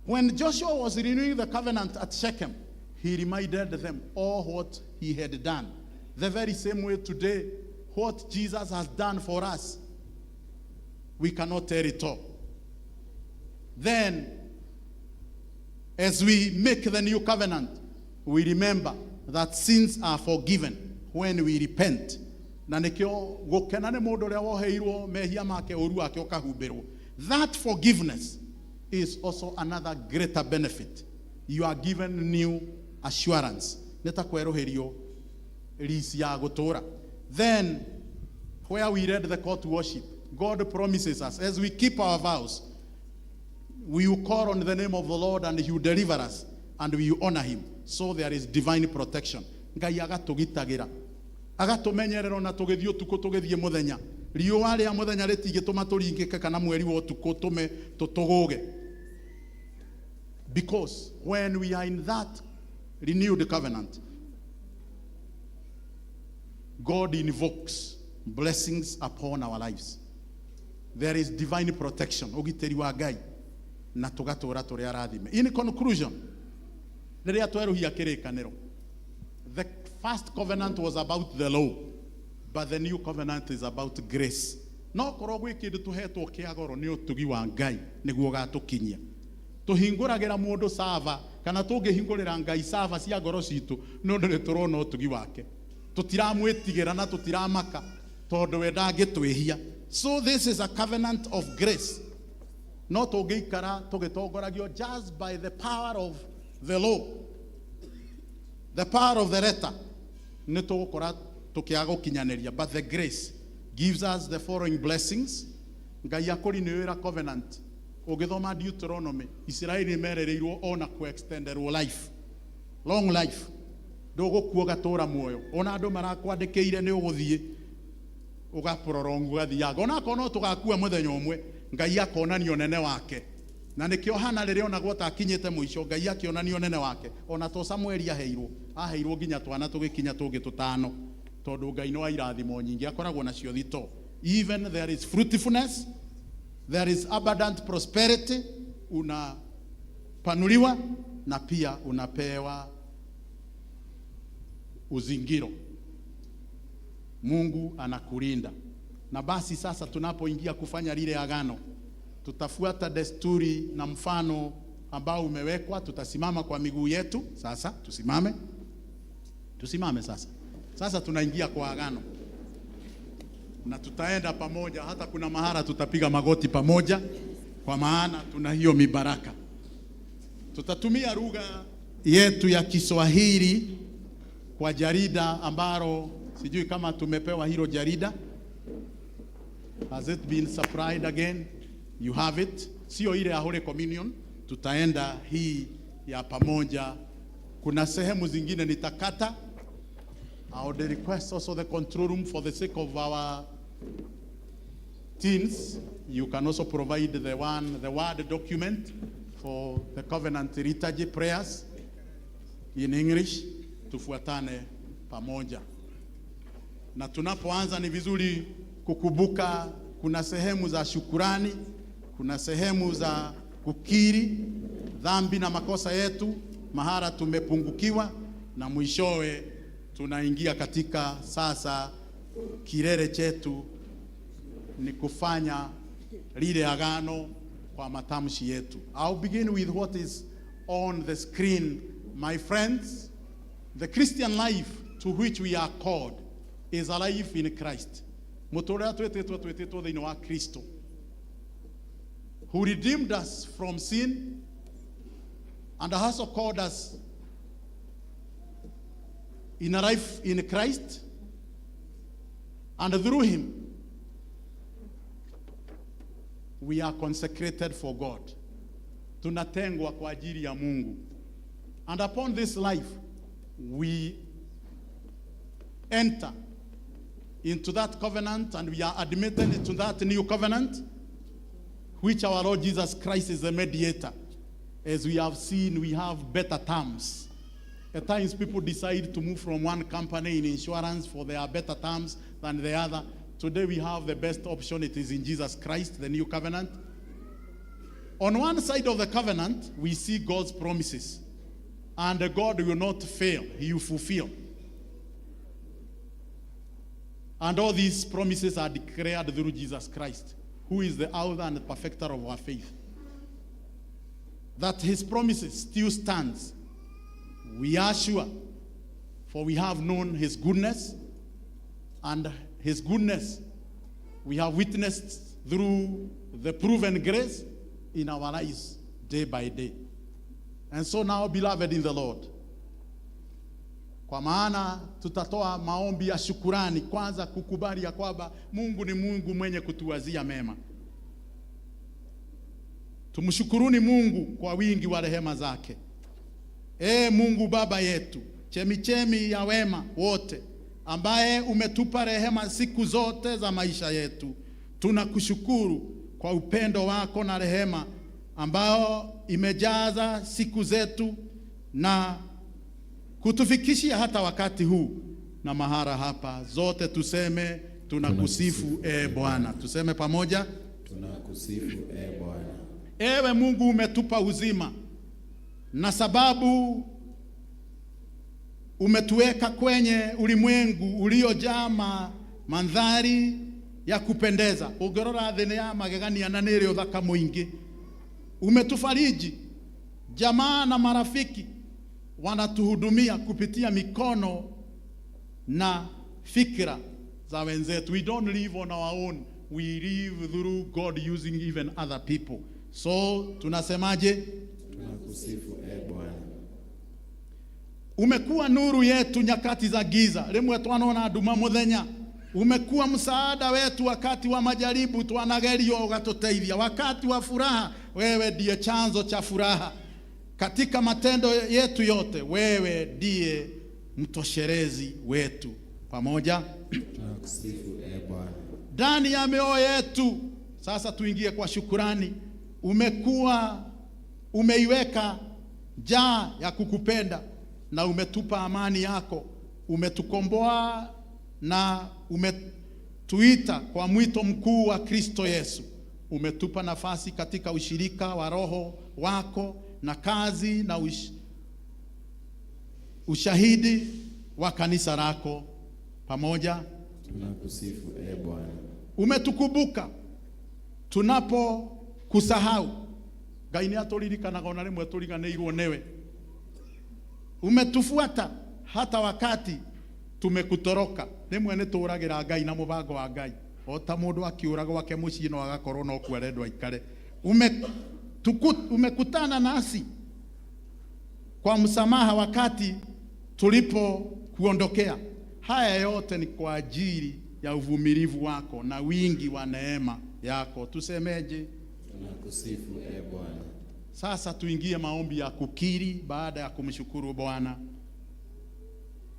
When Joshua was renewing the covenant at Shechem, he reminded them all what he had done. The very same way today, what Jesus has done for us, we cannot tell it all. Then, as we make the new covenant, we remember that sins are forgiven when we repent. Na nĩkĩo gũkena nĩ mũndũ ũrĩa woheirwo mehia make, ũru wake ũkahumbĩrwo. That forgiveness is also another greater benefit. You are given new assurance. Nĩ ta kwerũhĩrio lease ya gũtũũra. Then, where we read the call to worship, God promises us, as we keep our vows, we will call on the name of the Lord and he will deliver us and we will honor him. So there is divine protection. Ngai agatũgitagĩra, agatũmenyerera ona tũgĩthiĩ ũtukũ, tũgĩthiĩ mũthenya. Riũa rĩa mũthenya rĩtingĩtũma tũringĩke, kana mweri wa ũtukũ tũme tũtũgũge. Because when we are in that renewed covenant, God invokes blessings upon our lives. There is divine protection, ũgitĩri wa Ngai, na tũgatũra tũrĩ arathime. In conclusion, rĩrĩa twerũhia kĩrĩkanĩro, the first covenant was about the law, but the new covenant is about grace. No korwo gwĩ kĩndũ tũhetwo kĩa goro, nĩ ũtugi wa Ngai nĩguo ũgatũkinyia. Tũhingũragĩra mũndũ sava, kana tũngĩhingũrĩra Ngai sava cia ngoro citũ, nĩ ũndũ nĩ tũrona ũtugi wake. Tũtiramwĩtigĩra na tũtiramaka, tondũ we ndangĩtwĩhia. So this is a covenant of grace. No tũngĩikara tũgĩtongoragio just by the power of the law, the power of the letter, nĩ tũgũkora tũkĩaga gũkinyanĩria. But the grace gives us the following blessings. Ngai akũrinĩwĩra covenant. Ũngĩthoma Deuteronomy, Isiraeli nĩ merereirwo ona kũ-extenderwo life, long life. Ndũgũkua, ũgatũra muoyo. Ona andũ marakwandĩkĩire nĩ ũgũthiĩ ũgaprolong, ũgathianga, onakorwo no tũgakua mũthenya ũmwe, Ngai akonania ũnene wake. Na nĩkĩo Hana rĩrĩa onagwo ta akinyĩte mũico, Ngai akĩonania ũnene wake. Ona to Samueli aheirwo, aheirwo nginya twana tũgĩkinya tũngĩ tũtano, tondũ Ngai nĩ wa irathimo nyingĩ, akoragwo nacio thito. Even there is fruitfulness, there is abundant prosperity, unapanuliwa na pia unapewa uzingiro. Mungu anakulinda. Na basi sasa tunapoingia kufanya lile agano, tutafuata desturi na mfano ambao umewekwa. Tutasimama kwa miguu yetu. Sasa tusimame, tusimame sasa. Sasa tunaingia kwa agano na tutaenda pamoja, hata kuna mahara tutapiga magoti pamoja, kwa maana tuna hiyo mibaraka. Tutatumia lugha yetu ya Kiswahili kwa jarida ambalo sijui kama tumepewa hilo jarida. Has it been supplied again? You have it. Sio ile ya Holy Communion, tutaenda hii ya pamoja. Kuna sehemu zingine nitakata. I would request also the control room, for the sake of our teens, you can also provide the Word document for the covenant liturgy prayers in English. Tufuatane pamoja. Na tunapoanza ni vizuri kukumbuka kuna sehemu za shukurani, kuna sehemu za kukiri dhambi na makosa yetu, mahara tumepungukiwa, na mwishowe tunaingia katika sasa kilele chetu ni kufanya lile agano kwa matamshi yetu. I'll begin with what is on the screen. My friends, the Christian life to which we are called is a life in Christ. Mũtũũrĩre twĩtĩtwo twĩtĩtwo thĩinĩ wa Kristo, who redeemed us from sin and has also called us in a life in Christ, and through him we are consecrated for God. Tunatengwa kwa ajili ya Mungu. And upon this life we enter into that covenant, and we are admitted into that new covenant, which our Lord Jesus Christ is the mediator. As we have seen, we have better terms. At times people decide to move from one company in insurance for their better terms than the other. Today we have the best option. It is in Jesus Christ, the new covenant. On one side of the covenant, we see God's promises. And God will not fail. He will fulfill. And all these promises are declared through Jesus Christ, who is the author and the perfecter of our faith. That his promises still stands. We are sure, for we have known his goodness, and his goodness we have witnessed through the proven grace in our lives day by day. And so now, beloved in the Lord, kwa maana tutatoa maombi ya shukurani, kwanza kukubali ya kwamba Mungu ni Mungu mwenye kutuwazia mema. Tumshukuruni Mungu kwa wingi wa rehema zake. Ee Mungu Baba yetu, chemichemi ya wema wote, ambaye umetupa rehema siku zote za maisha yetu, tunakushukuru kwa upendo wako na rehema ambao imejaza siku zetu na kutufikishia hata wakati huu na mahara hapa. Zote tuseme tunakusifu, e Bwana. Tuseme pamoja, tunakusifu e Bwana. Ewe Mungu umetupa uzima, na sababu umetuweka kwenye ulimwengu uliojaa mandhari ya kupendeza. Ũngĩrora thĩ nĩ ya magegania na nĩ ĩrĩ ũthaka mũingĩ. Umetufariji, jamaa na marafiki wanatuhudumia kupitia mikono na fikra za wenzetu. We don't live on our own, we live through God using even other people. So tunasemaje? Tunakusifu e Bwana. Umekuwa nuru yetu nyakati za giza, rimwe twanona nduma muthenya. Umekuwa msaada wetu wakati wa majaribu, twanagerio ugatuteithia. Wakati wa furaha, wewe ndiye chanzo cha furaha. Katika matendo yetu yote, wewe ndiye mtosherezi wetu. Pamoja tunakusifu e Bwana. Ndani ya mioyo yetu, sasa tuingie kwa shukurani. Umekuwa umeiweka njaa ya kukupenda na umetupa amani yako. Umetukomboa na umetuita kwa mwito mkuu wa Kristo Yesu. Umetupa nafasi katika ushirika wa Roho wako na kazi na ushahidi wa kanisa lako. Pamoja tunakusifu e Bwana. Umetukumbuka tunapokusahau. Ngai nĩ atũririkanaga ona rĩmwe tũriganĩirwo nĩwe. Umetufuata hata wakati tumekutoroka. Rĩmwe nĩ tũragĩra Ngai na mũbango wa Ngai, o ta mũndũ akiũra gwake mũciĩ no agakorwo no kuo arendwo aikare. Umekutana nasi kwa msamaha wakati tulipo kuondokea. Haya yote ni kwa ajili ya uvumilivu wako na wingi wa neema yako. Tusemeje? Tunakusifu e Bwana. Sasa tuingie maombi ya kukiri baada ya kumshukuru Bwana.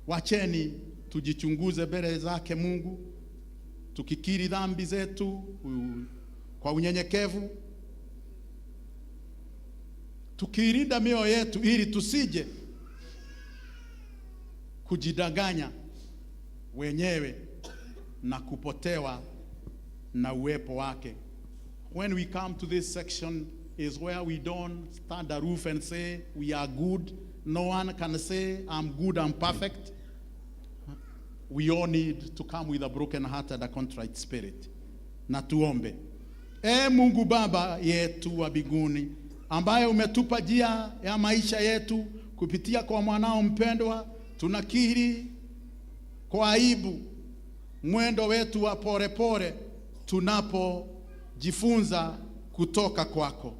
Wacheni tujichunguze mbele zake Mungu, tukikiri dhambi zetu kwa unyenyekevu, tukiilinda mioyo yetu ili tusije kujidanganya wenyewe na kupotewa na uwepo wake. When we come to this section is where we don't stand aloof and say we are good. No one can say I'm good, I'm perfect. We all need to come with a broken heart and a contrite spirit. Na tuombe. E Mungu Baba yetu wa mbinguni, ambaye umetupa njia ya maisha yetu kupitia kwa mwanao mpendwa, tunakiri kwa aibu mwendo wetu wa polepole tunapojifunza kutoka kwako.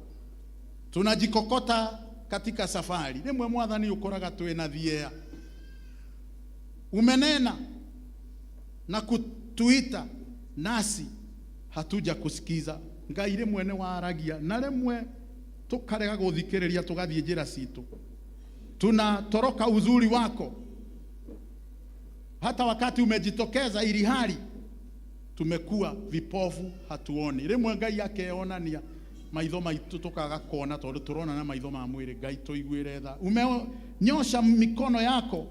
Tunajikokota katika safari. Rimwe Mwathani ukoraga twina thiea. Umenena na kutuita nasi hatuja kusikiza. Ngai rimwe nĩ waragia na rimwe tukarega guthikiriria tugathie njira citu. Tunatoroka uzuri wako hata wakati umejitokeza, ili hali tumekuwa vipofu, hatuoni. Rimwe Ngai akeonania maitho maitu tukaga kuona tondu turona na maitho ma mwiri. Ngai tuiguire tha. Umenyosha mikono yako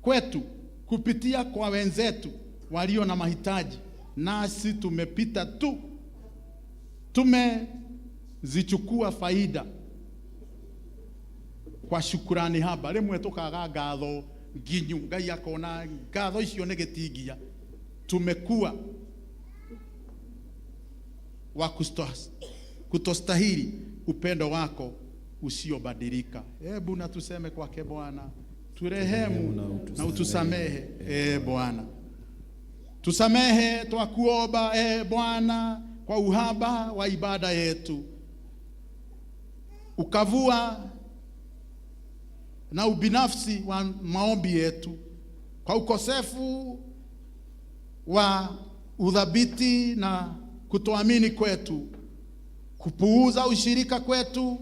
kwetu kupitia kwa wenzetu walio na mahitaji, nasi tumepita tu, tumezichukua faida kwa shukurani haba. Rimwe tukaga ngatho nginyu, Ngai akona ngatho icio nĩ gĩtingia. Tumekuwa wa kutostahili upendo wako usiobadilika. Hebu na tuseme kwake Bwana, turehemu na utusamehe. E Bwana, tusamehe twakuomba, e Bwana, kwa uhaba wa ibada yetu, ukavua na ubinafsi wa maombi yetu, kwa ukosefu wa udhabiti na kutoamini kwetu, kupuuza ushirika kwetu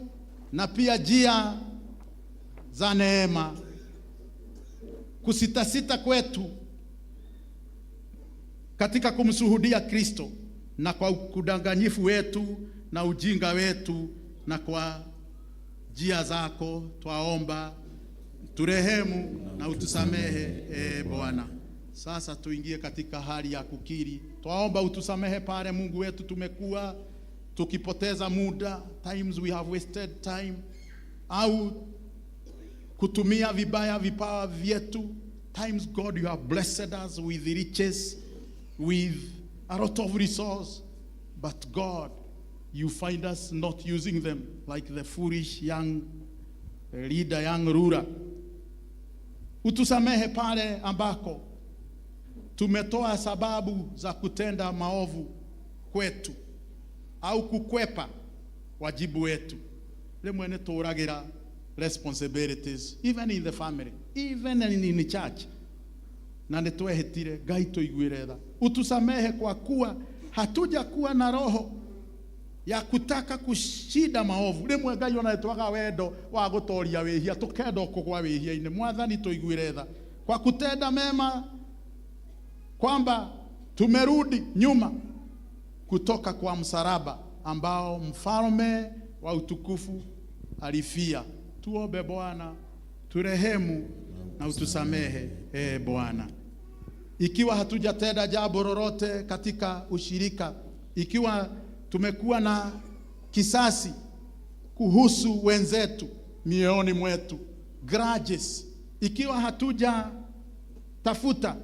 na pia njia za neema, kusitasita kwetu katika kumshuhudia Kristo, na kwa udanganyifu wetu na ujinga wetu, na kwa njia zako twaomba turehemu na utusamehe, e Bwana. Sasa tuingie katika hali ya kukiri. Twaomba utusamehe pale Mungu wetu tumekuwa tukipoteza muda, times we have wasted time, au kutumia vibaya vipawa vyetu. Times God you have blessed us with riches, with a lot of resource, but God, you find us not using them like the foolish young leader, young ruler. Utusamehe pale ambako tumetoa sababu za kutenda maovu kwetu au kukwepa wajibu wetu. Rimwe nĩ tũragira responsibilities even in the family, even in the church, na nĩ twehĩtire. Ngai tũiguĩre tha, utusamehe kwa kuwa hatujakuwa na roho ya kutaka kushinda maovu. Rimwe Ngai ona twaga wendo wa gutoria wĩhia, tukenda kugwa wĩhia-inĩ. Mwathani tũiguĩre tha kwa kutenda mema, kwamba tumerudi nyuma kutoka kwa msalaba ambao mfalme wa utukufu alifia. Tuombe Bwana, turehemu na utusamehe, e Bwana. Ikiwa hatujatenda jambo lolote katika ushirika, ikiwa tumekuwa na kisasi kuhusu wenzetu mioyoni mwetu, grudges, ikiwa hatuja tafuta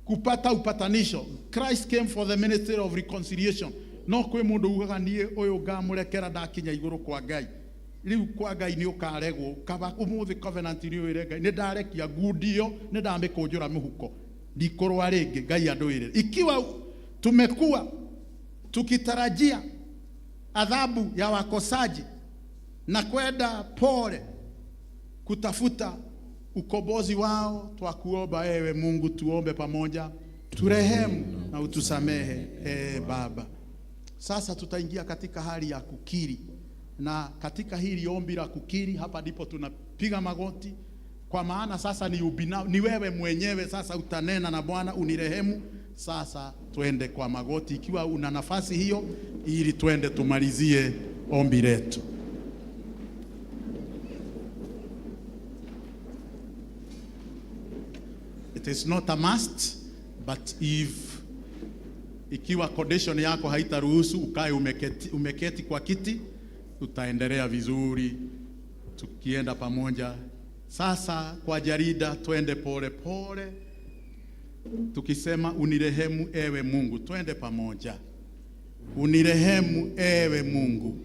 kupata upatanisho. Christ came for the ministry of reconciliation. No kwĩ mũndũ ugaga niĩ ũyũ ngamũrekera ndakinya igũrũ kwa Ngai. Rĩu kwa Ngai nĩ ũkaregwo. Kaba ũmũthĩ covenant nĩ ũĩre Ngai, nĩ ndarekia ngundi ĩyo, nĩ ndamĩkũnjũra mũhuko, ndikũrũa rĩngĩ, Ngai andũĩre. Ikiwa tumekuwa tukitarajia adhabu ya wakosaji na kwenda pole kutafuta ukombozi wao, twakuomba ewe Mungu, tuombe pamoja, turehemu na utusamehe, e Baba. Sasa tutaingia katika hali ya kukiri, na katika hili ombi la kukiri, hapa ndipo tunapiga magoti, kwa maana sasa ni ubina, ni wewe mwenyewe sasa utanena na Bwana, unirehemu. Sasa twende kwa magoti, ikiwa una nafasi hiyo, ili twende tumalizie ombi letu. It is not a must, but if ikiwa condition yako haitaruhusu ukae umeketi kwa kiti, tutaendelea vizuri tukienda pamoja. Sasa kwa jarida twende pole pole. tukisema unirehemu ewe Mungu. Twende pamoja. Unirehemu ewe Mungu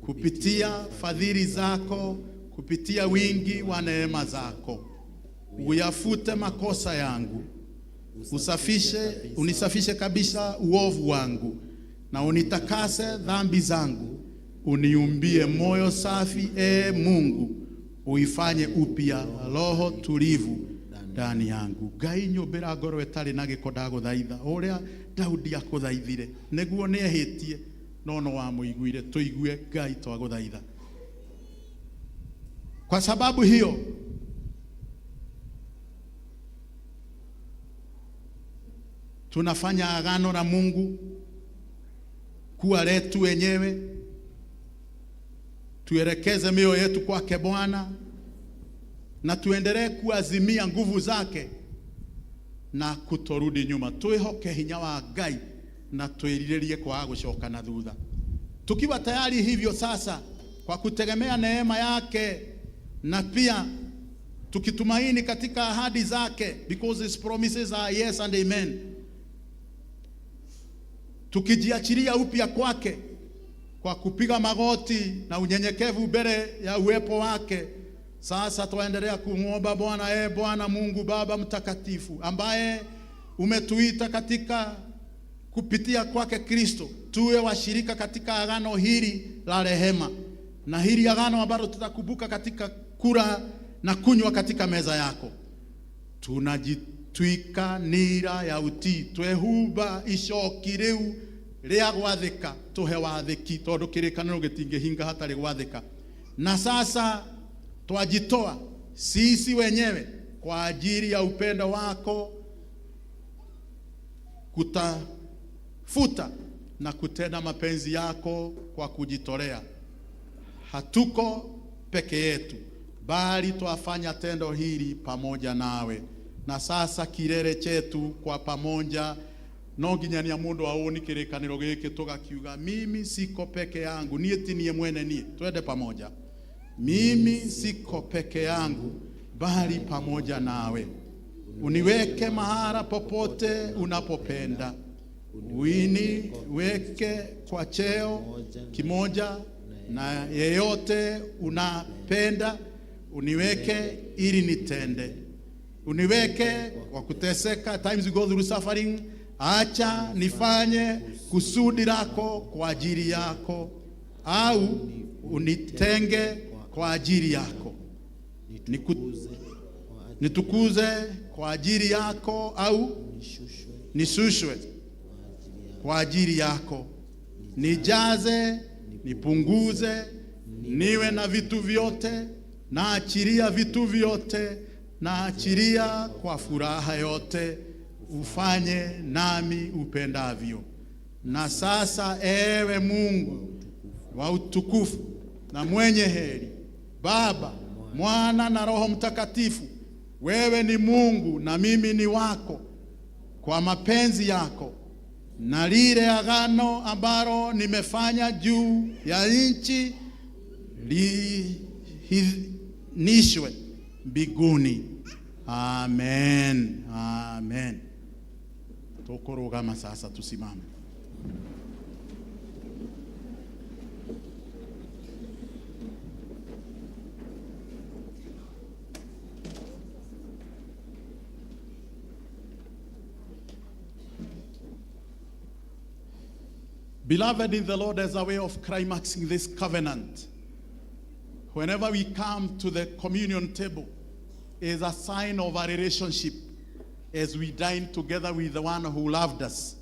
kupitia fadhili zako, kupitia wingi wa neema zako, uyafute makosa yangu, unisafishe kabisa uovu wangu, na unitakase dhambi zangu. Uniumbie moyo safi, e Mungu, uifanye upya roho tulivu ndani yangu. Ngai nyũmbĩra ngoro ĩtarĩ na gĩko, ndagũthaitha ũrĩa Daudi akũthaithire nĩguo nĩehĩtie no no wamũiguire. Tũigue Ngai, twagũthaitha. Kwa sababu hiyo tunafanya agano na Mungu kuwa letu wenyewe. Tuelekeze mioyo yetu kwake Bwana na tuendelee kuazimia nguvu zake na kutorudi nyuma. Twihoke hinya wa Ngai na twĩrirĩrie kwaga gũcoka na thutha. Tukiwa tayari hivyo sasa, kwa kutegemea neema yake na pia tukitumaini katika ahadi zake, because his promises are yes and amen, tukijiachilia upya kwake kwa kupiga magoti na unyenyekevu mbele ya uwepo wake, sasa twaendelea kumwomba Bwana. E Bwana Mungu Baba Mtakatifu, ambaye umetuita katika kupitia kwake Kristo tuwe washirika katika agano hili la rehema, na hili agano ambalo tutakumbuka katika kula na kunywa katika meza yako. Tunajitwika nira ya utii, twehuba icoki riu ria gwathika, tuhe wathiki, tondu kirikaniro gitingĩhinga hatarĩ gwathika. Na sasa twajitoa sisi wenyewe kwa ajili ya upendo wako kutafuta na kutenda mapenzi yako kwa kujitolea. Hatuko peke yetu, bali twafanya tendo hili pamoja nawe. Na sasa kilele chetu kwa pamoja no nginyania mundu aoni kirikaniro giki tugakiuga, mimi siko peke yangu, nie ti nie mwene nie. Twende pamoja. Mimi siko peke yangu, bali pamoja nawe. Uniweke mahala popote unapopenda, uniweke kwa cheo kimoja na yeyote unapenda, uniweke ili nitende. Uniweke kwa kuteseka, times we go through suffering. Acha nifanye kusudi lako kwa ajili yako, au unitenge kwa ajili yako. Nitukuze kwa ajili yako, au nishushwe kwa ajili yako. Nijaze, nipunguze, niwe na vitu vyote, naachilia vitu vyote, naachilia kwa furaha yote, ufanye nami upendavyo. Na sasa ewe Mungu wa utukufu na mwenye heri, Baba, Mwana na Roho Mtakatifu, wewe ni Mungu na mimi ni wako, kwa mapenzi yako na lile agano ambalo nimefanya juu ya nchi lihinishwe mbinguni. Amen. Amen. Tukurugama sasa, tusimame. Beloved in the Lord, as a way of climaxing this covenant, whenever we come to the communion table, is a sign of our relationship as we dine together with the one who loved us.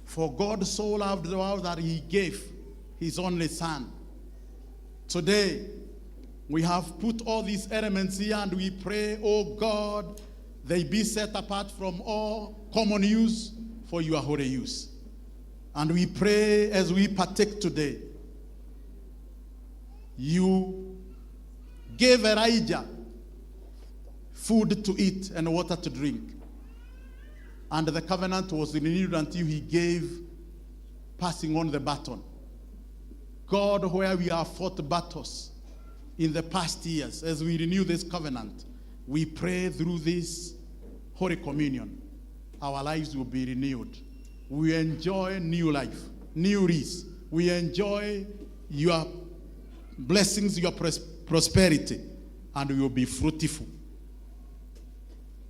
For God so loved the world that he gave his only son. Today, we have put all these elements here, and we pray, oh God, they be set apart from all common use for your holy use. And we pray as we partake today, you gave Elijah food to eat and water to drink. And the covenant was renewed until he gave, passing on the baton. God, where we have fought battles in the past years, as we renew this covenant, we pray through this Holy Communion. our lives will be renewed. We enjoy new life, new race. We enjoy your blessings, your prosperity, and we will be fruitful.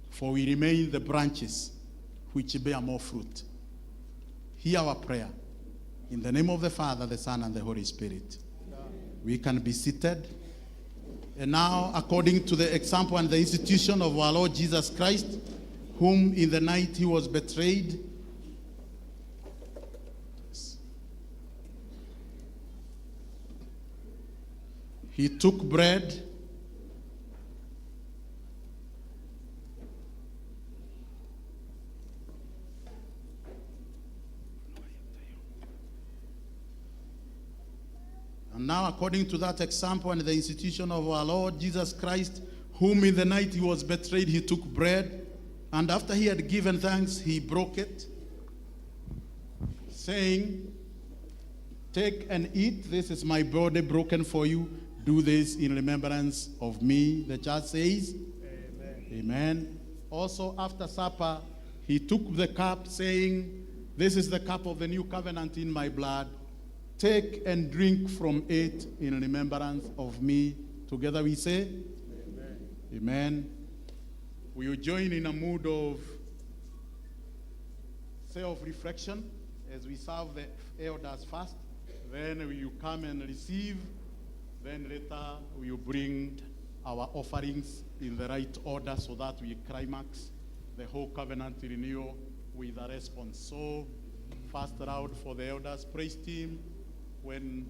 For we remain the branches which bear more fruit. Hear our prayer. In the name of the Father, the Son, and the Holy Spirit. We can be seated. And now, according to the example and the institution of our Lord Jesus Christ, whom in the night he was betrayed, he took bread, and now, according to that example and the institution of our Lord Jesus Christ, whom in the night he was betrayed, he took bread, and after he had given thanks, he broke it, saying, "Take and eat, this is my body broken for you. Do this in remembrance of me." The church says, Amen. Amen. Also, after supper, he took the cup, saying, "This is the cup of the new covenant in my blood. Take and drink from it in remembrance of me." Together we say, Amen. Amen. We will join in a mood of self-reflection as we serve the elders first. Then we will come and receive. Then later we will bring our offerings in the right order so that we climax the whole covenant renewal with a response. So, first round for the elders praise team when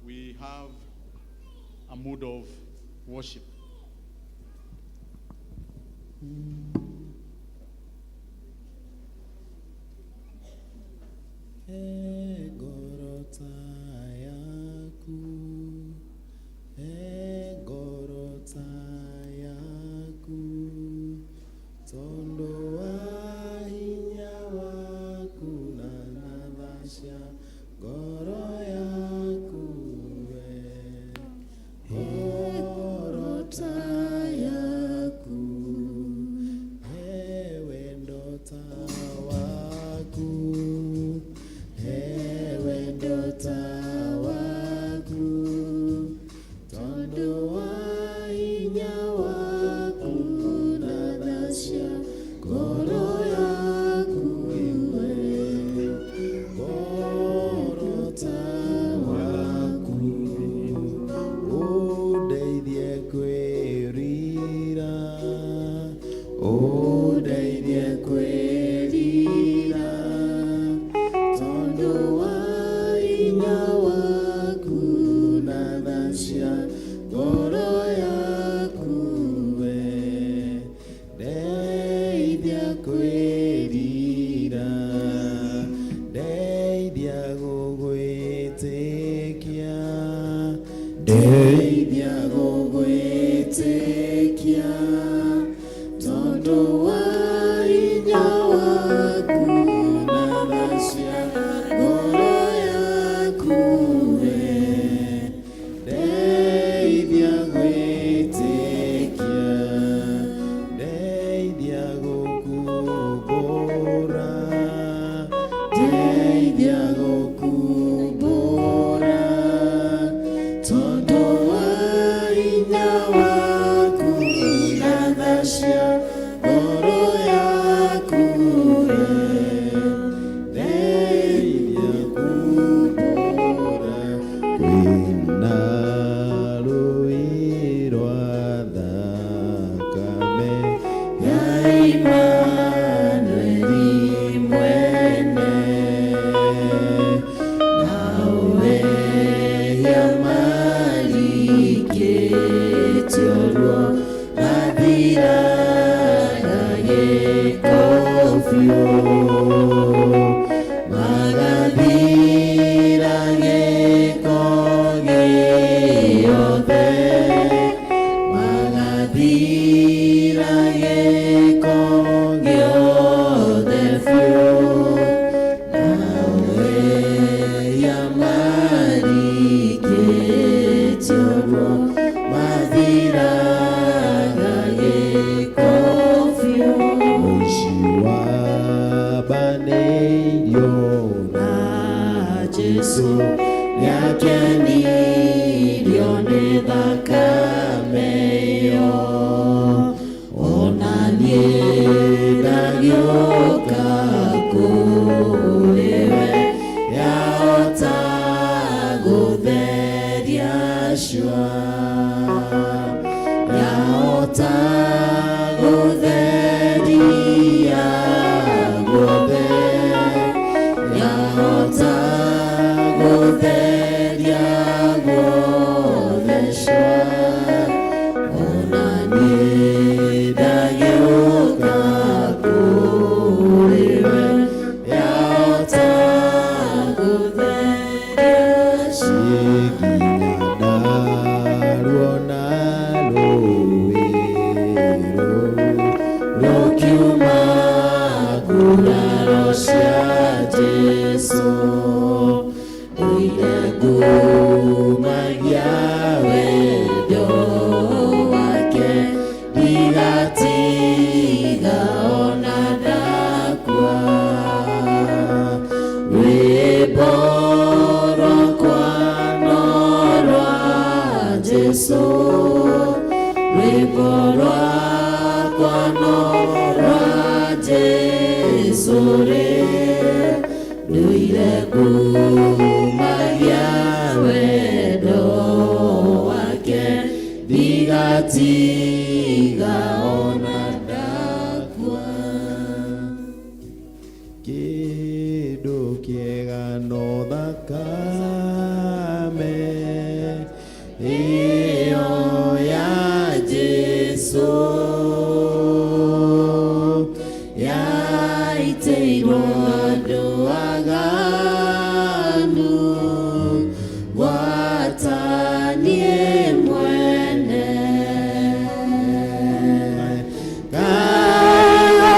we have a mood of worship. Ewe ndota waku, Ndagĩona Jesu nĩakenirio nĩ thakame ĩyo, ona niĩ ndagĩũka kũrĩ we, yahota gũtheria cua, yahota gũtheria guothe, yahota gũtheria guothe cua, ona niĩ ndagĩũka kũrĩ we, yahota gũtheria cua. Nginya ndaruona rũĩ rũu rũkiuma nguraro cia Jesũ, ndũire ngumagia wendo wake, ndigatiga ona ndakua. Rwĩmbo rwakwa no rwa Jesũ, rwĩmbo rwakwa no rwa Jesũ rĩ, ndũire ngumagia wendo wake, ndigatiga ona ndakua. Kĩndũ kĩega no thakame ĩyo ya Jesũ, yaitĩirwo andũ aganu, gwata niĩ mwene.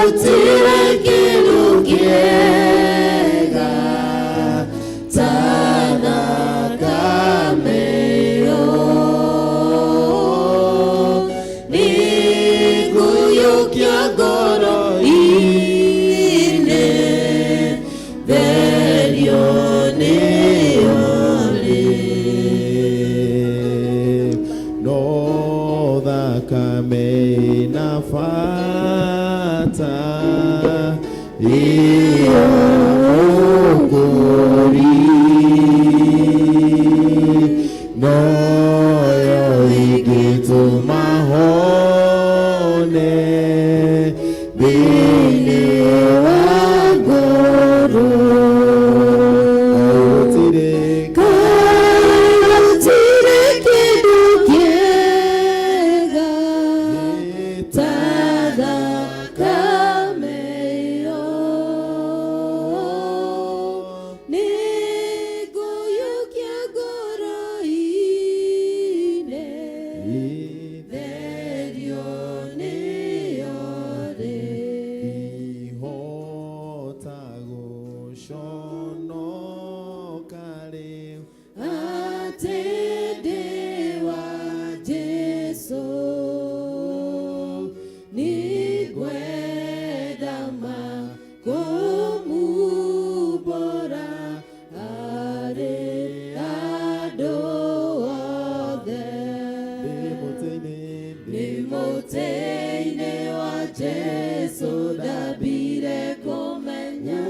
Gũtirĩ kĩndũ kĩega ta thakame ĩyo, nĩngũiyũkia ngoro-inĩ, therio nĩyo rĩ. No thakame ĩna bata ĩyo ũkũũri, noyo ĩngĩtũma hone thĩinĩ wa ngoro. Gũtirĩ Gũtirĩ kĩndũ kĩega ta thakame ĩyo, nĩngũiyũkia ngoro-inĩ, therio nĩyo rĩ. Ihota gũconoka rĩu Atĩ ndĩ wa Jesũ, nĩngwenda ma kũmumbũra harĩ andũ othe. Ndĩ mũtĩ-inĩ, Nĩ mũtĩ-inĩ wa Jesũ ndambire kũmenya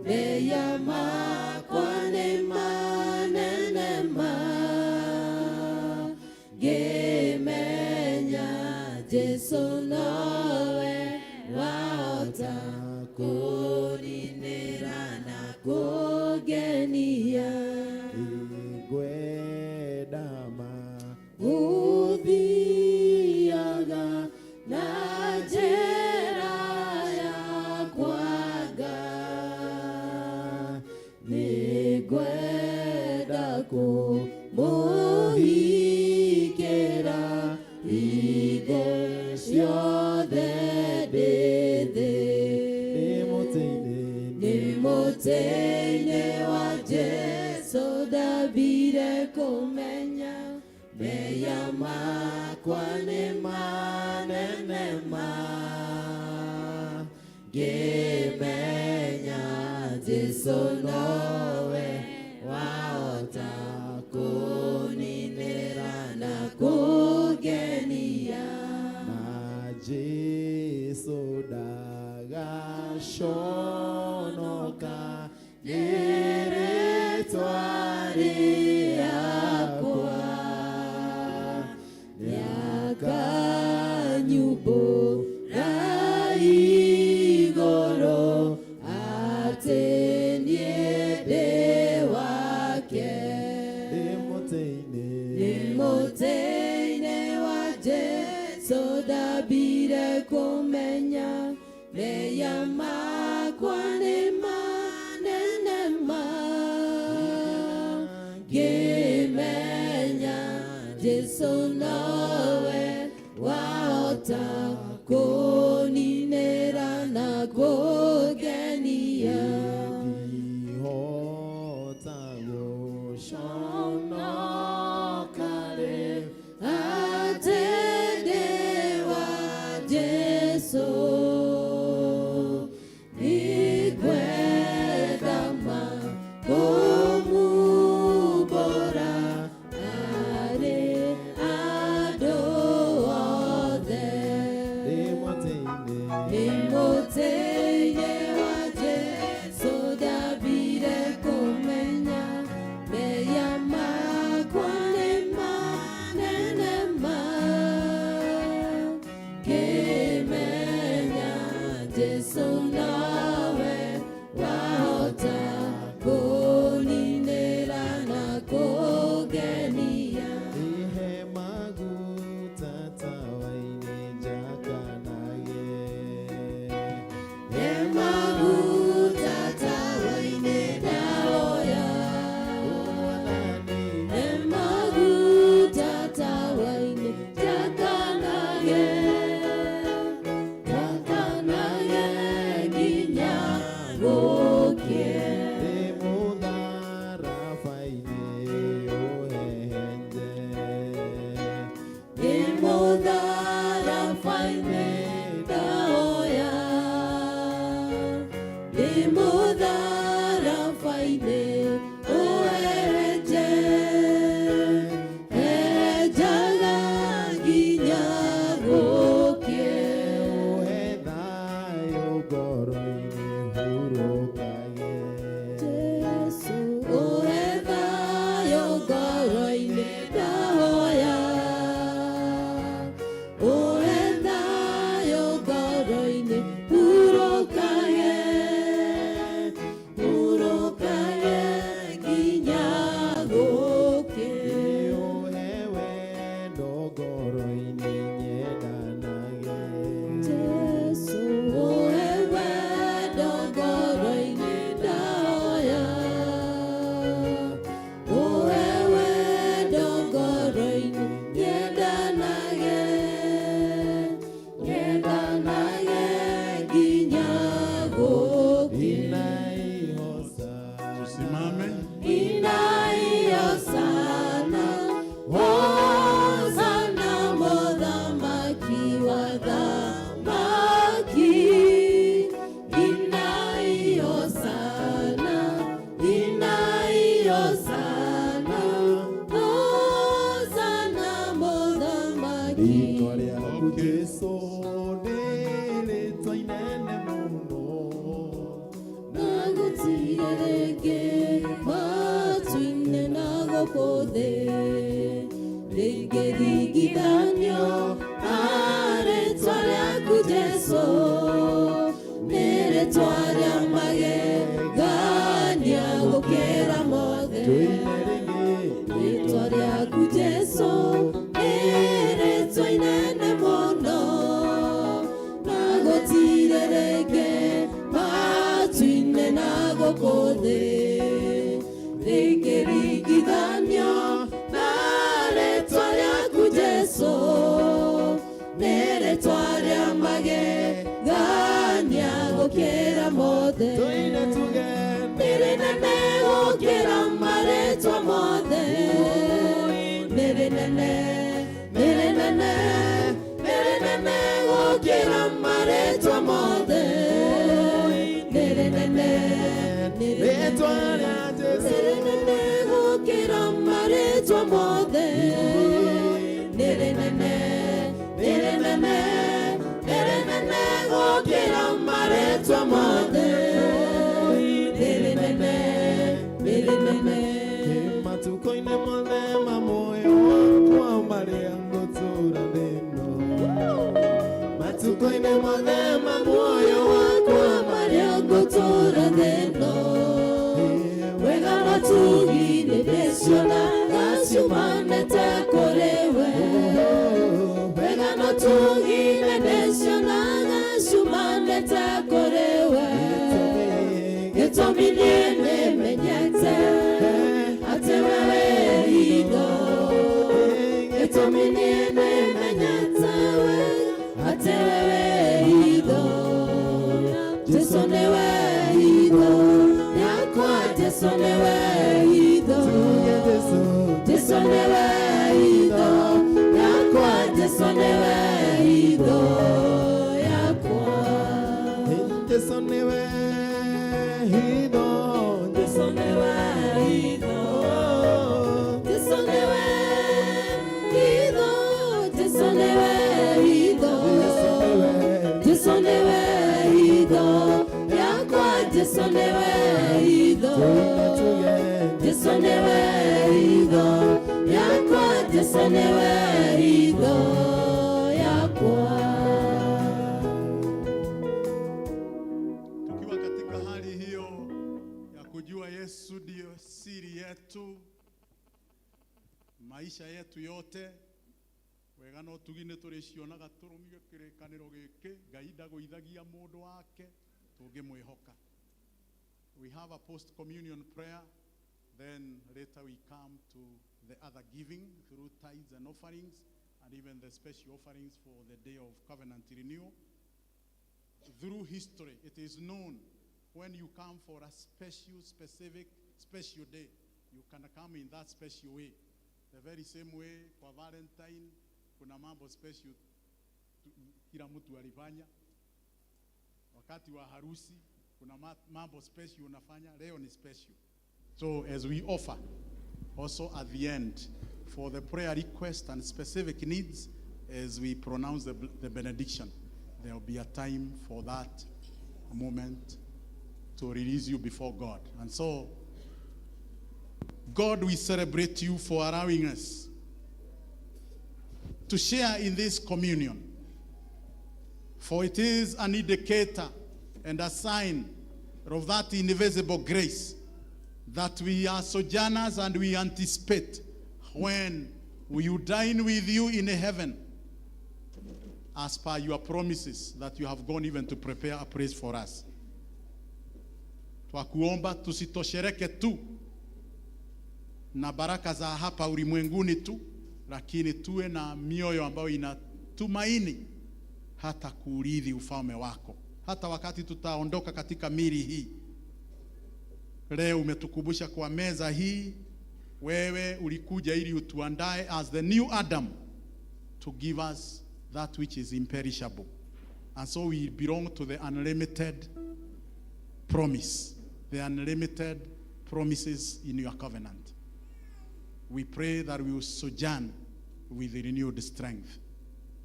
mehia makwa nĩ manene ma, ngĩmenya Jesũ nowe wahota kũninĩra na kũngenia. Ngwenda ma Gũthiaga na njĩra ya kwa Ngai, nĩngwenda kũmũhikĩra hingo ciothe ndĩ thĩ. Ndĩ mũtĩ-inĩ, Nĩ mũtĩ-inĩ wa Jesũ ndambire kũmenya mehia makwa nĩ manene ma, ngĩmenya Jesu nowe wahota kũninĩra na kũngenia. Na Jesu ndagaconoka nĩ rĩtwa rĩakwa. Nĩakanyumbũra igũrũ atĩ niĩ ndĩ wake. Ndĩ mũtĩ-inĩ. Ndĩ mũtĩ-inĩ wa Jesu ndambire kũmenya mehia makwa nĩ manene ma. Ngĩmenya Jesu nowe wahota kũninĩra na kũngenia. Ndingĩhota gũconoka rĩu. Atĩ ndĩ wa Jesu. Nĩngwenda ma kũmumbũra harĩ andũ othe. Ndĩ mũtĩ-inĩ. Ndĩ mũtĩ-inĩ wa Jesu ndambire kũmenya mehia makwa nĩ manene ma. Ngĩmenya Jesu nowe wahota kũninĩra na kũngenia. Ihe maguta tawa-inĩ njakanage. He maguta tawa-inĩ ndahoya. Mwathani. He maguta tawa-inĩ njakanage. Njakanage nginya gũkĩe. Ndĩ mũtharaba-inĩ ũhehenje. Ndĩ mũtharaba-inĩ ndahoya. Ndĩ mũtharaba-inĩ ũhehenje. Hehenjaga nginya gũkĩe. Ũhe thayũ ngoro-inĩ hurũkage. Jesu ũhe thayũ ngoro-inĩ ndahoya. Ũhe thayũ ngoro-inĩ hurũkage. Hurũkage nginya gũkĩe. Ũhe wendo ngoro-inĩ nyendanage. Jesu ũhe wendo ngoro-inĩ ndahoya. Ũhe wendo ngoro-inĩ nyendanage. Nyendanage nginya gũkĩe. Inai hosana. Tusimame. Inai hosana, hosana mũthamaki wa thamaki. Inai hosana, inai hosana, hosana mũthamaki. Rĩtwa rĩaku Jesu nĩ rĩtwa inene mũno. Na gũtirĩ rĩngĩ matu-inĩ na gũkũ thĩ rĩngĩringithanio na rĩtwa rĩaku Jesu. Nĩ rĩtwa rĩa magegania gũkĩra mothe. Tũine rĩngĩ. Rĩtwa rĩaku Jesu nĩ rĩtwa inene mũno. Na gũtirĩ rĩngĩ matu-inĩ na gũkũ thĩ rĩngĩringithanio na rĩtwa rĩaku Jesu. Nĩ rĩtwa rĩa magegania gũkĩra mothe. Tũine tuge. Nĩ rĩnene gũkĩra marĩtwa mothe. Nĩ rĩnene, nĩ rĩnene, nĩ rĩnene gũkĩra marĩtwa mothe. Nĩ rĩnene, Rĩtwa rĩa Jesũ Nĩ rĩnene gũkĩra marĩtwa mothe. Nĩ rĩnene, nĩ rĩnene, nĩ rĩnene gũkĩra marĩtwa mothe. Nĩ rĩnene, nĩ rĩnene. Matukũ-inĩ mothe ma muoyo wakwa marĩa ngũtũũra thĩ ĩno, matukũ-inĩ mothe ma muoyo wakwa marĩa ngũtũũra thĩ ĩno, wega na ũtugi nĩ ndĩcionaga ciumanĩte kũrĩ we. Wega na ũtugi nĩ ndĩcionaga ciumanĩte kũrĩ we. Gĩtũmi niĩ nĩmenyete atĩ we wĩ hitho. Gĩtũmi niĩ nĩmenyete we atĩ we wĩ hitho. Jesu nĩwe hitho yakwa, Jesu nĩwe hitho. Jesu nĩwe hitho yakwa, Jesu nĩwe hitho yakwa. Jesu nĩwe hitho. Jesu nĩwe hitho. Jesu nĩwe hitho. Jesu nĩwe hitho. Jesu nĩwe hitho yakwa, Jesu nĩwe hitho. Jesu nĩwe hitho yakwa, Jesu nĩwe hitho yakwa. Tukiwa katika hali hiyo ya kujua Yesu ndiyo siri yetu, maisha yetu yote, wega no tugi nĩ tũrĩcionaga tũrũmie kĩrĩkanĩro gĩkĩ. Ngai ndagũithagia mũndũ wake tũngĩmwĩhoka. We have a post communion prayer, then later we come to the other giving through tithes and offerings, and even the special offerings for the day of covenant renewal. Through history, it is known when you come for a special, specific, special day, you can come in that special way. The very same way kwa Valentine, kuna mambo special kila mtu alifanya. Wakati wa harusi, kuna mambo special unafanya, leo ni special. So as we offer, also at the end, for the prayer request and specific needs, as we pronounce the benediction, there will be a time for that moment to release you before God. And so, God, we celebrate you for allowing us to share in this communion. For it is an indicator and a sign of that invisible grace that we are sojourners and we anticipate when we will dine with you in heaven as per your promises that you have gone even to prepare a place for us. Twakuomba tusitoshereke tu na baraka za hapa ulimwenguni tu, lakini tuwe na mioyo ambayo inatumaini hata kuurithi ufalme wako, hata wakati tutaondoka katika mili hii. Leo umetukumbusha kwa meza hii, wewe ulikuja ili utuandae as the new Adam to give us that which is imperishable. And so we belong to the unlimited promise, the unlimited promises in your covenant. We pray that we will sojourn with renewed strength.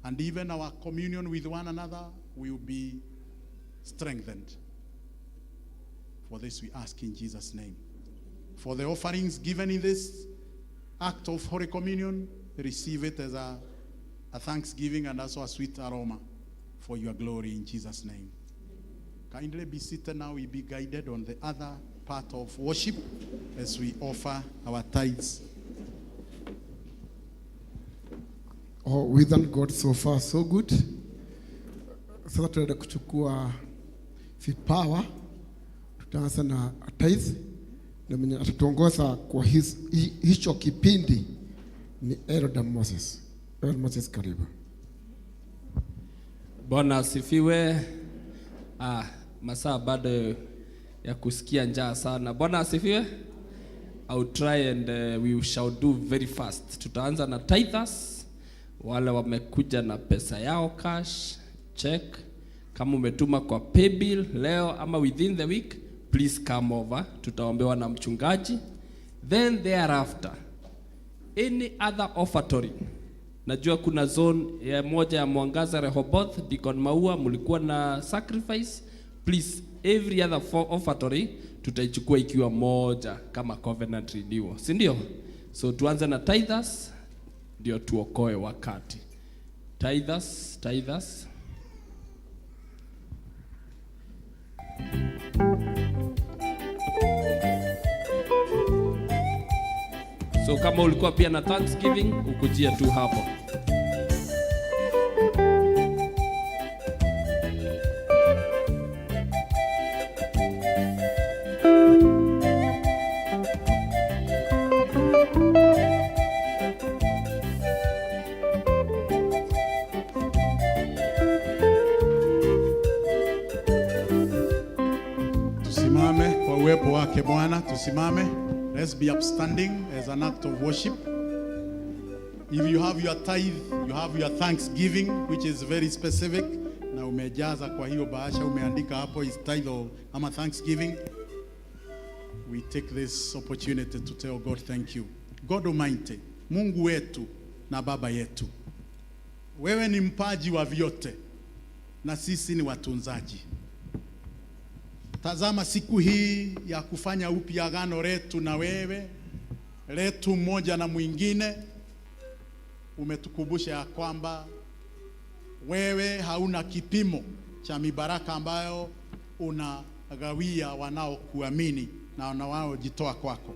And even our communion with one another will be strengthened. For this we ask in Jesus' name. For the offerings given in this act of Holy Communion, receive it as a thanksgiving and also a sweet aroma for your glory in Jesus' name. Kindly be seated now. We be guided on the other part of worship as we offer our tithes. Oh, we thank God, so far so good. Sasa tunaenda kuchukua vipawa. Tutaanza na tithe na mwenye atatuongoza kwa hicho kipindi ni Elder Moses. Elder Moses, karibu. Bwana asifiwe. Masaa bado ya kusikia njaa sana. Bwana asifiwe. I'll try and we shall do very fast. Tutaanza na tithers, wale wamekuja na pesa yao cash, check. Kama umetuma kwa paybill leo ama within the week, please Please come over, tutaombewa na mchungaji. Then thereafter any other offertory. Najua kuna zone ya moja ya Mwangaza Rehoboth, Deacon Maua, mlikuwa na sacrifice. Please, every other offertory tutaichukua ikiwa moja kama covenant renewal, si ndio? So tuanze na tithers ndio tuokoe wakati. Tithers, tithers. So kama ulikuwa pia na Thanksgiving, ukujie tu hapo. Tusimame kwa uwepo wake Bwana, tusimame. Let's be upstanding as an act of worship. If you have your tithe, you have your thanksgiving, which is very specific, na umejaza kwa hiyo bahasha umeandika hapo is tithe or ama thanksgiving. We take this opportunity to tell God thank you. God Almighty, Mungu wetu na Baba yetu, wewe ni mpaji wa vyote na sisi ni watunzaji. Tazama siku hii ya kufanya upya agano letu na wewe, letu mmoja na mwingine, umetukumbusha ya kwamba wewe hauna kipimo cha mibaraka ambayo unagawia wanaokuamini na wanaojitoa kwako.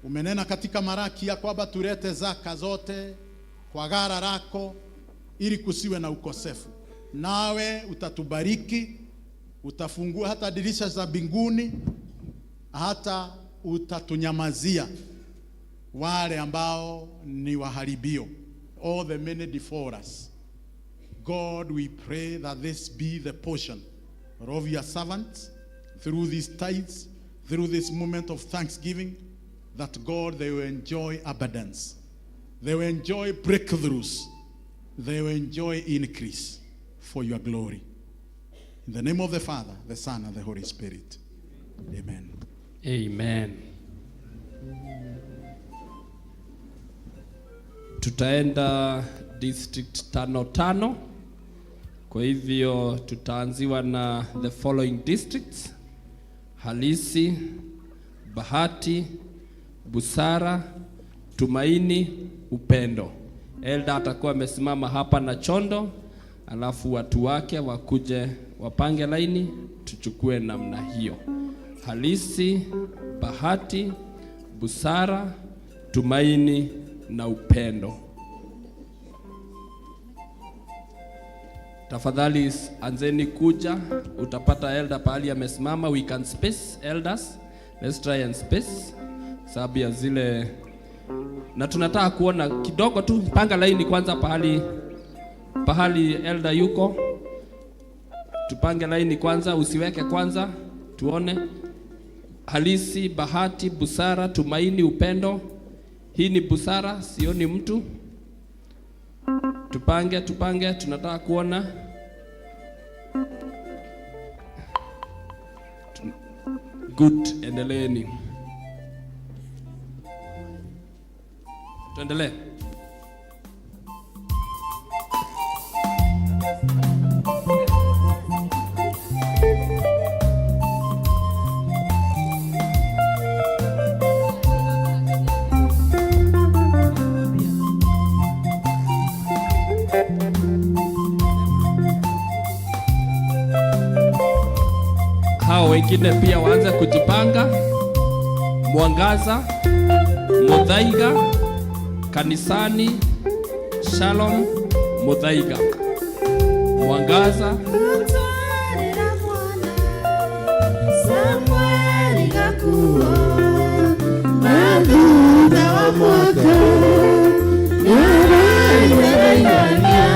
Umenena katika Maraki ya kwamba tulete zaka zote kwa ghala lako ili kusiwe na ukosefu, nawe utatubariki, utafungua hata dirisha za mbinguni, hata utatunyamazia wale ambao ni waharibio, all the many devourers. God, we pray that this be the portion of your servants through these tithes, through this moment of thanksgiving, that God, they will enjoy abundance. They will enjoy breakthroughs. They will enjoy increase for your glory. In the name of the Father, the Son, and the Holy Spirit. Amen. Amen. Tutaenda district tano tano. Kwa hivyo tutaanziwa na the following districts: Halisi, Bahati, Busara, Tumaini, Upendo. Elda atakuwa amesimama hapa na Chondo, alafu watu wake wakuje wapange laini, tuchukue namna hiyo. Halisi, Bahati, Busara, Tumaini na Upendo. Tafadhali anzeni kuja, utapata elder pahali amesimama. We can space elders. Let's try and space sababu ya zile, na tunataka kuona kidogo tu. Panga laini kwanza pahali elder yuko, tupange laini kwanza, usiweke kwanza, tuone. Halisi, Bahati, Busara, Tumaini, Upendo. Hii ni Busara, sioni mtu. Tupange, tupange, tunataka kuona. Good, endeleeni. Tuendelee. Hao wengine pia waanze kujipanga. Mwangaza, Muthaiga, Kanisani, Shalom, Muthaiga. Mwangaza, Samueli gakuo na thutha wa mwaka nĩaraigania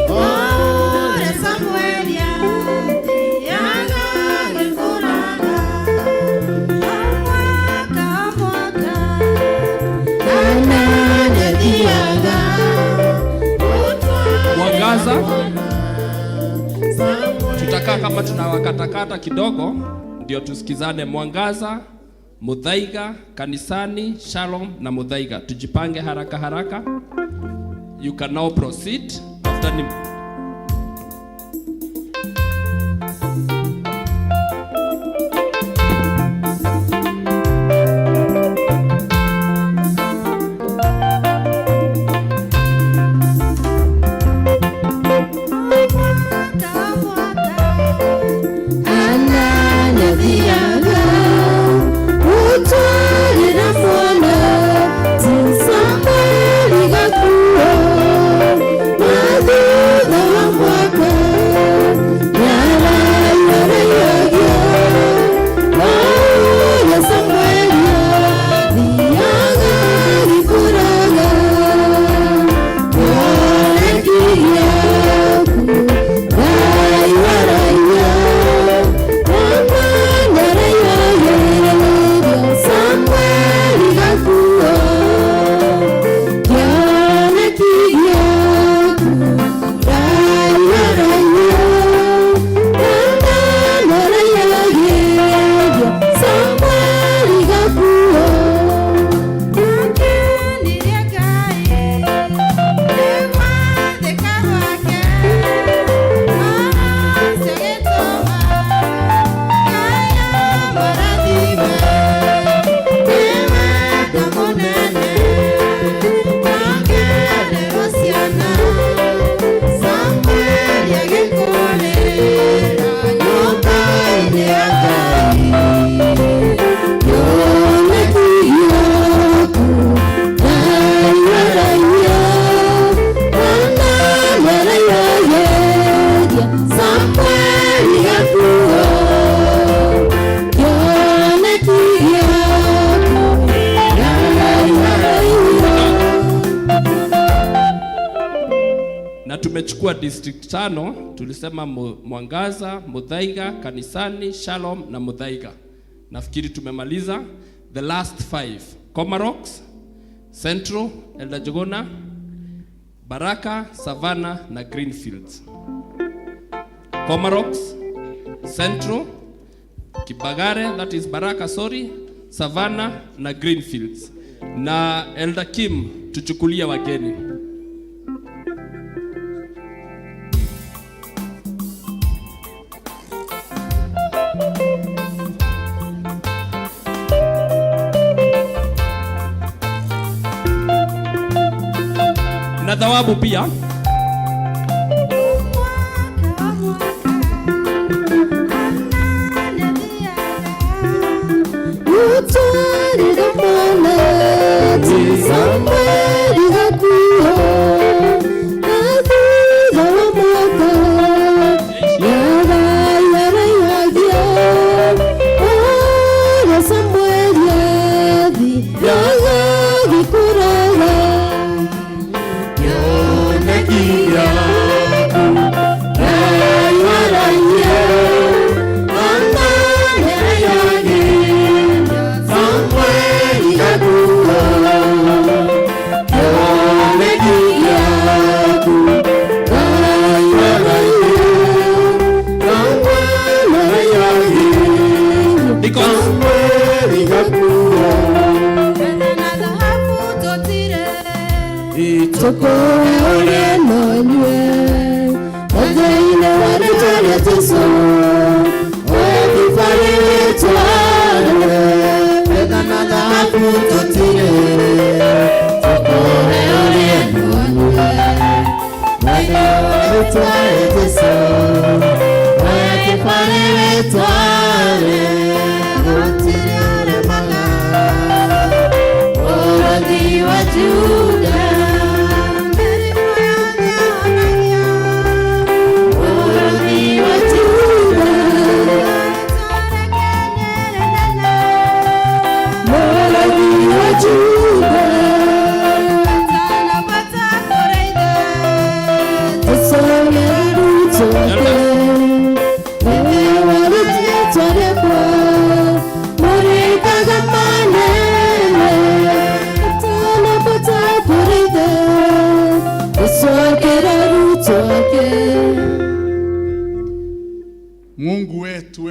ũrĩa Samueli athiaga agĩkũraga o mwaka o mwaka kana nĩathiaga Mwangaza, Tutakaa kama tunawakatakata kidogo ndio tusikizane. Mwangaza, Muthaiga, Kanisani, Shalom na Muthaiga. Tujipange haraka haraka. You can now proceed after ni na tumechukua district 5, tulisema Mwangaza, Muthaiga, Kanisani, Shalom na Muthaiga. Nafikiri tumemaliza the last 5. Komarock, Central, Elder Jogona, Baraka, Savannah na Greenfields. Komarock, Central, Kibagare, that is Baraka, sorry, Savannah na Greenfields. Na Elder Kim, tuchukulie wageni. Na thawabu pia.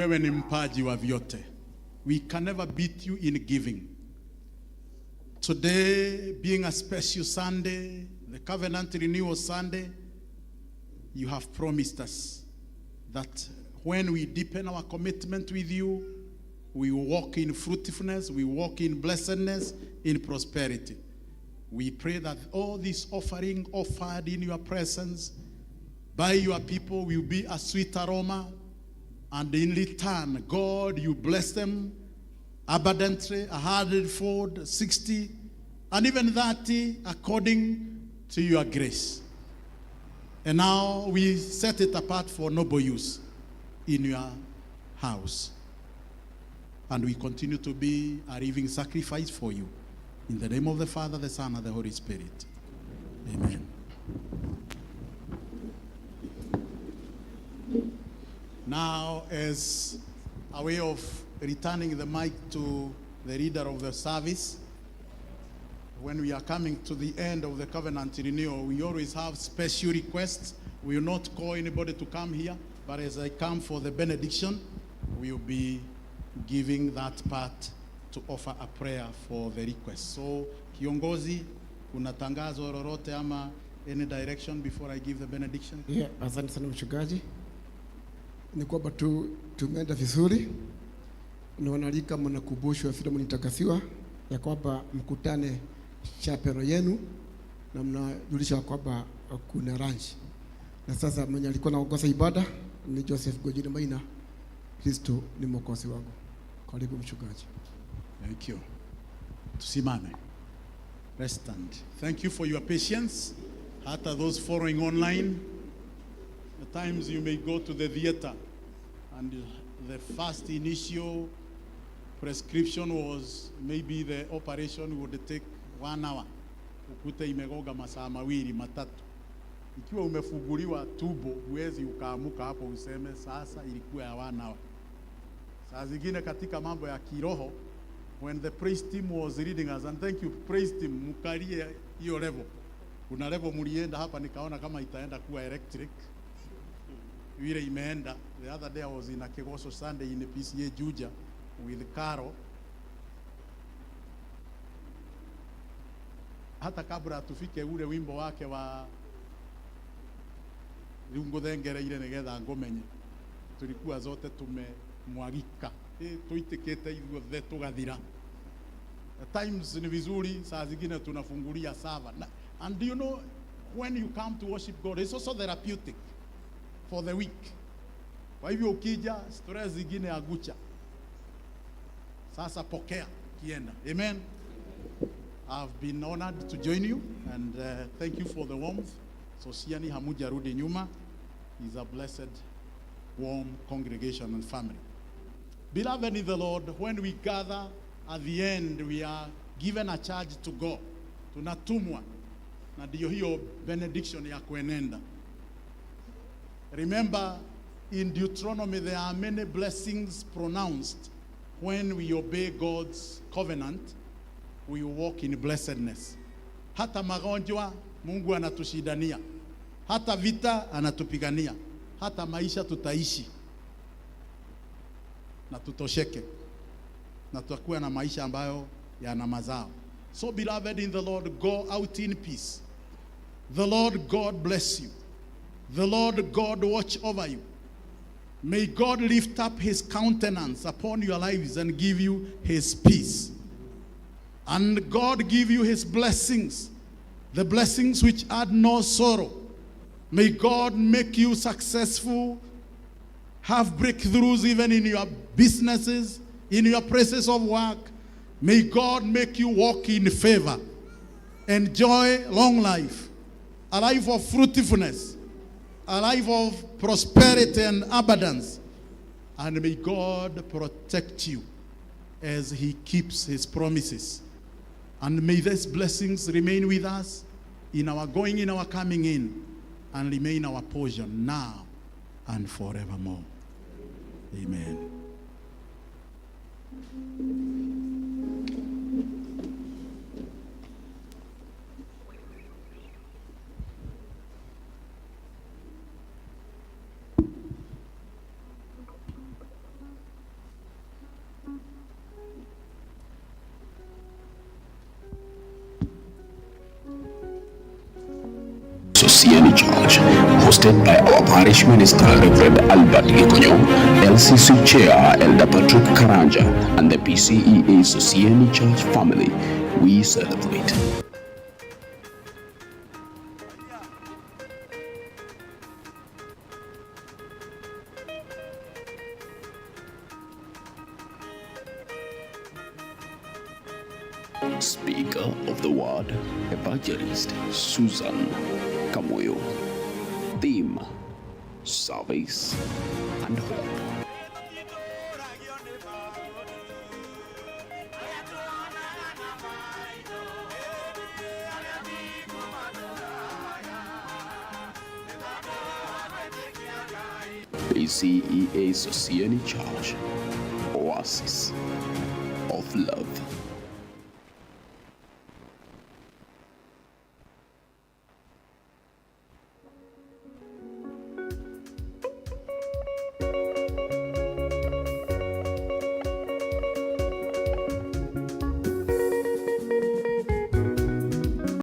Wewe ni mpaji wa vyote. We can never beat you in giving. Today, being a special Sunday, the Covenant Renewal Sunday, you have promised us that when we deepen our commitment with you, we walk in fruitfulness, we walk in blessedness, in prosperity. We pray that all this offering offered in your presence by your people will be a sweet aroma, and in return, God, you bless them abundantly, 100-fold, 60, and even 30, according to your grace. And now we set it apart for noble use in your house. And we continue to be a living sacrifice for you. In the name of the Father, the Son, and the Holy Spirit. Amen. Now, as a way of returning the mic to the leader of the service, when we are coming to the end of the covenant renewal, we always have special requests. We will not call anybody to come here, but as I come for the benediction, we will be giving that part to offer a prayer for the request. So, kiongozi, kuna tangazo lolote ama any direction before I give the benediction? Yeah, asante sana mchungaji. Ni kwamba tu tumeenda vizuri na wanalika mnakumbushwa vile mlitakasiwa ya kwamba mkutane chapelo yenu na mnajulisha kwamba kuna lunch. Na sasa mwenye alikuwa anaongoza ibada ni Joseph Gojini Maina. Kristo ni mwokozi wangu. Karibu mchungaji. Thank you. Tusimame. Let's stand. Thank you for your patience. Hata those following online, at times you may go to the theater and the first initial prescription was maybe the operation would take 1 hour. Ukute imegoga masaa mawili matatu. Ikiwa umefunguliwa tumbo, huwezi ukaamuka hapo useme sasa ilikuwa ya 1 hour. Saa zingine katika mambo ya kiroho, when the praise team was leading us, and thank you praise team, mkalie hiyo level. Kuna level mlienda hapa nikaona kama itaenda kuwa electric. Vile imeenda. The other day I was in a Kegoso Sunday in the PCA Juja with Caro. Hata kabla tufike ule wimbo wake wa riu nguthengereire nigetha ngumenye, tulikuwa zote tumemwagika, tuitikite ithuothe tugathira. At times ni vizuri, saa zingine tunafungulia sava. And you know, when you come to worship God, it's also therapeutic for the week. Kwa hivyo ukija, stress zingine agucha. Sasa pokea kienda. Amen. I've been honored to join you, and thank you for the warmth. Sosiani hamujarudi nyuma is a blessed, warm congregation and family. Beloved in the Lord, when we gather at the end, we are given a charge to go. Tunatumwa. Na ndiyo hiyo benediction ya kuenenda. Remember, in Deuteronomy, there are many blessings pronounced when we obey God's covenant. We walk in blessedness. Hata magonjwa Mungu anatushindania, hata vita anatupigania, hata maisha tutaishi na tutosheke na tutakuwa na maisha ambayo yana mazao. So beloved in the Lord, go out in peace. The Lord God bless you. The Lord God watch over you. May God lift up his countenance upon your lives and give you his peace. And God give you his blessings, the blessings which add no sorrow. May God make you successful, have breakthroughs even in your businesses, in your places of work. May God make you walk in favor, enjoy long life, a life of fruitfulness, a life of prosperity and abundance. And may God protect you as he keeps his promises. And may these blessings remain with us in our going, in our coming in, and remain our portion now and forevermore. Amen. Sosiani Church, hosted by our parish minister, Reverend Albert Gikonyo, LCC Chair, Elder Patrick Karanja, and the PCEA Sosiani Church family. We celebrate. Speaker of the Word, Evangelist Susan Kamoyo. Theme, Service and Hope. PCEA Sosiani Church, Oasis of Love.